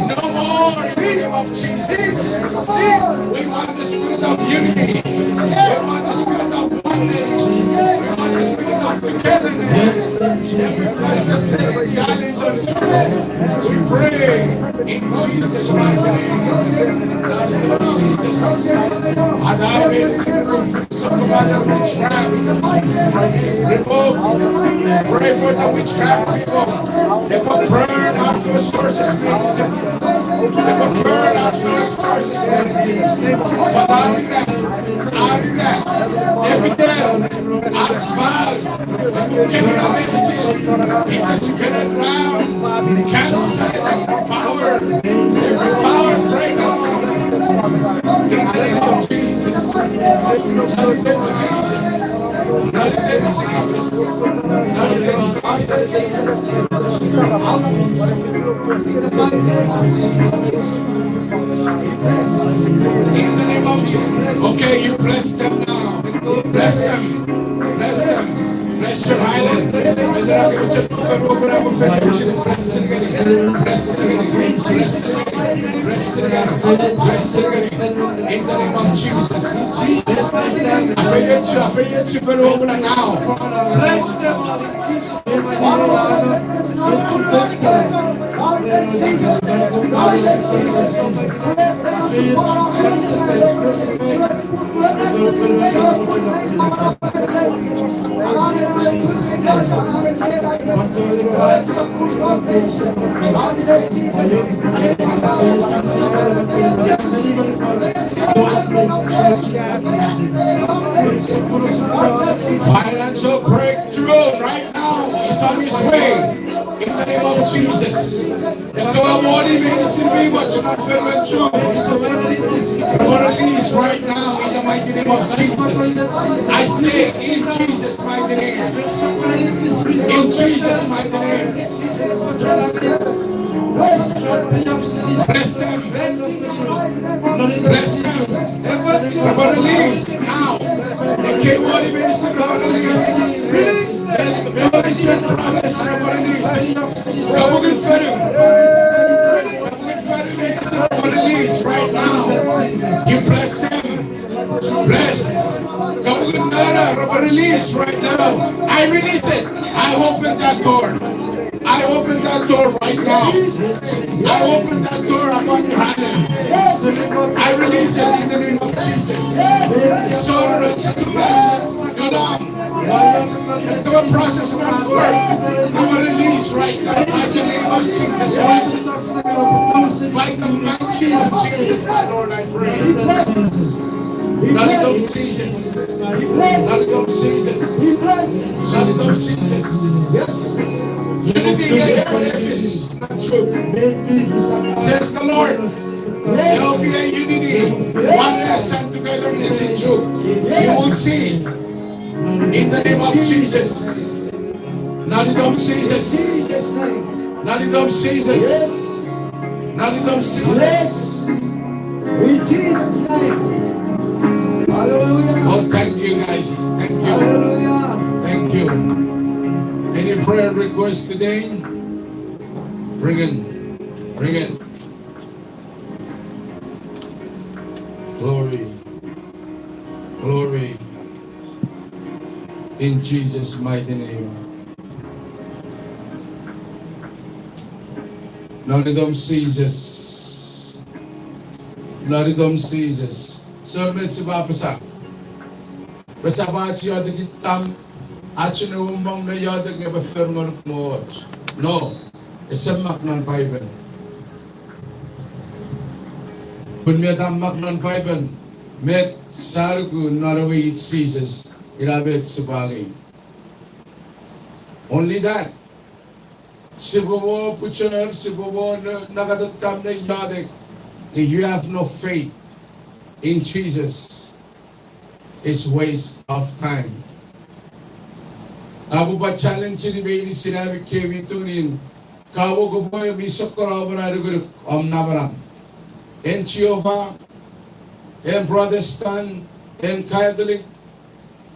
No more in the name of Jesus. We want the spirit of unity. We want the spirit of oneness. We want the spirit of togetherness. Everybody that's standing in the islands of Chuuk, we pray in Jesus' mighty name. Lord Jesus. Adai ben simu. So, Father, witchcraft, remove. Pray for the witchcraft people. They will burn out your sources, medicine. They will burn out your sources, medicine. Father, arira, arira. Every day, as far Kemi na meinisin, in the spirit realm, cancel every power, every power break down. In the name of Jesus. Not in Jesus. Not in Jesus. Not in Jesus. In the name of Jesus. Okay, you bless them now. Bless them. Bless them. Bless your island. Bless them. Bless them. Bless them. Bless them. In the name of Jesus. Afeiochu, afeiochu for now. Bless them. Financial breakthrough right now is on its way. In the name of Jesus. Ekkewe moni meinisin mi mochen non fenomen Chuuk. Release right now in the mighty name of Jesus. I say in Jesus' mighty name. In Jesus' mighty name. Bless them. Bless them. Release now. Ekkewe moni meinisin release. Release. Release the process, release. Kabukin fenum. Release right now. I release it. I open that door. I open that door right now. I open that door upon your hand. I release it in the name of Jesus. Sorrow, too much, too long. It's a process of work. I want to release right now by the name of Jesus Christ. By the mighty name of Jesus, my Lord, I pray. None of those seasons. None of those seasons. None of those seasons. Unity in your office. Says the Lord, there will be a unity, oneness, and togetherness in Chuuk. You will see in the name of Jesus. None of those seasons. None of those seasons. None of those seasons. In Jesus' name. Hallelujah. Oh, thank you, guys. Thank you. Hallelujah. Thank you. Any prayer request today? Bring it. Bring it. Glory. Glory. In Jesus' mighty name. None of those seasons. None of those seasons. Sir, met sipwe apasa. Pwe sipwe ach iotek ittam, ach ne ummong ne iotek nge pwe fori ngonuk moch. No, ese mak non Paipen. Pun met a mak non Paipen, met sa nuku non ewe it Jises, ina met sipwe angei. Only that. Sipwe mo puchor, sipwe mo n-, nangatam ne iotek. If you have no faith in Jesus, it's waste of time. Upwe pwan challenge-ini meinisin ami kewe mi tunin, ka mo kopwe mi sokkono om na nukunuk, om namanam. En Jehovah, en Protestant, en Catholic,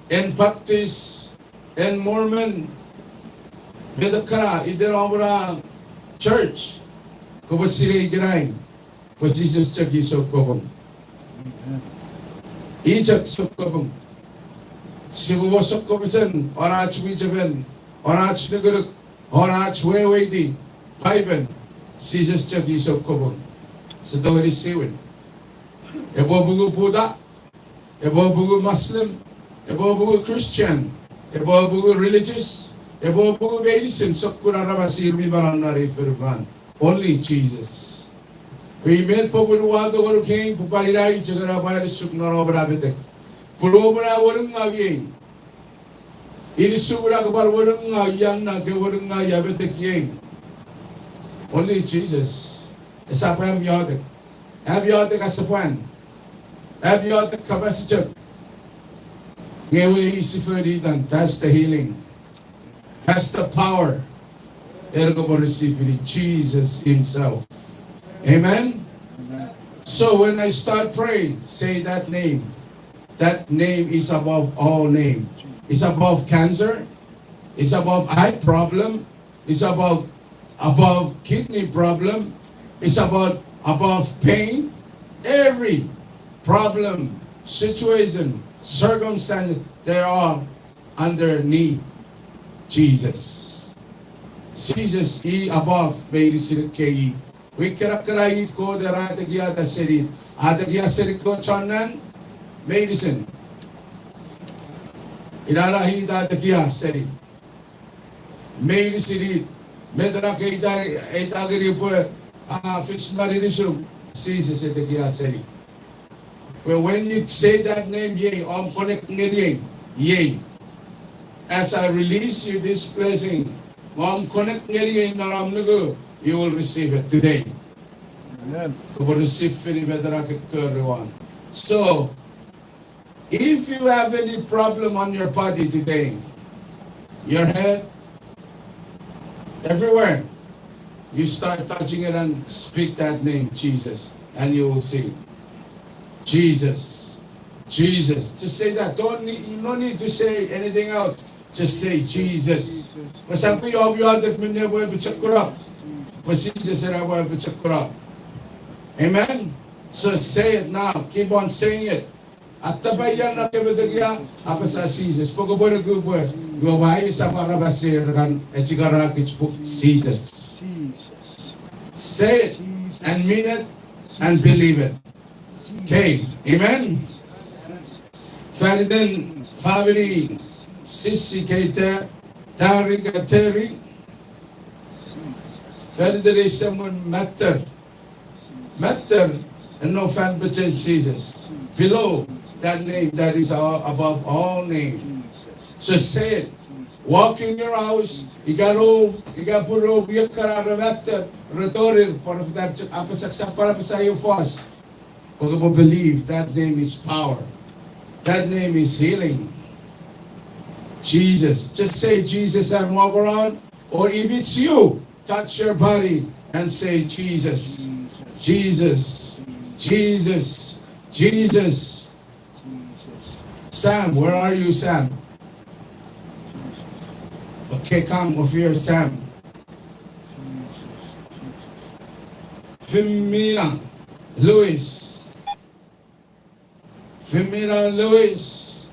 en Baptist, en Mormon, met ekkana iten om na church, kopwe sinei ikenai pwe Jises chok i sokkofesen. I chok sokkofesen. Sipwe mo sokkofesen won ach mwichefen, won ach nukunuk, won ach weweiti Paipen, Jises chok i sokkofesen. Ese tongeni siwin. Epwe pungu Buddha, epwe pungu Muslim, epwe pungu Christian, epwe pungu religious, epwe pungu meinisin sokkun aramas ir mi manau non ei fonufan. Only Jesus. Pwe met popun ua tongeni ukei, pwe pwan ina i chok ena pwan anisuk non om na metek. Pun om na wenungau iei. Inisum na kopwe pwan wenungau, ian na ke wenungau ia metek iei. Only Jesus. Esap am iotek. Am iotek asepwan. Am iotek kapas chok. Nge ewe i sifon itan, that's the healing. That's the power. Ena kopwe receive it, Jesus himself. Amen? So when I start praying, say that name. That name is above all name. It's above cancer. It's above eye problem. It's about, above kidney problem. It's about, above pain. Every problem, situation, circumstance, they are underneath Jesus. Jesus i above meinisin ekkei. Wikirakkana it Kot era a tekia seni, a tekia seni Kot chon nang, meinisin. Ina na it a tekia seni. Meinisin it, met ena ke ita, ita ngeni pwe, a, fis mani nisum, Jesus e tekia seni. Well, when you say that name, iei, om connect ngeni ei, iei. As I release you this blessing, om connect ngeni ei non om nuku, you will receive it today. Amen. Kopwe receive fini met ena ke kori won. So, if you have any problem on your body today, your head, everywhere, you start touching it and speak that name, Jesus, and you will see. Jesus. Jesus. Just say that. Don't need, you don't need to say anything else. Just say, "Jesus." Pwe sa pwe io, iotek minne pwe pochokun. Pwe Jesus ena pwe pochokun. Amen? So say it now. Keep on saying it. Atapa ia na kemetekia, apasa Jesus. Pwe kopwe nuku pwe, iwe ua eisap aramas re kan echikara kich pwe Jesus. Say it and mean it and believe it. Okay, amen? Faniten famini sisi keita, tari ka teri. Faniten ei semwen matter. Matter, and no fan pechen Jesus. Below that name that is a- above all name. So say it. Walk in your house, ika no, ika puro, ika kara re matter, re torir, pora fita, apasa, sa pora apasa io fos. Pwe kopwe believe that name is power. That name is healing. Jesus. Just say Jesus and walk around. Or if it's you, touch your body and say, "Jesus, Jesus, Jesus, Jesus." Sam, where are you, Sam? Okay, come over here, Sam. Femina, Louis. Femina Lewis.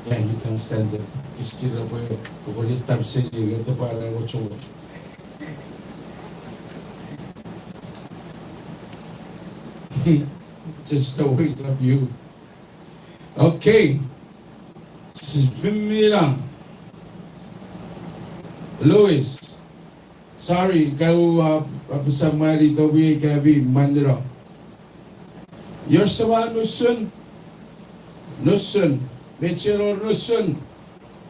Yeah, you can stand up. Kiskira pwe, pwe tam seni, you have to buy like what you want. Just to wake up you. Okay. Femina Lewis. Sorry, kau, uh, apasa mari tobi kami manira. Your saba nusun. Nusun. Mechero nusun.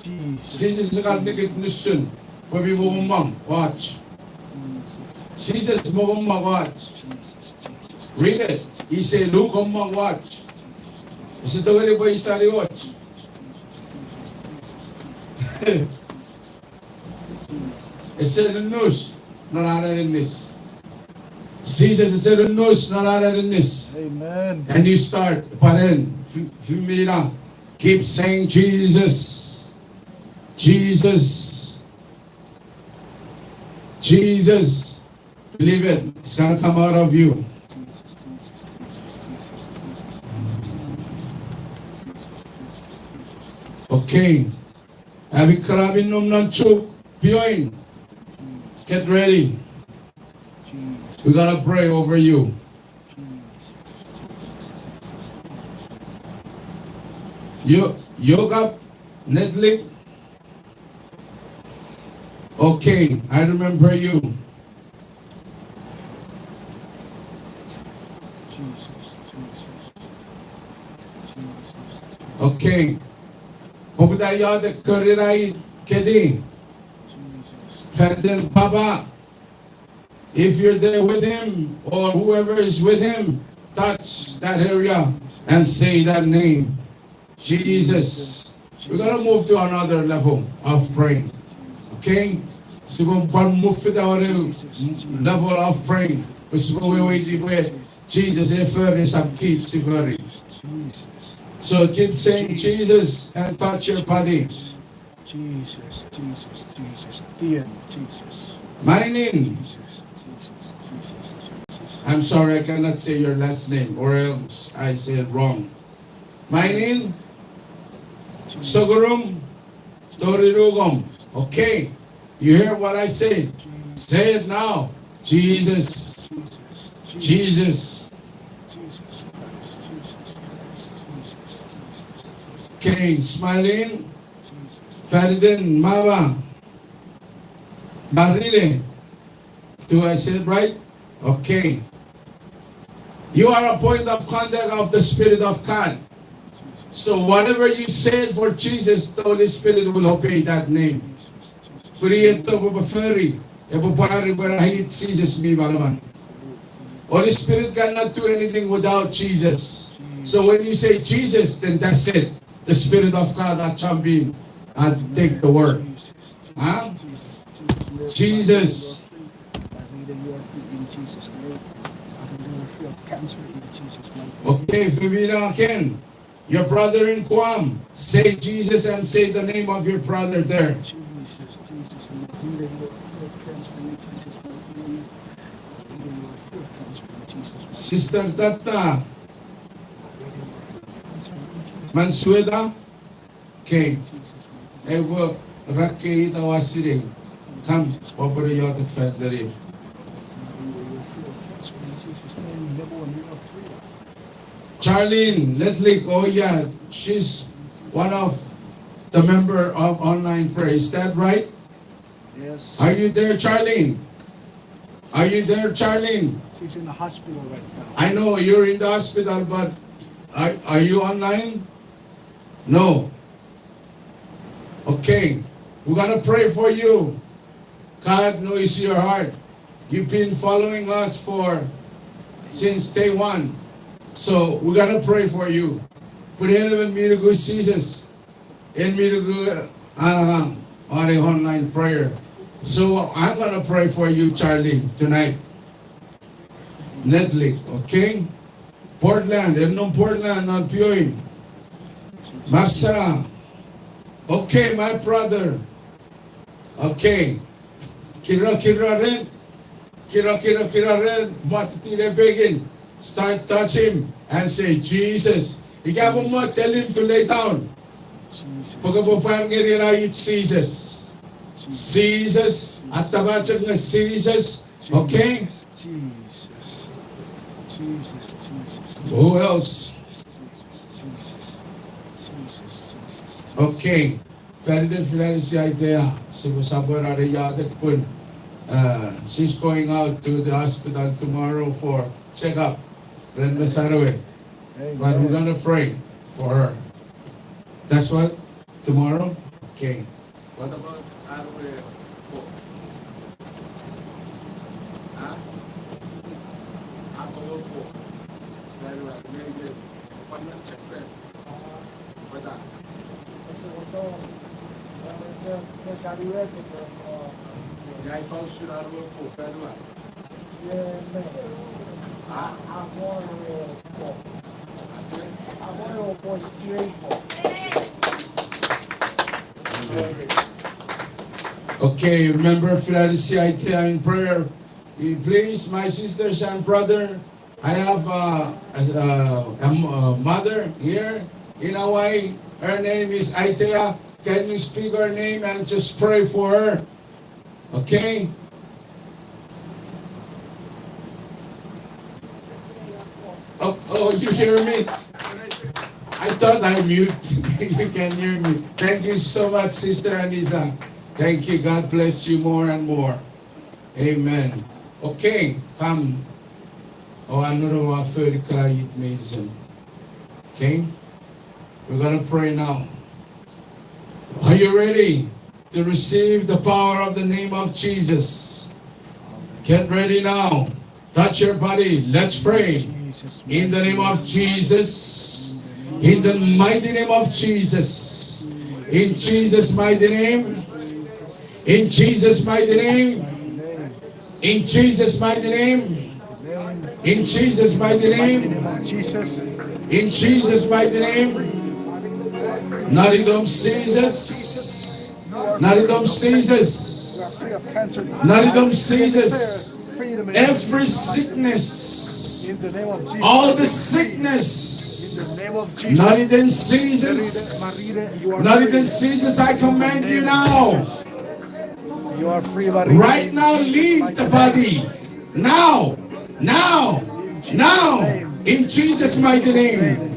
Jesus. Jesus is a God nikit nusun. Pwe mi mo mang, watch. Jesus. Jesus mo mang, watch. Jesus. Read it. He said, "Look, mo mang, watch." Ese tongeni pwe isari, watch. Ese nunus non an aninis. Jesus ese nunus non an aninis. Amen. And you start, but then, f- femina, keep saying, "Jesus, Jesus, Jesus." Believe it. It's gonna come out of you. Okay. Ami karabi nom non chuk pioing. Get ready. We're gonna pray over you. Yo, Yokap Netlik. Okay, I remember you. Okay. Poputa iotek korirai keti. Faniten papa. If you're there with him or whoever is with him, touch that area and say that name. Jesus. We're gonna move to another level of praying. Okay? Sipwe pwan move to our level of praying. Pwe sipwe weweiti pwe Jesus e fori, esap kich si fori. So keep saying Jesus and touch your body. Jesus, Jesus, Jesus, Tian, Jesus. Mainin. Jesus, Jesus, Jesus, Jesus. I'm sorry, I cannot say your last name, or else I say it wrong. Mainin, Sokurum, Torirukom. Okay, you hear what I say? Say it now. Jesus. Jesus. Okay, smiling. Faniten mama. Marile. Do I say it right? Okay. You are a point of contact of the Spirit of God. So whatever you say for Jesus, the Holy Spirit will obey that name. Pwiri eto pwe fori, epwe pwari pwe ra hit Jesus mi manaman. Holy Spirit cannot do anything without Jesus. So when you say Jesus, then that's it. The Spirit of God are jumping and take the word. Huh? Jesus. Okay, femina again. Your brother in Guam. Say Jesus and say the name of your brother there. Jesus, Jesus, in the name of cancer, in Jesus' mighty name. Sister Tata Mansueta, okay. Ewe rakke ita wa sinei. Come, open your the fan. Charlene Ledlick, oh yeah, she's one of the member of online prayer. Is that right? Yes. Are you there, Charlene? Are you there, Charlene? She's in the hospital right now. I know you're in the hospital, but are, are you online? No. Okay. We're gonna pray for you. God knows your heart. You've been following us for, since day one. So we're gonna pray for you. Put your hand on me to go, Jesus. En mi nuku angang on a online prayer. So I'm gonna pray for you, Charlie, tonight. Natalie, okay? Portland, en non Portland, non pioing. Marcela, okay, my brother. Okay. Kira, kira ren. Kira, kira, kira ren. Mwatiti ne pekin. Start touch him and say, Jesus. Ika mo mo, tell him to lay down. Jesus. Pwe kopwe pwan ngeni ena it Jesus. Jesus. Atapa chok nge Jesus. Okay? Jesus. Jesus, Jesus. Who else? Jesus, Jesus, Jesus. Okay. Faniten Filanisi Aitea, sipwe sapwe are iotek pun, uh, she's going out to the hospital tomorrow for checkup. Ren me Saturday. But we're gonna pray for her. That's what? Tomorrow? Okay. What about Arwe Pope? Huh? Arwe Pope. Very well. Very good. Appointment check. Okay, remember Filanisi Aitea in prayer. Please, my sisters and brother, I have, uh, a, a, a m-, a mother here in Hawaii. Her name is Aitea. Can you speak her name and just pray for her? Okay? Oh, oh, you hear me? I thought I mute. You can hear me. Thank you so much, Sister Anisa. Thank you. God bless you more and more. Amen. Okay, come. Oh, I know what I feel cry it means. Okay? We're gonna pray now. Are you ready to receive the power of the name of Jesus? Get ready now. Touch your body. Let's pray. In the name of Jesus. In the mighty name of Jesus. In Jesus' mighty name. In Jesus' mighty name. In Jesus' mighty name. In Jesus' mighty name. In Jesus' mighty name. Nonitom Jesus. Nonitom Jesus. Nonitom Jesus. Every sickness, all the sickness, nonitom Jesus, nonitom Jesus, I command you now. Right now, leave the body. Now, now, now, in Jesus' mighty name.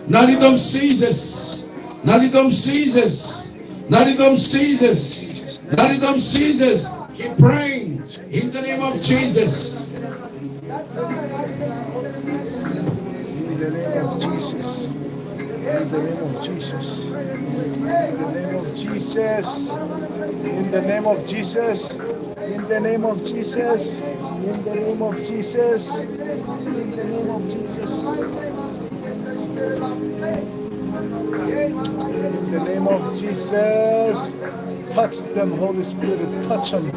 Nonitom Jesus, nonitom Jesus, nonitom Jesus, nonitom Jesus. Keep praying. In the name of Jesus. In the name of Jesus. In the name of Jesus. In the name of Jesus. In the name of Jesus. In the name of Jesus. In the name of Jesus. In the name of Jesus. In the name of Jesus. Touch them, Holy Spirit. Touch them.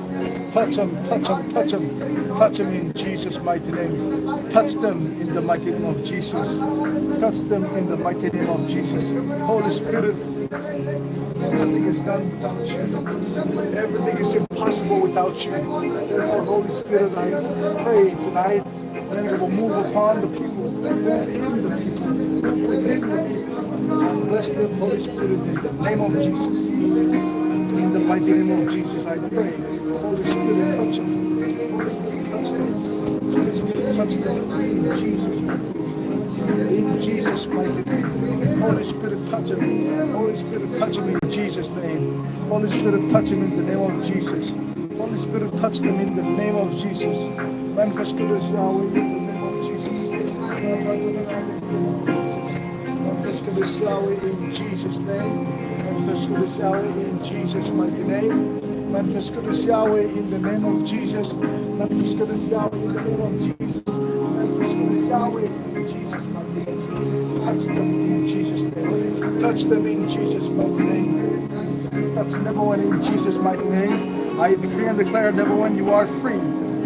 Touch them, touch them, touch them. Touch them in Jesus' mighty name. Touch them in the mighty name of Jesus. Touch them in the mighty name of Jesus. Holy Spirit, nothing is done without you. Everything is impossible without you. Therefore, Holy Spirit, I pray tonight, Spirit will move upon the people, move in the people, within the people. And bless them, Holy Spirit, in the name of Jesus. In the mighty name of Jesus, I pray. Holy Spirit, touch them. Holy Spirit, touch them. Holy Spirit, touch them. In Jesus' name. In Jesus' mighty name. Holy Spirit, touch him. Holy Spirit, touch him in Jesus' name. Holy Spirit, touch him in the name of Jesus. Holy Spirit, touch them in the name of Jesus. Manifest Goodness Yahweh in the name of Jesus. Manifest Goodness Yahweh in Jesus' name. Manifest Goodness Yahweh in Jesus' mighty name. Manifest Goodness Yahweh in the name of Jesus. Manifest Goodness Yahweh in the name of Jesus. Manifest Goodness Yahweh in Jesus' mighty name. Touch them in Jesus' name. Touch them in Jesus' mighty name. Touch Nemoen in Jesus' mighty name. I decree and declare, Nemoen, you are free.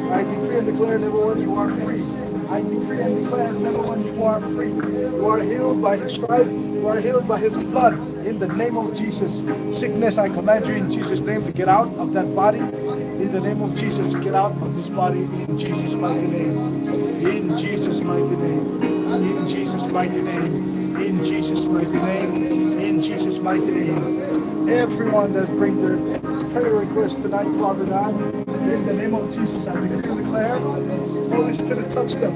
I decree and declare, Nemoen, you are free. I decree and declare, Nemoen, you are free. You are healed by his stripe. You are healed by his blood. In the name of Jesus. Sickness, I command you in Jesus' name to get out of that body. In the name of Jesus, get out of this body in Jesus' mighty name. In Jesus' mighty name. In Jesus' mighty name. In Jesus' mighty name. In Jesus' mighty name. Everyone that bring their prayer request tonight, Father God, in the name of Jesus, I decree and declare, Holy Spirit, touch them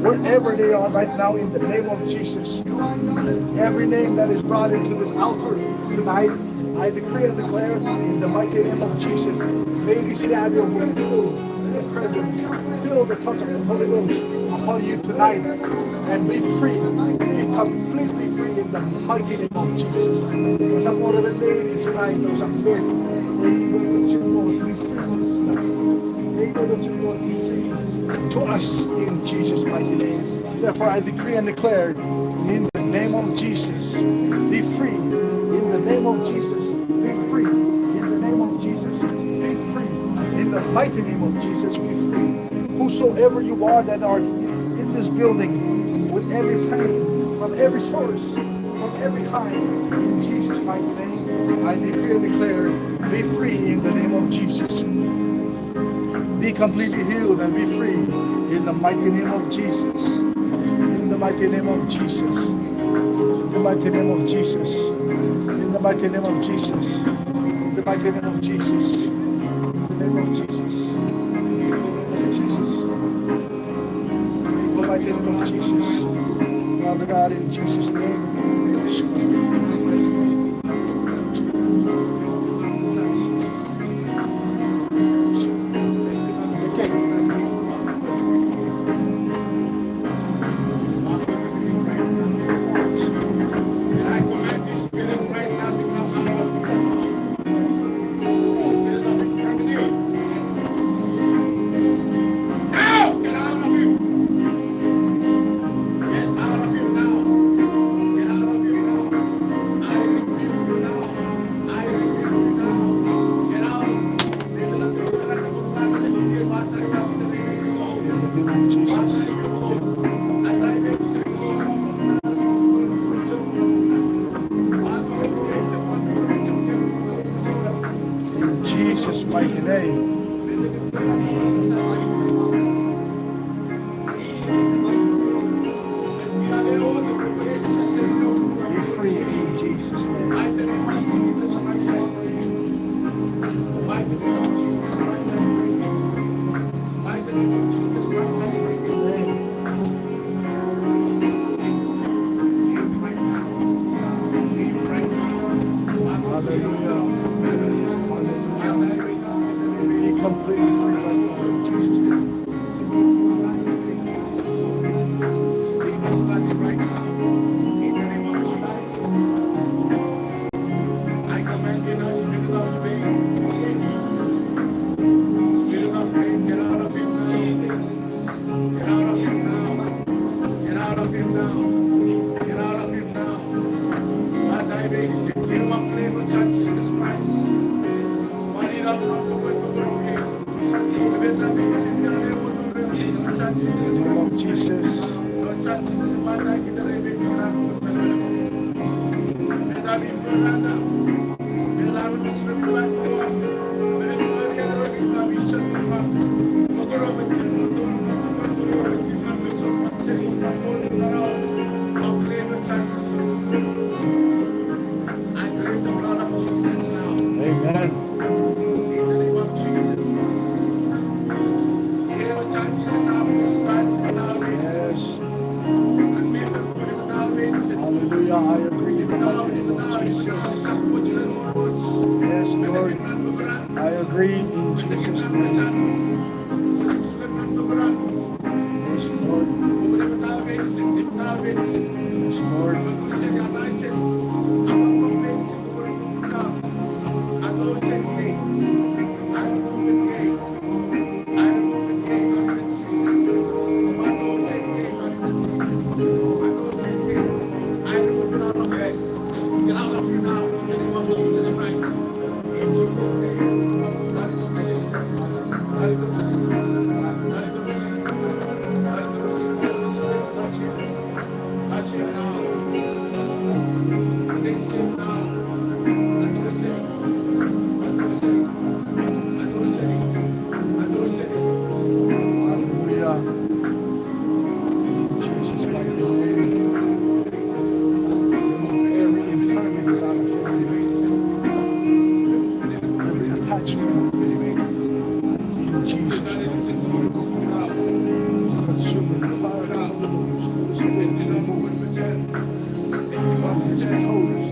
wherever they are right now in the name of Jesus. Every name that is brought into this altar tonight, I decree and declare in the mighty name of Jesus, may this area be filled with the presence, feel the touch of the Holy Ghost upon you tonight, and be free, be completely free in the mighty name of Jesus. As I'm over the lady tonight, as I'm there, may you, Lord, be free. May you, Lord, be free to us in Jesus' mighty name. Therefore, I decree and declare in the name of Jesus, be free. In the name of Jesus, be free. In the name of Jesus, be free. In the mighty name of Jesus, be free. Whosoever you are that are in this building with every pain, from every source, from every kind, in Jesus' mighty name, I decree and declare, be free in the name of Jesus. Be completely healed and be free in the mighty name of Jesus. In the mighty name of Jesus. In the mighty name of Jesus. In the mighty name of Jesus. In the mighty name of Jesus. In the name of Jesus. In the name of Jesus. In the mighty name of Jesus. Father God, in Jesus' name. Now, get out of him. Get out of him now. Get out of him now. I rebuke you now. I rebuke you now. Get out. In Jesus' mighty name. Be free in Jesus' name. Hallelujah. Hallelujah. Be completely free right now in Jesus' name. I command you now, spirit of pain. Spirit of pain, get out of him now. Get out of him now. Get out of him now. Get out of him now. What I may say, give up name of Jesus Christ. What it up to the world. In the name of Jesus. I agree in the mighty name of Jesus. Yes, Lord. I agree in Jesus' name. Yes, Lord. Yes, Lord. Hallelujah. Jesus, mighty name. Remove every infirmities out of him. Every attachment. In Jesus' mighty name. The consuming fire of the Holy Ghost, Holy Spirit, remove it from his toes.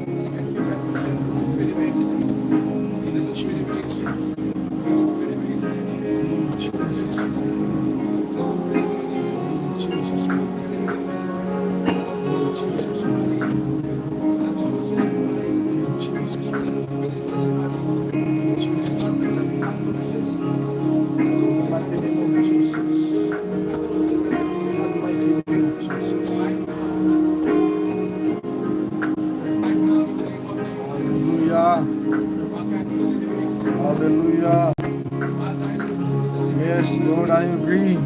Hallelujah. Hallelujah. Yes, Lord, I agree.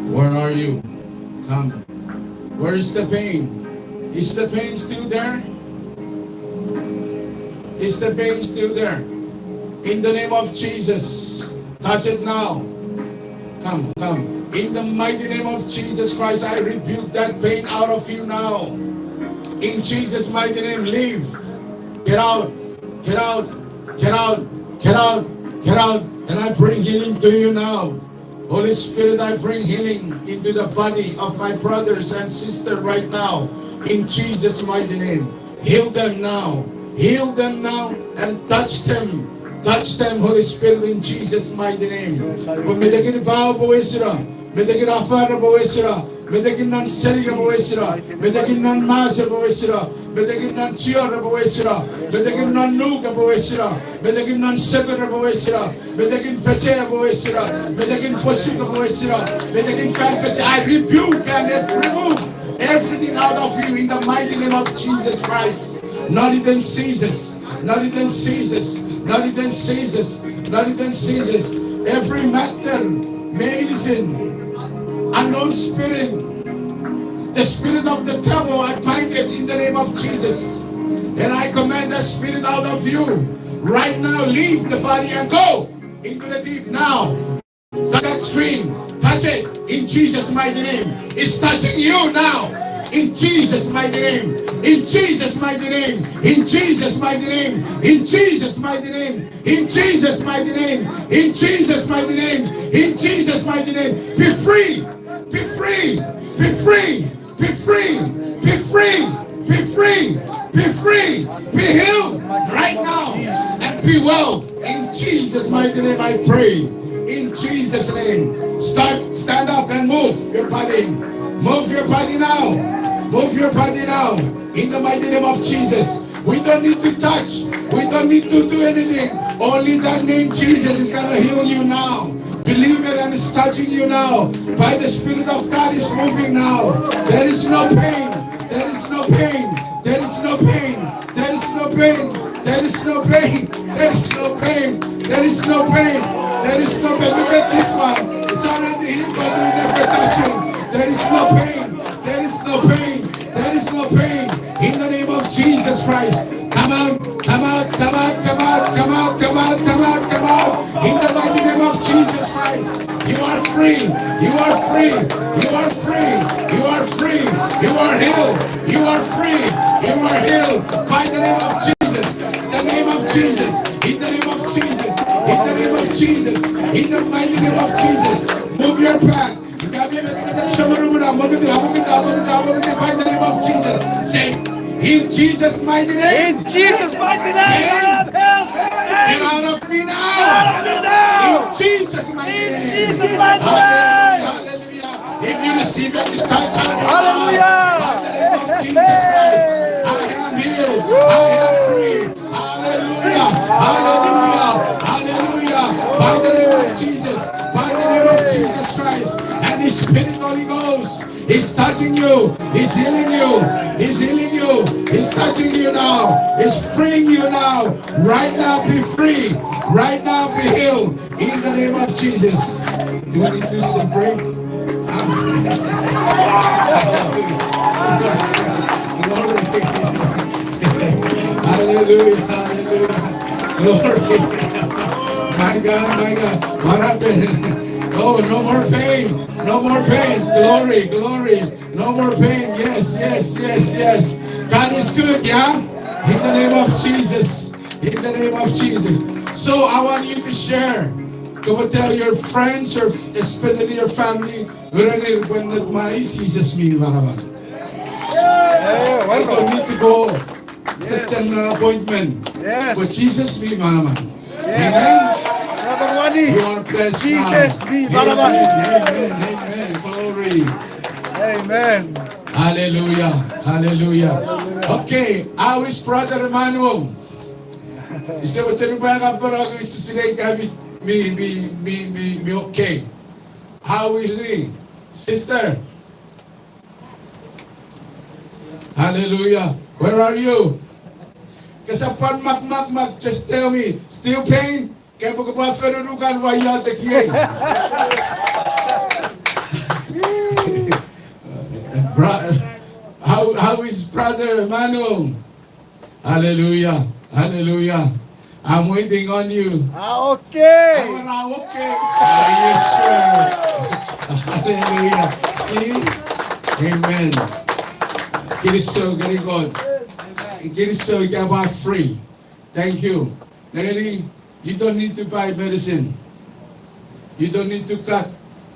Where are you? Come. Where is the pain? Is the pain still there? Is the pain still there? In the name of Jesus, touch it now. Come, come. In the mighty name of Jesus Christ, I rebuke that pain out of you now. In Jesus' mighty name, leave. Get out. Get out. Get out. Get out. Get out. And I bring healing to you now. Holy Spirit, I bring healing into the body of my brothers and sisters right now. In Jesus' mighty name. Heal them now. Heal them now and touch them. Touch them, Holy Spirit, in Jesus' mighty name. Pwe metekin pau epwe wesino, metekin afar epwe wesino, metekin non seni epwe wesino, metekin non mas epwe wesino, metekin non chior epwe wesino, metekin non nuk epwe wesino, metekin non seper epwe wesino, metekin peche epwe wesino, metekin posuk epwe wesino, metekin fan peche, I rebuke and remove everything out of you in the mighty name of Jesus Christ. Not even Jesus. Not even Jesus. Not even Jesus. Not even Jesus. Every matter, medicine, unknown spirit, the spirit of the devil, I bind it in the name of Jesus. And I command that spirit out of you right now, leave the body and go into the deep now. Touch that screen. Touch it in Jesus' mighty name. It's touching you now. In Jesus' mighty name. In Jesus' mighty name. In Jesus' mighty name. In Jesus' mighty name. In Jesus' mighty name. In Jesus' mighty name. In Jesus' mighty name. Be free. Be free. Be free. Be free, be free, be free, be free, be healed right now, and be well. In Jesus' mighty name I pray. In Jesus' name. Start, stand up and move your body. Move your body now. Move your body now. In the mighty name of Jesus. We don't need to touch. We don't need to do anything. Only that name Jesus is gonna heal you now. Believe it and it's touching you now. By the Spirit of God is moving now. There is no pain. There is no pain. There is no pain. There is no pain. There is no pain. There is no pain. There is no pain. There is no pain. Look at this one. It's already healed, but we never touch him. There is no pain. There is no pain. There is no pain. In the name of Jesus Christ. Come out, come out, come out, come out, come out, come out, come out, come out. In the mighty name of Jesus Christ. You are free. You are free. You are free. You are free. You are healed. You are free. You are healed. By the name of Jesus. In the name of Jesus. In the name of Jesus. In the name of Jesus. In the mighty name of Jesus. Move your back. By the name of Jesus. Say, in Jesus' mighty name. In Jesus' mighty name. Pain, I am healed. Get out of me now. Get out of me now. In Jesus' mighty name. In Jesus' mighty name. Hallelujah, hallelujah. If you receive it, you start chanting. Hallelujah. By the name of Jesus Christ, I am healed. I am free. Hallelujah! Hallelujah! Hallelujah! By the name of Jesus, by the name of Jesus Christ, and His Spirit, Holy Ghost, is touching you, is healing you, is healing you, is touching you now, is freeing you now. Right now, be free. Right now, be healed. In the name of Jesus. Do we need to stop praying? Glory. Hallelujah, hallelujah. Glory. My God, my God. What happened? Oh, no more pain. No more pain. Glory, glory. No more pain. Yes, yes, yes, yes. God is good, yeah? In the name of Jesus. In the name of Jesus. So I want you to share. Go and tell your friends, your, especially your family, "Ren, ren, ren, ren, my Jesus mi manaman. I don't need to go to attend an appointment. But Jesus mi manaman." Amen. You are blessed now. Jesus mi manaman. Amen, amen, amen. Glory. Amen. Hallelujah. Hallelujah. Okay, how is Brother Emmanuel? Ise mochen upwe angapano, ise sinei ika mi, mi, mi, mi, mi, mi okay. How is he? Sister? Hallelujah. Where are you? Kesap pwan mak, mak, mak, just tell me. Still pain? Kepwe, kepwe fonunukan ua iotek iei. Bro-, how, how is Brother Emmanuel? Hallelujah. Hallelujah. I'm waiting on you. Ah, okay. I'm okay. Are you sure? Hallelujah. See? Amen. Kinisou ngeni Kot. Kinisou ika pwe free. Thank you. Nengeni, you don't need to buy medicine. You don't need to cut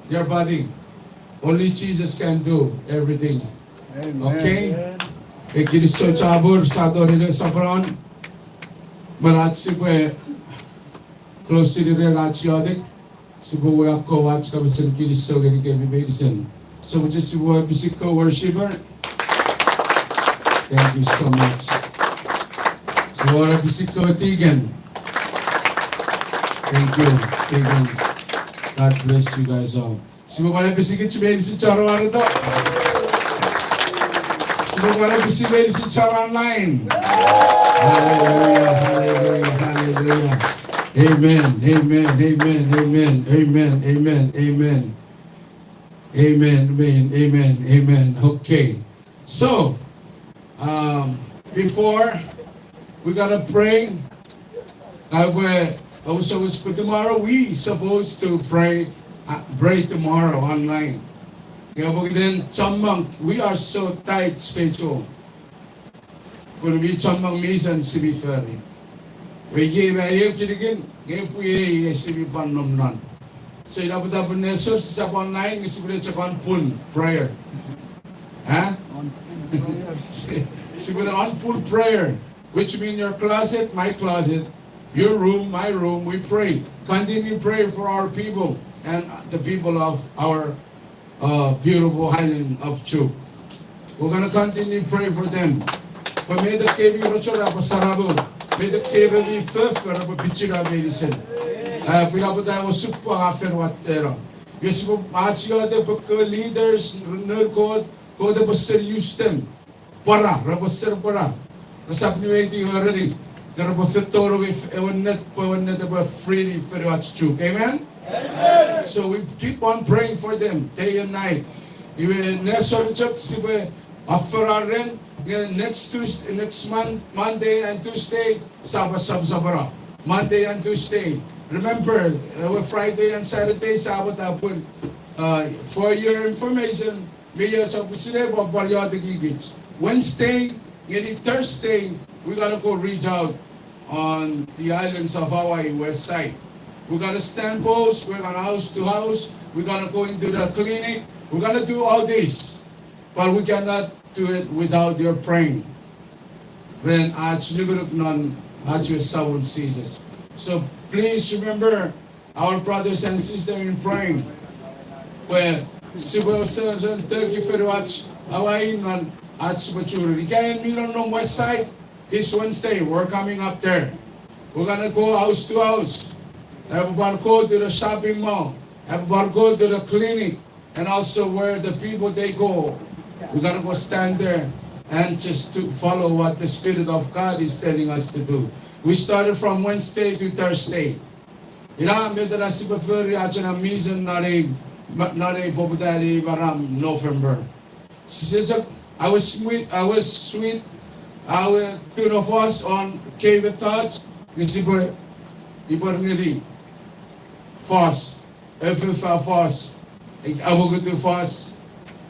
your body. Only Jesus can do everything. Amen. Okay? E kinisou chapur, sa tori ne soprano. Me ach sipwe close seni ren ach iotek. Sipwe wor ach kapasen kinisou ngeni kemi meinisin. So we just, sipwe pwisin go worshiper. Thank you so much. Sipwe pwisin go deacon. Thank you, deacon. God bless you guys all. Sipwe pwan pwisin kich meinisin chon wareto. Sipwe pwan pwisin meinisin chon online. Hallelujah, hallelujah, hallelujah. Amen, amen, amen, amen, amen, amen, amen. Amen, amen, amen, amen. Okay. So, um, before we gotta pray, I will also, for tomorrow, we supposed to pray, uh, pray tomorrow online. Yeah, but then chommong, we are so tight schedule. Pun mi chommong mission sipwe fori. Iwe iei ma eu kinikin, nge pwe iei sipwe pwan nom non. So ina pwata pun nesor sisap online, nge sipwe ne chok on pool prayer. Huh? Sipwe ne on pool prayer, which means your closet, my closet, your room, my room, we pray. Continue prayer for our people and the people of our, uh, beautiful island of Chuuk. We're gonna continue pray for them. Pwe met ekkei mi rochopwak epwe saramur. Met ekkei mi foffor epwe pichino meinisin. Eh, pwe ina pwata ewe osupwang a fen watteno. Iwe sipwe, ach iotek pwe ekkewe leaders, noun Kot, Kot epwe sen use them. Pwora, repwe ser pwora. Resap niweiti oreni. Nge repwe feito ren ewe ennet, pwe ewe ennet epwe free-ni fonuach Chuuk. Amen? So we keep on praying for them day and night. Iwe nesor chok sipwe afora ren, nge next Tuesday, next month, Monday and Tuesday, sipwe sopwosopwono. Monday and Tuesday. Remember, ewe Friday and Saturday, sipwe tapun. Uh, for your information, mi och pwe sinei pwe pwan iotekikich. Wednesday ngeni Thursday, we're gonna go reach out on the islands of Hawaii west side. We're gonna stand post, we're gonna house to house, we're gonna go into the clinic, we're gonna do all this. But we cannot do it without your praying. Ren ach nukunuk non ach we Samon Jises. So please remember, our brothers and sisters in praying. Pwe sipwe sen, sen turkey fonuach Hawaii non ach sipwe churi. Ika en mi nom non west side, this Wednesday, we're coming up there. We're gonna go house to house. Epwe pwan go to the shopping mall. Epwe pwan go to the clinic. And also where the people they go, we gotta go stand there and just to follow what the Spirit of God is telling us to do. We started from Wednesday to Thursday. Ina met ena sipwe fori ach ena mission non ei, non ei poputa ei maram November. Sise chok, I was sweet, I was sweet, I was tuna fos on cave thoughts, nge sipwe, ipwe ngeni fos. Efoch fos, amokutu fos,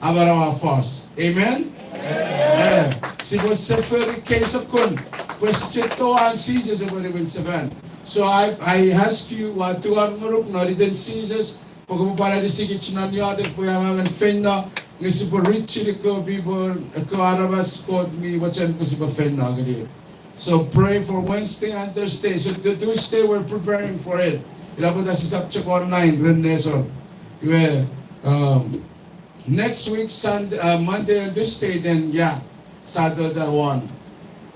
amanaua fos. Amen? Eh, sipwe sefori kei sokkun, pwe sise to an Jises epwe niwin sefan. So I, I ask you, ua tungor ngonuk non iten Jises, pwe kopwe pwan anisikich non iotek pwe angangen feino, nge sipwe reach-ini ekkewe people, ekkewe aramas Kot mi mochen pwe sipwe feino ngeni. So pray for Wednesday and Thursday. So the Tuesday we're preparing for it. Ina pwata sisap chok online ren nesor. Iwe, um, next week, Sunday, uh, Monday and Tuesday, then yeah, Saturday one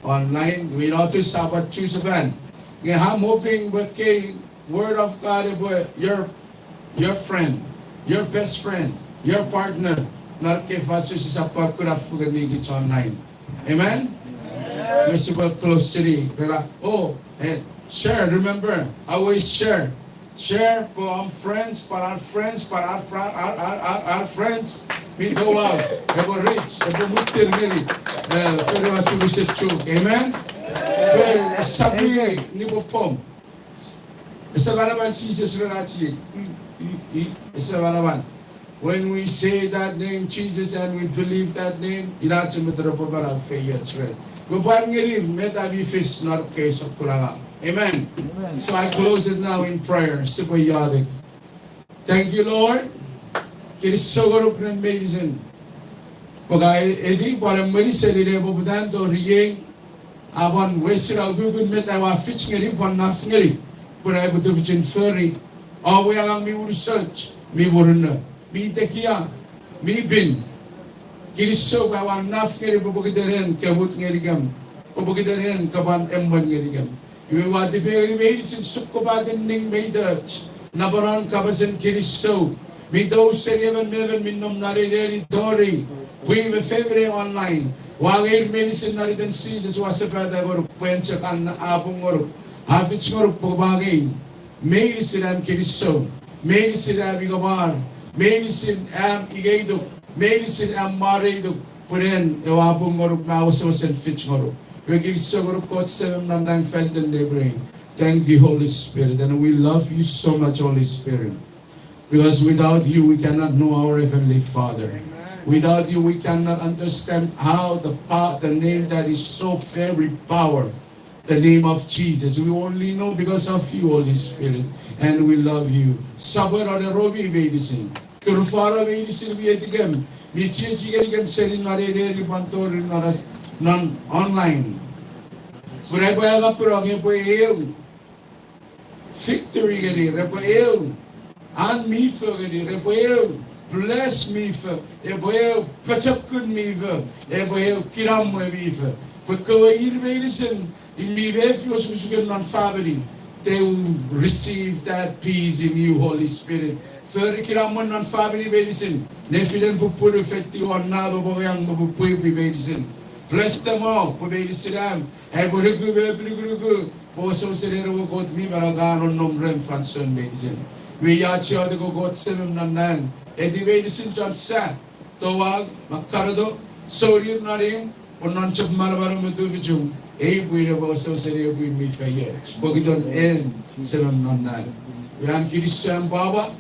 online. We know to Sabbath, choose event. Nge I'm hoping pwe ekkei word of God epwe your, your friend, your best friend, your partner, non ekkei fansoun sisap pwan kuna fengen ngenikich online. Amen? Amen. Nge sipwe close-ini, rela, oh, and share, remember, always share. Share for our friends, for our friends, for our fri-, our, our, our, our friends. Mi towau, epwe reach, epwe muttir ngeni, eh, fonuach unusen Chuuk. Amen? Pwe, eh, esap mi, nipwe pom. Ese manaman Jises ren ach iei. I, i, i, ese manaman. When we say that name, Jesus, and we believe that name, ina chok met repwe manau feioch ren. Pwe pwan ngeni met ami fis non ekkei sokkun angang. Amen. Amen. So I close it now in prayer. Sipwe iotek. Thank you, Lord. Kinisou ngonuk ren meinisin. Pwe ka eti pwan emweni seni ne poputan tori iei, a pwan wesino ukukun met aua fich ngeni pwan naf ngeni, pwe aipwe tufichin fori, awe angang mi unusoch, mi murinno, mi tekia, mi pin. Kinisou pwe aua naf ngeni pwe pokiten en ke mut ngenikem, pwe pokiten en ke pwan emwen ngenikem. Iwe ua tipeu ngeni meinisin sokkopaten ning me itoch, napanapan kapasen kinisou mi tou seni emon me emon mi nom non ei neni tori pwi me famini online. Ua ngeir meinisin non iten Jises, ua sefata ngonuk pwe en chok an a pung ngonuk, a fich ngonuk pwe kopwe angei meinisin am kinisou, meinisin am ikabar, meinisin am ikeituk, meinisin am mwareituk, pwe en ewe a pung ngonuk me a wesewesen fich ngonuk. Iwe kinisou ngonuk Kot Semem non nang fan iten neprei. Thank you, Holy Spirit, and we love you so much, Holy Spirit. Because without you, we cannot know our Heavenly Father. Without you, we cannot understand how the pow-, the name that is so very power, the name of Jesus. We only know because of you, Holy Spirit, and we love you. Sopweno ne romi meinisin. Turufano meinisin mi etikem, mi chiechi ngenikem seni non ei neni pwan tori non as-, non online. Pwe aipwe angaponong epwe eu victory ngeni, repwe eu an mi fo ngeni, repwe eu bless mi fo, epwe eu pochokun mi fo, epwe eu kinamwe mi fo. Pwe kewe ir meinisin, ir mi mefi osukosuken non famini, they will receive that peace in you, Holy Spirit. Fori kinamwe non famini meinisin, nefinen pupunu, feitiw, won nau me mongeang me pwipwi meinisin. Bless them all, pwe meinisin am aipwe nuku me apinukunuku pwe wesewesen en ewe Kot mi manau a nonnom ren fansoun meinisin. Iwe ach iotek, O Kot Semem non nang, eti meinisin chon sa, touau, me kaneto, sounir non imw, pwe non chok manamanom me tufichum, ei pwin epwe wesewesen eu pwin mi feioch pokiten en Semem non nang. Iwe am kinisou, am pwapwa,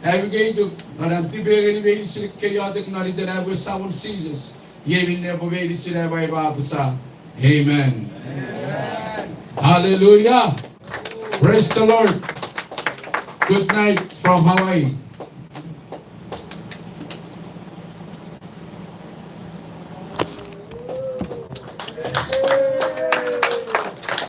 am ikeituk non am tipengeni meinisin ekkei iotek non iten am we Samon Jises. Iei minne pwe meinisin am aipwe apasa, amen. Hallelujah. Praise the Lord. Good night from Hawaii.